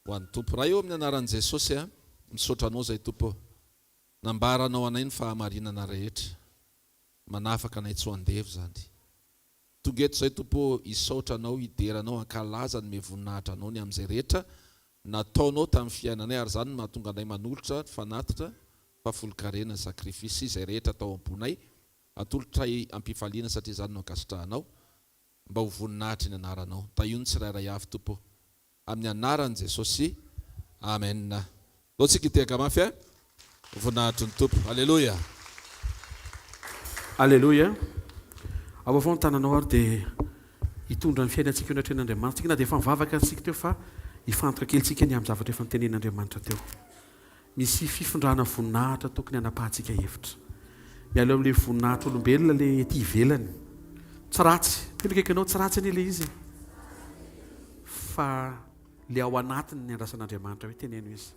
ho an'ny Tompo. Ray ô amin'ny anaran'i Jesosy a, misaotra Anao izay Tompo ô. Nambaranao anay ny fahamarinana rehetra. Manafaka anay tsy ho andevo izany. Tonga eto izay Tompo ô, hisaotra Anao, hidera Anao, hankalaza, hanome voninahitra Anao ny amin'izay rehetra nataonao tamin'ny fiainanay ary izany no mahatonga anay manolotra ny fanatitra, fahafolonkarena, ny sacrifice, izay rehetra atao am-ponay, atolotray am-pifaliana satria izany no ankasitrahanao, mba ho voninahitry ny anaranao. Tahio ny tsirairay avy Tompo ô. Amin'ny anaran'i Jesosy. Amen. Ndao tsika hitehaka mafy eh. Voninahitry ny Tompo. Aleloia. Aleloia. Avaovao ny tananao ary dia hitondra ny fiainantsika eo anatrehan'Andriamanitra tsika na dia efa nivavaka ary isika teo fa hifantoka kely tsika ny amin'ny zavatra efa notenenin'Andriamanitra teo. Misy fifindrana voninahitra tokony hanapahantsika hevitra. Miala eo amin'ilay voninahitr'olombelona ilay ety ivelany. Tsy ratsy. Tena akaiky anao, tsy ratsy anie ilay izy e. Fa ilay ao anatiny ny andrasan'Andriamanitra hoe teneno izy.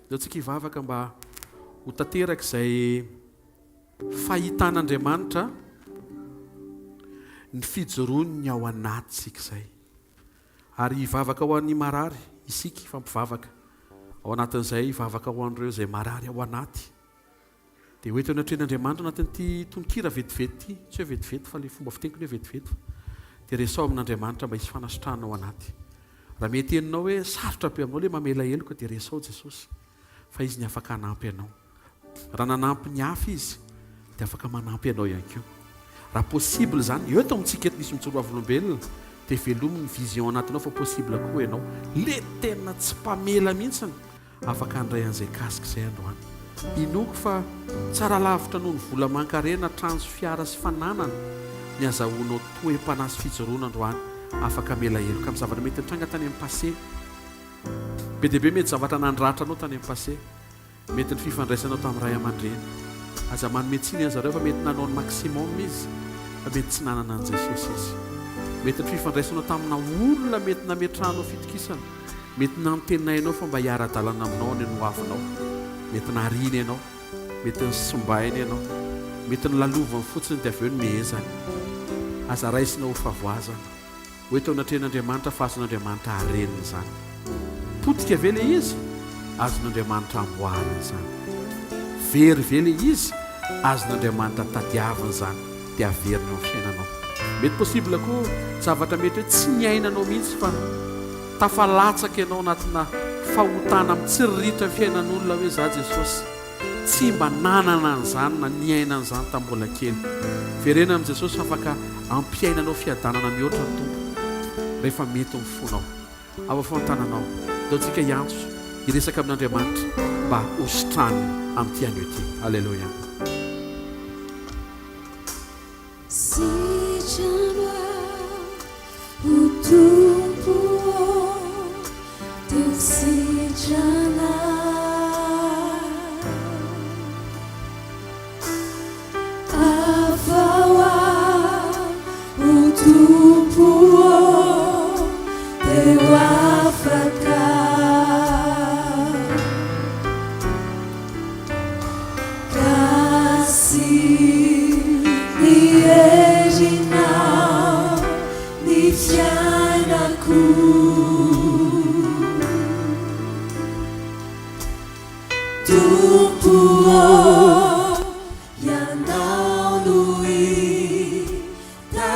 Ndao tsika hivavaka mba ho tanteraka izay fahitan'Andriamanitra ny fijoroany ny ao anatintsika izay. Ary hivavaka ho an'ny marary isika, hifampivavaka. Ao anatin'izay, hivavaka ho an'ireo izay marary ao anaty. Dia ho eto anatrehan'Andriamanitra anatin'ity tononkira vetivety ity, tsy hoe vetivety fa ilay fomba fiteniko ny hoe vetivety, dia resaho amin'Andriamanitra mba hisy fanasitranana ao anaty. Raha mety henonao hoe sarotra be aminao ilay mamela heloka dia resaho Jesosy fa Izy ny afaka hanampy anao. Raha nanampy ny hafa Izy dia afaka manampy anao ihany koa. Raha possible izany, eto amintsika eto misy mijoro vavolombelona dia velomy ny vision anatinao fa possible koa ianao. Le tena tsy mpamela mihitsiny afaka handray an'izay casque izay androany. Inoako fa tsara lavitra noho ny vola aman-karena, trano sy fiara sy fananana ny azahoanao toe-panahy sy fijoroana androany afaka hamela heloka amin'ny zavatra mety nitranga tany amin'ny passé. Be dia be mety zavatra nandratra anao tany amin'ny passé. Mety ny fifandraisanao tamin'ny ray aman-dreny. Aza manome tsiny an'i zareo fa mety nanao ny maximum izy fa mety tsy nanana an'i Jesosy izy. Mety ny fifandraisanao tamina olona mety nametrahanao fitokisana, mety nantenainao fa mba hiara-dalana aminao any ny hoavinao. Mety nariany ianao, mety nisimbainy ianao, mety nolalovany fotsiny dia avy eo nomehezany. Aza raisina ho fahavoazana. Ho eto anatrehan'Andriamanitra fa azon'Andriamanitra harenina izany. Potika ve ilay izy? Azon'Andriamanitra amboarina izany. Very ve ilay izy? Azon'Andriamanitra tadiavina izany dia averina eo amin'ny fiainanao. Mety possible koa zavatra mety hoe tsy niainanao mihitsy fa tafalatsaka ianao anatina fahotana mitsiriritra fiainan'olona hoe za Jesosy. Tsy mba nanana an'izany na niaina an'izany tamin'ny mbola kely. Verena amin'i Jesosy fa afaka hampiainanao fiadanana mihoatra ny Tompo rehefa mety ny fonao. Avafao ny tananao. Ndao tsika hiantso, hiresaka amin'Andriamanitra mba ho sitraniny amin'ity anio ity. Aleloia. Sitrano aho, o Tompo ô, teo sitrana aho. Afaho aho, o Tompo ô, teo afaka aho. Gasy ny herinao ny fiainako. Tompo ô, Ianao no itarainako.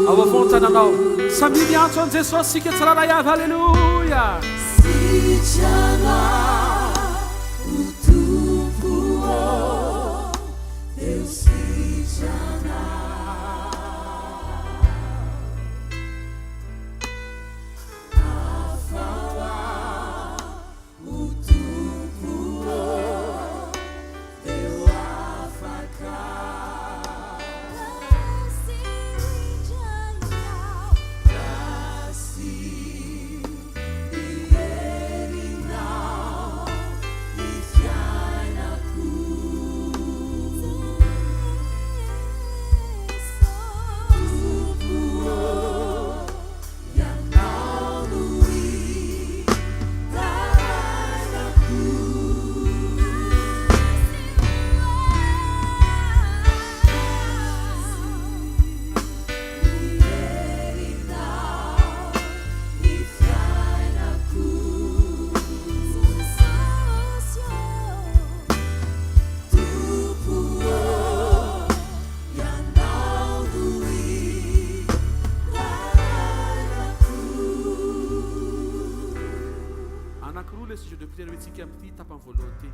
Ao afovoan-tananao. Samia miantso an'i Jesosy isika tsirairay avy. Aleloia! Sitrana o Tompo ô, Deus sitrana. Afaho aho o Tompo ô, Teo afaka. Kasy ny herinao. asaina ho antsika amin'ity tapany voalohany ity.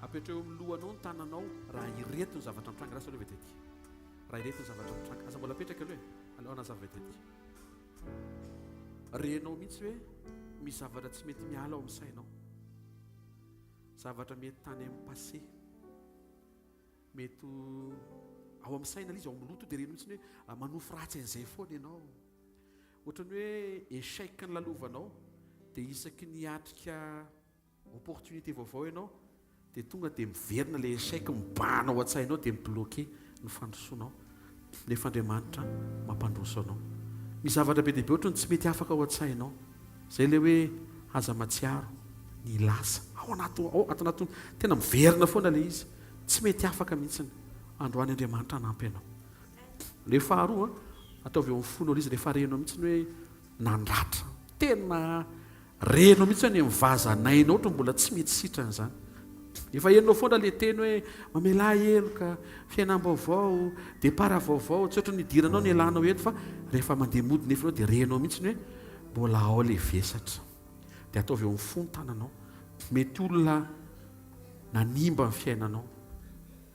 Apetraho eo amin'ny lohanao ny tananao raha ireto ny zavatra mitranga. Lasa aloha vetivety. Raha ireto ny zavatra mitranga. Aza mbola apetraka aloha e. Aleo hanazava vetivety. Renao mihitsy hoe misy zavatra tsy mety miala ao amin'ny sainao. Zavatra mety tany amin'ny passé. Mety ao amin'ny saina ilay izy, ao amin'ny loha to dia renao mihitsy hoe ah, manofy ratsy an'izay foana ianao. Ohatran'ny hoe échec ny lalovanao dia isaky ny hiatrika Opportunité vaovao ianao dia tonga dia miverina ilay échec mibahana ao an-tsainao dia mi-bloquer ny fandrosoanao nefa Andriamanitra mampandroso anao. Misy zavatra be dia be ohatran'ny tsy mety afaka ao an-tsainao. Izay ilay hoe aza matsiaro ny lasa. Ao anaty ao ato anaty tena miverina foana ilay izy. Tsy mety afaka mihitsiny. Androany Andriamanitra hanampy anao. Ilay faharoa, ataovy eo amin'ny fonao ilay izy rehefa renao mihitsy ny hoe nandratra. Tena Renao mihitsy any amin'ny vazan'ainao ohatra mbola tsy mety sitrana izany. Efa henonao foana ilay teny hoe mamelà heloka, fiainam-baovao, départ vaovao, tsy ohatran'ny nidiranao ny ialanao eto fa rehefa mandeha mody nefa ianao dia renao mihitsy ny hoe mbola ao ilay vesatra. Dia ataovy eo amin'ny fo ny tananao. Mety olona nanimba ny fiainanao,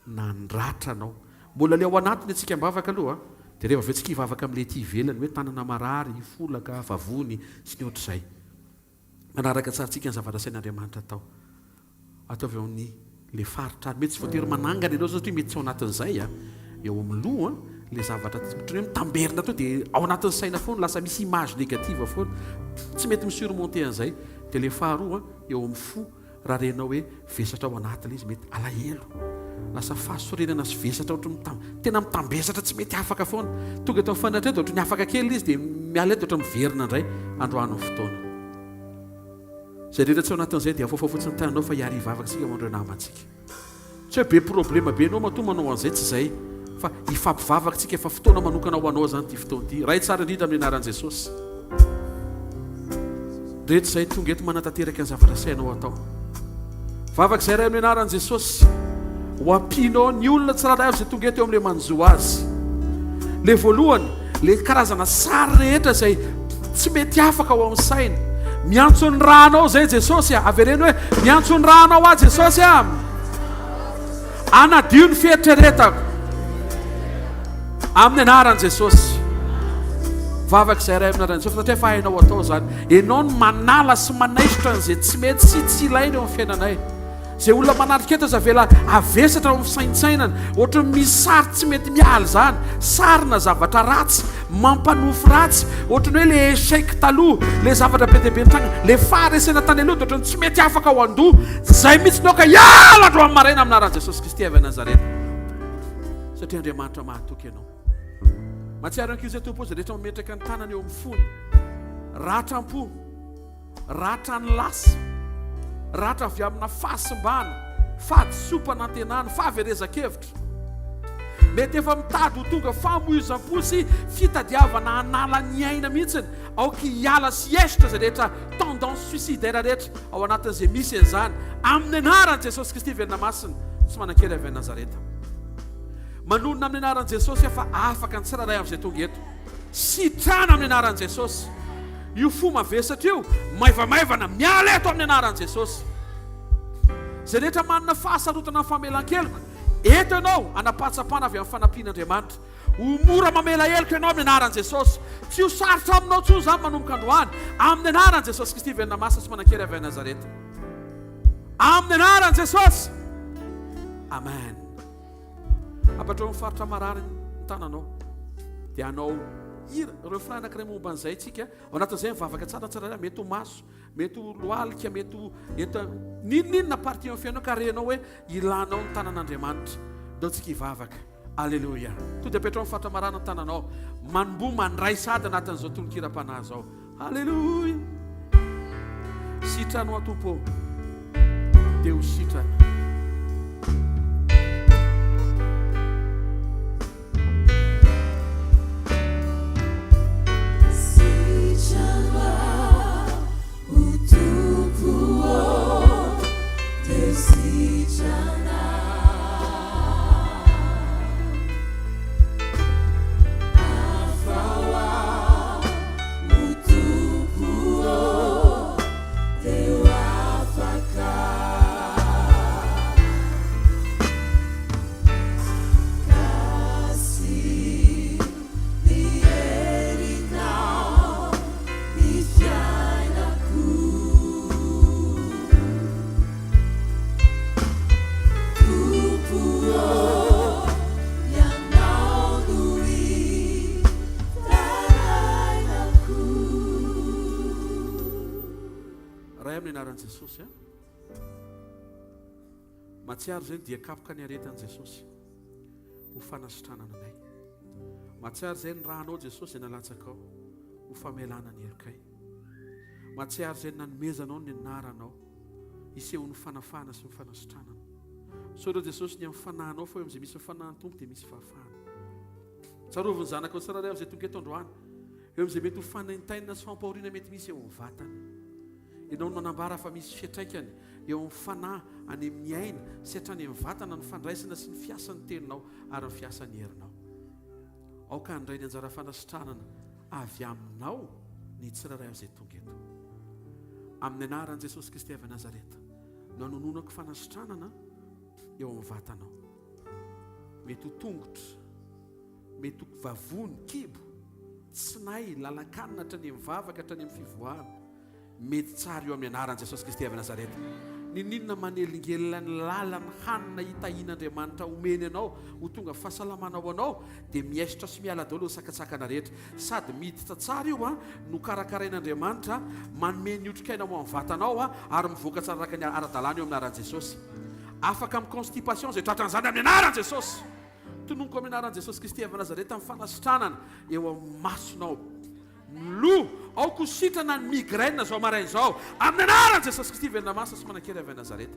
nandratra anao. Mbola ilay ao anatiny antsika am-bavaka aloha dia rehefa avy eo tsika hivavaka amin'ilay ety ivelany hoe tanana marary, folaka, vavony sy ny ohatr'izay. Manaraka tsara tsika ny zavatra asain'Andriamanitra atao. Ataovy eo amin'ny ilay faritra ary. Mety tsy voatery manangana ianao satria mety tsy ao anatin'izay a. Eo amin'ny loha ilay zavatra ohatran'ny hoe mitamberina teo dia ao anatin'ny saina foana lasa misy image négative foana. Tsy mety mi-surmonter an'izay. Dia ilay faharoa eo amin'ny fo. Raha renao hoe vesatra ao anaty ilay izy, mety alahelo, lasa fahasorenana sy vesatra ohatry ny tena mitambesatra tsy mety afaka foana. Tonga eto amin'ny fanatreha dia ohatry ny afaka kely ilay izy dia miala eto ohatry ny miverina indray androany ny fotoana. Izay rehetra tsy ao anatin'izay dia afoafao fotsiny ny tananao fa hiary hivavaka isika ho an'ireo namantsika. Tsy hoe be problema be enao matoa manao an'izay tsy izay fa hifampivavaka tsika fa fotoana manokana ho anao zany ity fotoana ity. Ray tsara indrindra amin'ny anaran'i Jesosy. Reto izay tonga eto manatanteraka ny zavatra asainao atao. Vavaka izay Ray amin'ny anaran'i Jesosy. Ho ampianao ny olona tsirairay avy izay tonga eto eo amin'ilay manjo azy. Le voalohany, le karazana sary rehetra izay tsy mety afaka ao amin'ny saina. Miantso ny ranao izay Jesosy a. Avereno hoe miantso ny ranao aho Jesosy a. Anadio ny fieritreretako. Amin'ny anaran'i Jesosy. Vavaka izay ray amin'ny anaran'i Jesosy satria efa hainao atao izany. Ianao no manala sy manaisotra an'izay tsy mety sy tsy ilaina eo amin'ny fiainanay. Izay olona manatrika eto aza avela havesatra ao amin'ny fisaintsainana, ohatran'ny misy sary tsy mety miala izany, sary na zavatra ratsy, mampanofy ratsy, ohatran'ny hoe ilay échec taloha, ilay zavatra be dia be nitranga, ilay faharesena tany aloha dia ohatran'ny tsy mety afaka ao an-doha. Izay mihitsy no aoka hiala androany maraina amin'ny anaran'i Jesosy Kristy avy any Nazareta. Satria Andriamanitra mahatoky anao. Mahatsiaro ankizy izay Tompo izay rehetra mametraka ny tanany eo amin'ny fony. Ratram-po. Ratra ny lasa, ratra avy amina fahasimbana, fahadisoam-panantenana, fahaverezan-kevitra. Mety efa mitady ho tonga famoizam-po sy fitadiavana hanala ny aina mihitsy. Aoka hiala sy hiesitra izay rehetra tendance suicidaire rehetra ao anatin'izay misy an'izany. Amin'ny anaran'i Jesosy Kristy velona masina sy manan-kery avy any Nazareta. Manonona amin'ny anaran'i Jesosy aho fa afaka ny tsirairay amin'izay tonga eto. Sitrana amin'ny anaran'i Jesosy. Io fo mavesatra io, maivamaivana, miala eto amin'ny anaran'i Jesosy. Izay rehetra manana fahasarotana amin'ny famelan-keloka, eto ianao hanam-pahatsapana avy amin'ny fanampian'Andriamanitra. Ho mora mamela heloka ianao amin'ny anaran'i Jesosy. Tsy ho sarotra aminao intsony izany manomboka androany, amin'ny anaran'i Jesosy Kristy velona masina sy manan-kery avy any Nazareta. Amin'ny anaran'i Jesosy. Amen. Ampatrao amin'ny faritra marary ny tananao. Dia hanao hira, refrain anankiray momba an'izay tsika. Ao anatin'izay mivavaka tsara ny tsirairay, mety ho maso, mety ho lohalika, mety ho eto n'inon'inona partie amin'ny fiainanao ka renao hoe ilanao ny tanan'Andriamanitra. Ndao tsika hivavaka. Aleloia. To dia apetrao amin'ny faritra marary ny tananao. Manomboha mandray sady anatin'izao tonon-kiram-panahy izao. Alléluia. Sitrano aho Tompo ô. Dia ho sitrana. Sitrano aho Tompo ô, dia ho sitrana. Afaho aho, o Tompo ô, dia ho afaka. anaran'i Jesosy a. Mahatsiaro izay ny dia kapoka niaretan'i Jesosy ho fanasitranana anay. Mahatsiaro izay ny ranao Jesosy izay nalatsakao ho famelana ny helokay. Mahatsiaro izay ny nanomezanao ny anaranao hisehoan'ny fanafahana sy ny fanasitranana. Misaotra Jesosy ny amin'ny fanahinao fa eo amin'izay misy ny fanahin'ny Tompo dia misy fahafahana. Tsarovy ny zanakao tsirairay avy izay tonga eto androany. Eo amin'izay mety ho fanaintainana sy fampahoriana mety misy eo amin'ny vatany. Ianao no manambara fa misy fiantraikany eo amin'ny fanahy, any amin'ny aina sy hatrany amin'ny vatana ny fandraisana sy ny fiasan'ny teninao ary ny fiasan'ny herinao. Aoka handray ny anjara fanasitranana avy aminao ny tsirairay avy izay tonga eto. Amin'ny anaran'i Jesosy Kristy avy Nazareta no anononako fanasitranana eo amin'ny vatanao. Mety ho tongotra, mety ho vavony, kibo, tsinay, lalan-kanina hatrany amin'ny vavaka hatrany amin'ny fivoahana. Mety tsara io amin'ny anaran'i Jesosy Kristy avy Nazareta. Ninoninona manelingelina ny lalan'ny hanina hitahian'Andriamanitra omeny anao ho tonga fahasalamana ho anao dia miaisotra sy miala daholo ny sakantsakana rehetra. Sady miditra tsara io an, no karakarain'Andriamanitra, manome ny otrikaina ho an'ny vatanao an, ary mivoaka tsara araka ny ara-dalàna io amin'ny anaran'i Jesosy. Afaka amin'ny constipation izay tratran'izany amin'ny anaran'i Jesosy. Tononiko amin'ny anaran'i Jesosy Kristy avy Nazareta ny fanasitranana eo amin'ny masonao. Ny loha, aoka ho sitrana ny migraine izao maraina izao, amin'ny anaran'i Jesosy Kristy velona masina sy manan-kery avy any Nazareta.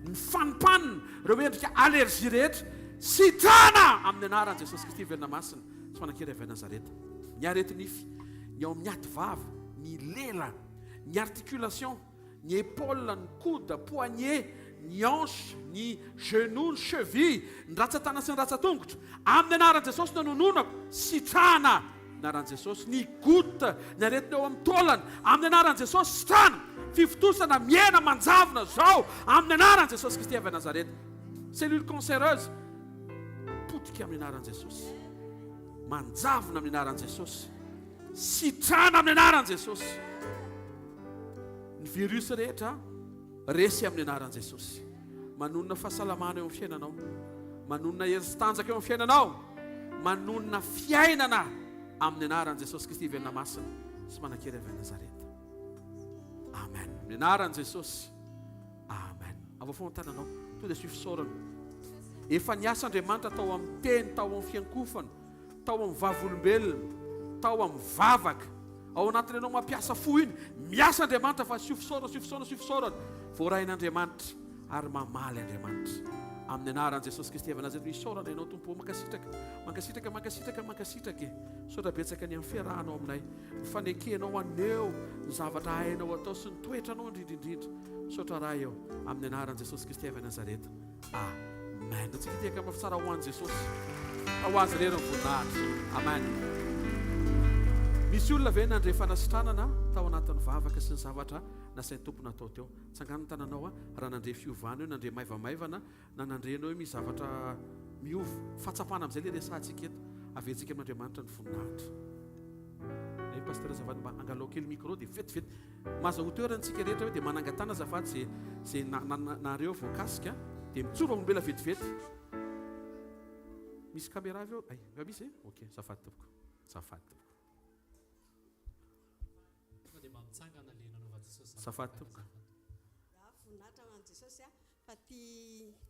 Ny fanimpanina, ireo endrika allergie rehetra, sitrana amin'ny anaran'i Jesosy Kristy velona masina sy manan-kery avy any Nazareta. Ny areti-nify, ny ao amin'ny ati-vava, ny lela, ny articulation, ny épaule, ny coude, poignet, ny hanche, ny genou, ny cheville, ny ratsan-tanana sy ny ratsan-tongotra. Amin'ny anaran'i Jesosy no anononako, sitrana! Anaran'i Jesosy, ny goutte, ny aretina eo amin'ny taolana, amin'ny anaran'i Jesosy, sitrana! Fivontosana, mihena, manjavona, zao, amin'ny anaran'i Jesosy Kristy avy Nazareta. Cellule cancéreuse, potika amin'ny anaran'i Jesosy. Manjavona amin'ny anaran'i Jesosy. Sitrana amin'ny anaran'i Jesosy. Ny virus rehetra resy amin'ny anaran'i Jesosy. Manonona fahasalamana eo amin'ny fiainanao. Manonona hery sy tanjaka eo amin'ny fiainanao. Manonona fiainana amin'ny anaran'i Jesosy Kristy velona masina sy manan-kery avy any Nazareta. Amen. Amin'ny anaran'i Jesosy. Amen. Avoafono ny tananao. Tonga dia asio fisaorana. Efa niasa Andriamanitra tao amin'ny teny, tao amin'ny fiankofana. tao amin'ny vavolombelona, tao amin'ny vavaka, ao anatin'ny ianao mampiasa fo iny, miasa Andriamanitra fa asio fisaorana, asio fisaorana, asio fisaorana, voarain'Andriamanitra ary mamaly Andriamanitra. Amin'ny anaran'i Jesosy Kristy avy Nazareta, isaorana ianao Tompo ô, mankasitraka, mankasitraka, mankasitraka, mankasitraka e. Misaotra betsaka ny amin'ny fiarahanao aminay, ny fanekenao haneho ny zavatra hainao atao sy ny toetranao indrindra indrindra. Misaotra Ray ô, amin'ny anaran'i Jesosy Kristy avy Nazareta. Amen. Antsika ity akama tsara ho an'i Jesosy. Fa ho azy irery ny voninahitra. Amen. Misy olona ve nandre fanasitranana tao anatin'ny vavaka sy ny zavatra nasain'ny Tompo natao teo? Tsangano ny tananao raha nandre fiovana eo, nandre maivamaivana, na nandre anao hoe misy zavatra miova. Fahatsapana amin'izay ilay resahantsika eto. Averintsika amin'Andriamanitra ny voninahitra. Ray pasteur azafady mba angalao kely micro dia vetivety. Mahazahoa toerana tsika rehetra hoe dia manangatana azafady ze ze nareo voakasika dia mitsova olombelona vetivety. Misy caméra avy eo? Ay, nga misy e? Ok, azafady tompoko. Azafady tompoko. Tonga dia mba mitsangana le nanaovan'i Jesosy Azafady tompoko. Voninahitra ho an'i Jesosy a! Fa ty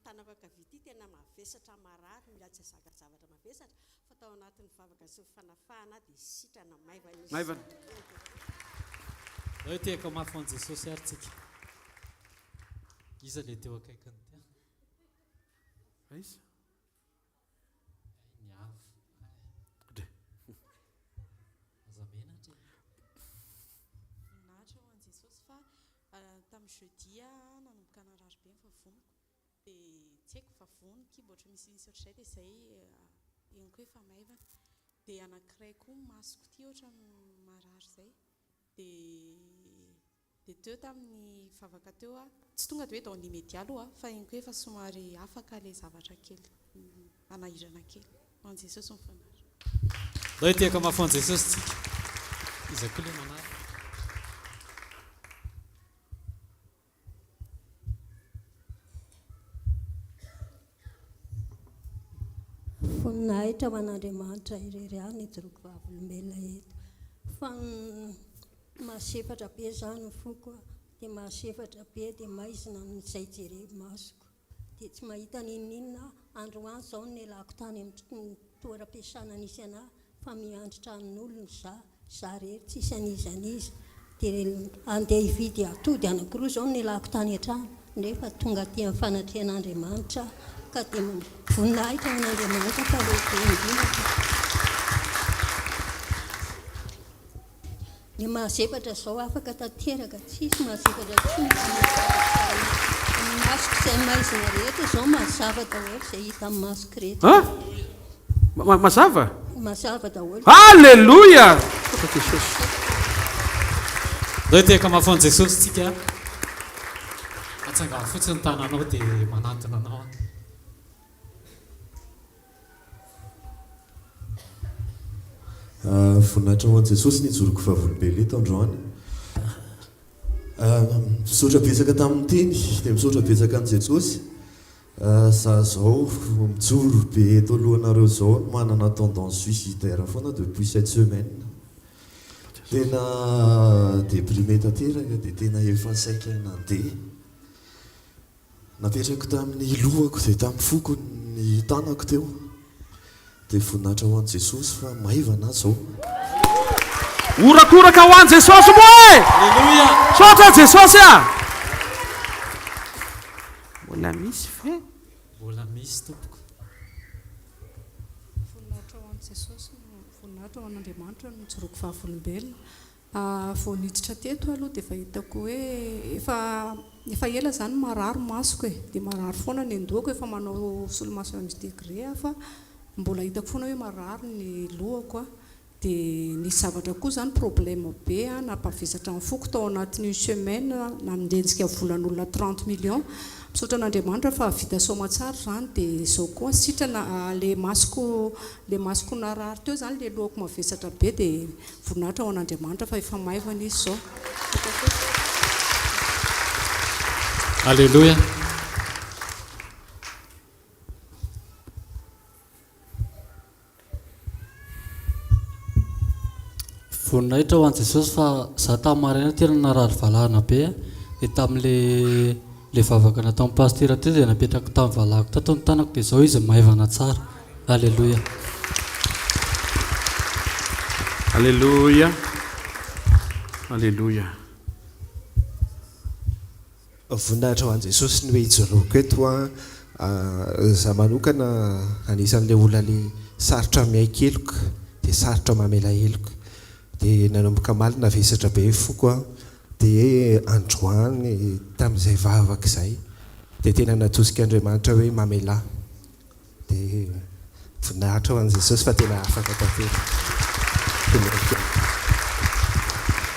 tanako ankavia ty tena mavesatra marary mila tsy zaka zavatra mavesatra fa tao anatin'ny vavaka sy ny fanafahana dia sitrana maivana izy. Maivana. Ndao hitehaka mafy ho an'i Jesosy ary tsika. Iza le teo akaikiny teo? Aiza? Ay, ny avo. Dre. Aza menatra e. Voninahitra ho an'i Jesosy fa tamin'ny jeudi aho nanomboka narary be ny vavoniko dia tsy haiko vavony, kibo ohatry misimisy ohatr'izay dia izay henoko hoe efa maivana. Dia anankiray koa ny masoko ity ohatran'ny marary izay dia Dia teo tamin'ny vavaka teo aho, tsy tonga dia hoe dans l'immédiat aloha fa iny koa efa somary afaka ilay zavatra kely manahirana kely. Ho an'i Jesosy ny voninahitra. Ndao hitehaka mafy ho an'i Jesosy tsika. Iza koa ilay manaraka? Voninahitra ho an'Andriamanitra irery ihany ijoroako vavolombelona eto. Fa masefatra be izany ny foko. Dia mahasefatra be dia maizina amin'izay jereko masoko. Dia tsy mahita n'inon'inona aho. Androany izao no nialako tany amin'ny toeram-piasana nisy anah fa miandry tranon'olona za, za rery tsisy an'iza n'iza. Dia andeha hividy atody anankiroa izao no nialako tany an-trano nefa tonga aty amin'ny fanatrehan'Andriamanitra aho ka dia voninahitra ho an'Andriamanitra fa lehibe indrindra fa. Ny mahazebatra zao afaka tanteraka tsisy mahazebatra tsony ny masoko izay maizina rehetra zao mazava daholo izay hita amin'ny masoko rehetra. An? Mazava? Mazava daholo. Alléluia! Misaotra Jesosy. Ndao hitehaka mafy ho an'i Jesosy tsika. Atsangano fotsiny ny tananao dia manantona anao aho. Voninahitra ho an'i Jesosy ny hijoroko vavolombelona eto androany. Misaotra betsaka tamin'ny teny dia misaotra betsaka an'i Jesosy. Za zao mijoro be eto alohanareo zao no manana tendance suicidaire foana depuis cette semaine. Tena déprimé tanteraka dia tena efa saika nandeha. Napetrako tamin'ny lohako dia tamin'ny foko ny tanako teo. Dia voninahitra ho an'i Jesosy fa maivana aho zao. Horakoraka ho an'i Jesosy moa e! Aleloia! Misaotra Jesosy a! Mbola misy ve? Mbola misy tompoko. Voninahitra ho an'i Jesosy no voninahitra ho an'Andriamanitra no nijoroako vavolombelona. Vao niditra teto aho aloha dia efa hitako hoe efa efa ela izany marary masoko e, dia marary foana ny an-dohako, efa manao solomaso à degré aho fa mbola hitako foana hoe marary ny lohako an, dia nisy zavatra koa izany problème be an nampavesatra ny foko tao anatin'ny une semaine nanenjika volan'olona 30 millions, misaotra an'Andriamanitra fa vita soamatsara izany dia izao koa sitrana ilay masoko ilay masoko narary teo izany ilay lohako mavesatra be dia Voninahitra ho an'Andriamanitra fa efa maivana izy izao. Aleloia. Voninahitra ho an'i Jesosy fa za tamin'ny maraina tena narary valahana be a, dia tamin'le le vavaka nataon'i pasitera teo dia napetrako tamin'ny valahako tato ny tanako dia izao izy maivana tsara. Aleloia. Aleloia. Aleloia. Voninahitra ho an'i Jesosy ny hoe ijoroako eto an. Za manokana anisan'le olona le sarotra miaiky heloka dia sarotra mamela heloka. Dia nanomboka omaly navesatra be foko an. Dia androany tamin'izay vavaka izay dia tena natosik'Andriamanitra hoe mamelà. Dia voninahitra ho an'i Jesosy fa tena afaka tanteraka.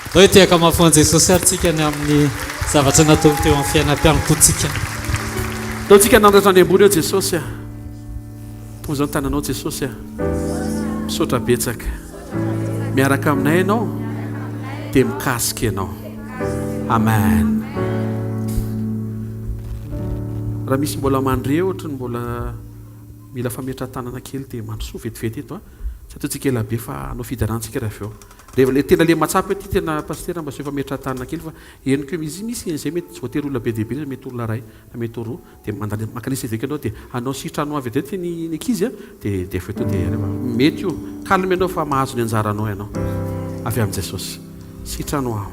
Ndao hitehaka mafy ho an'i Jesosy ary tsika ny amin'ny zavatra nataony teo amin'ny fiainam-piankohotsika. Ndao tsika hanandratra any ambony eo Jesosy a. Tonga izao ny tananao Jesosy a. Misaotra betsaka. Miaraka aminay ianao dia mikasika ianao. Amen. Raha misy mbola mandre ohatry ny mbola mila fametrahan-tanana kely dia mandrosoa vetivety eto a. Tsy ataontsika ela be fa hanao fiderana-ntsika raha avy eo. Rehefa le tena le mahatsapa hoe ty tena pasitera mba asio fametrahan-tanana kely fa henoko hoe misy misy an'izay mety tsy voatery olona be dia be fa mety olona iray na mety ho roa dia mandany mankalesa eveka ianao dia hanao sitrano avy eto ny ny ankizy a dia dia avy eto dia mety io calme ianao fa mahazo ny anjaranao ianao avy amin'i Jesosy sitrano aho.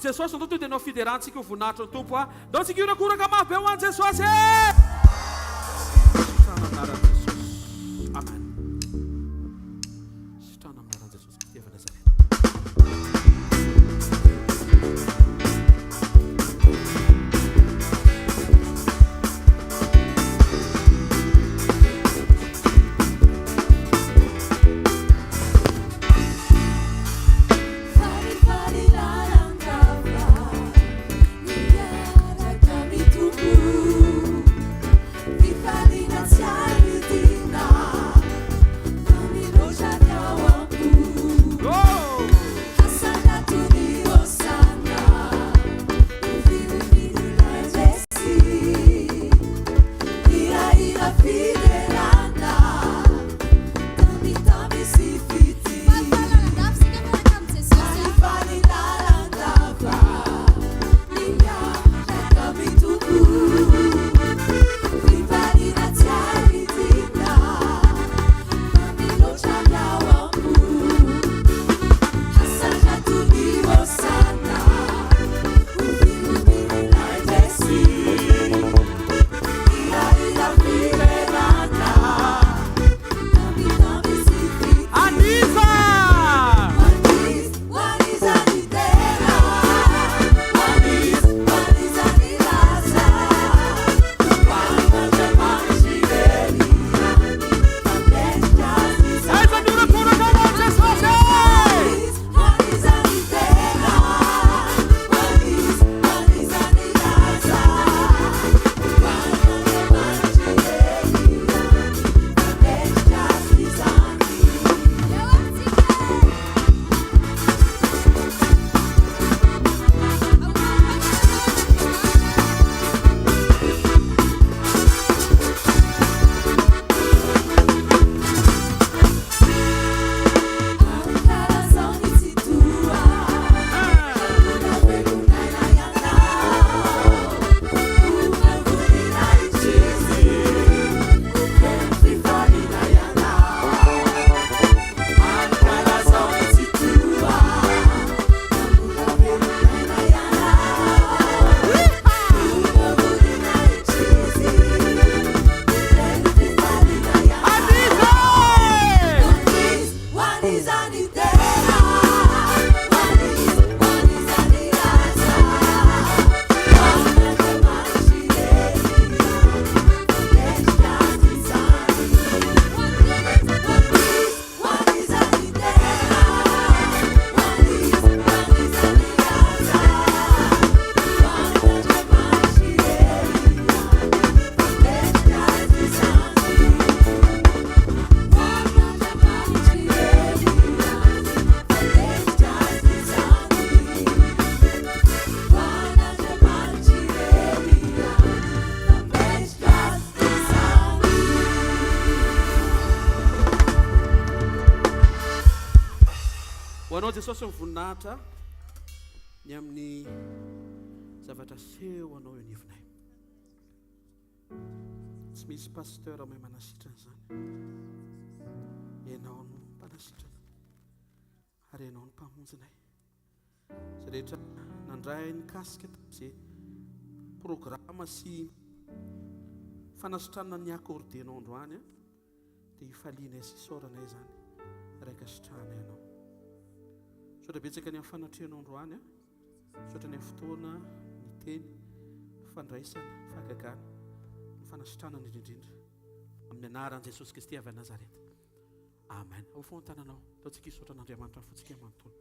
Jesosy, andao tonga dia hanao fiderantsika ho voninahitry ny Tompo a. Ndao tsika hiorakoraka mafy be ho an'i Jesosy e! Sitrana amin'ny anaran'i Jesosy. Amen. Sitrana amin'ny anaran'i Jesosy Kristy avy Nazareta. Falifaly lalandava miaraka amin'ny Tompo, fifaliana tsy hay vidina fa miloatra ny ao am-po. Asandrato ny hosana, hovilivily ilay resy, hirahira fiderana, tambitamby sy fitia. Falifaly lalandava miaraka amin'ny Tompo, fifaliana tsy hay vidina fa miloatra ny ao am-po. Asandrato ny hosana, hovilivily ilay resy, hirahira fiderana, tambitamby sy fitia. An'iza? Aiza ny horakoraka ho an'i Jesosy e? An'iza e? Ho anao Jesosy ny voninahitra ny amin'ny zavatra aseho anao eo anivonay. Tsy misy pasteur mahay manasitrana izany. Ianao no mpanasitrana ary ianao no mpamonjinay. Izay rehetra nandray nikasika tamin'izay programa sy fanasitranana ny accordenao androany dia hifalianay sy isaoranay izany ary ankasitrahanay anao. Misaotra betsaka ny amin'ny fanatrehanao androany a. Misaotra ny amin'ny fotoana, ny teny, ny fandraisana, ny fahagagana, ny fanasitranana indrindra indrindra. Amin'ny anaran'i Jesosy Kristy avy any Nazareta. Amen. Ao foana ny tananao. Ataontsika hisaotra an'Andriamanitra ny fontsika manontolo.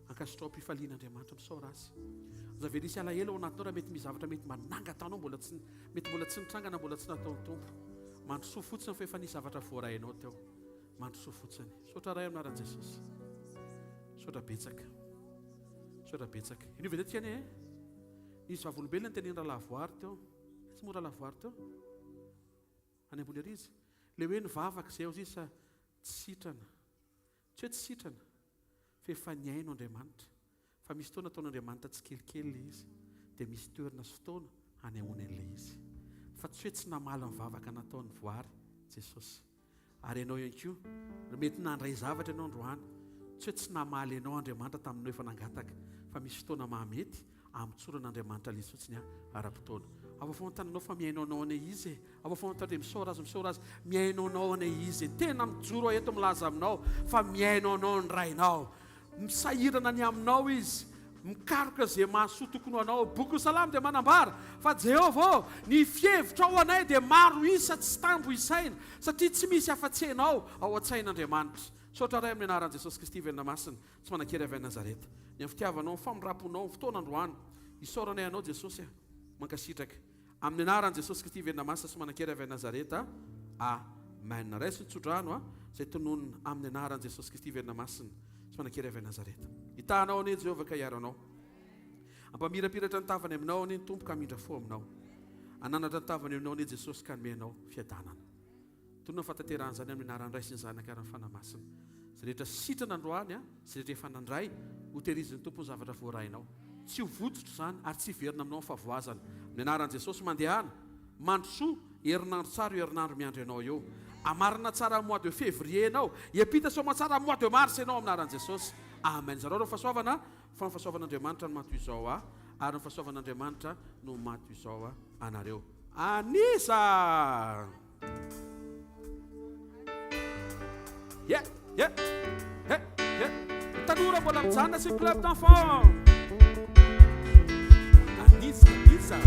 Ankasitraho am-pifaliana Andriamanitra, misaora Azy. Aza avela hisy alahelo ao anatinao raha mety misy zavatra mety manangata anao mbola tsy mety mbola tsy nitranga na mbola tsy nataon'ny Tompo. Mandrosoa fotsiny fa efa nisy zavatra voarainao teo. Mandrosoa fotsiny. Misaotra Ray amin'ny anaran'i Jesosy. Misaotra betsaka. Misaotra betsaka. Ino vedetika anie eh? Nisy vavolombelona nitenen'i Rahalahy Voary teo. Tsy moa Rahalahy Voary teo? Any ambony ary izy. Ilay hoe nivavaka izay ao izy sa tsy sitrana. Tsy hoe tsy sitrana fa efa nihaino Andriamanitra. Fa misy fotoana ataon'Andriamanitra tsikelikely ilay izy, dia misy toerana sy fotoana hanehoany an'ilay izy. Fa tsy hoe tsy namaly ny vavaka nataon'ny voary Jesosy. Ary ianao ihany koa, mety nandray zavatra ianao androany, tsy hoe tsy namaly anao Andriamanitra taminao efa nangataka, Fa misy fotoana mahamety amotsoran'Andriamanitra lesy fotsiny ara-potoana. Avafao ny tananao fa mihaino anao anie Izy e. Avafao ny tananao dia misaora Azy, misaora Azy. Mihaino anao anie Izy e. Tena mijoro aho eto milaza aminao fa mihaino anao ny Rainao. Misahirana ny aminao Izy. Mikaroka izay mahasoa tokony ho anao. Bokin'ny Salamo dia manambara fa Jehovah ô, ny fihevitrao ho anay dia maro isa tsy tambo isaina, satria tsy misy afa-tsy Ianao ao an-tsain'Andriamanitra. Misaotra Ray amin'ny anaran'i Jesosy Kristy velona masina. Tsy manan-kery avy any Nazareta. Ny amin'ny fitiavanao, ny famindram-ponao, ny fotoana androany. Isaoranay Anao Jesosy a. Mankasitraka. Amin'ny anaran'i Jesosy Kristy velona masina sy manan-kery avy any Nazareta. Amen. Raiso ny tsodrano a, izay tononina amin'ny anaran'i Jesosy Kristy velona masina sy manan-kery avy any Nazareta. Hitaha anao anie Jehovah ka hiaro anao. Hampamirapiratra ny tavany aminao anie ny Tompo ka hamindra fo aminao. Hananatra ny tavany aminao anie Jesosy ka hanome anao fiadanana. Tonona ny fahatanterahan'izany amin'ny anaran'ny Ray sy ny Zanaka ary ny Fanahy Masina. Izay rehetra sitrana androany, izay rehetra efa nandray, hotehirizin'ny Tompo ny zavatra voarainao. Tsy ho votsotra izany ary tsy hiverina aminao ny fahavoazana. Amin'ny anaran'i Jesosy, mandehana, mandrosoa, herinandro tsara io herinandro miandry anao io. Hamarina tsara mois de février ianao, hiampita soamantsara mois de mars ianao amin'ny anaran'i Jesosy. Amen. Zarao ireo fahasoavana fa ny fahasoavan'Andriamanitra no maha toy izao ahy ary ny fahasoavan'Andriamanitra no maha toy izao anareo. An'iza? Yeah, yeah, yeah, yeah. Tanora mbola mijanona sy club d'enfant. An'iza, an'iza?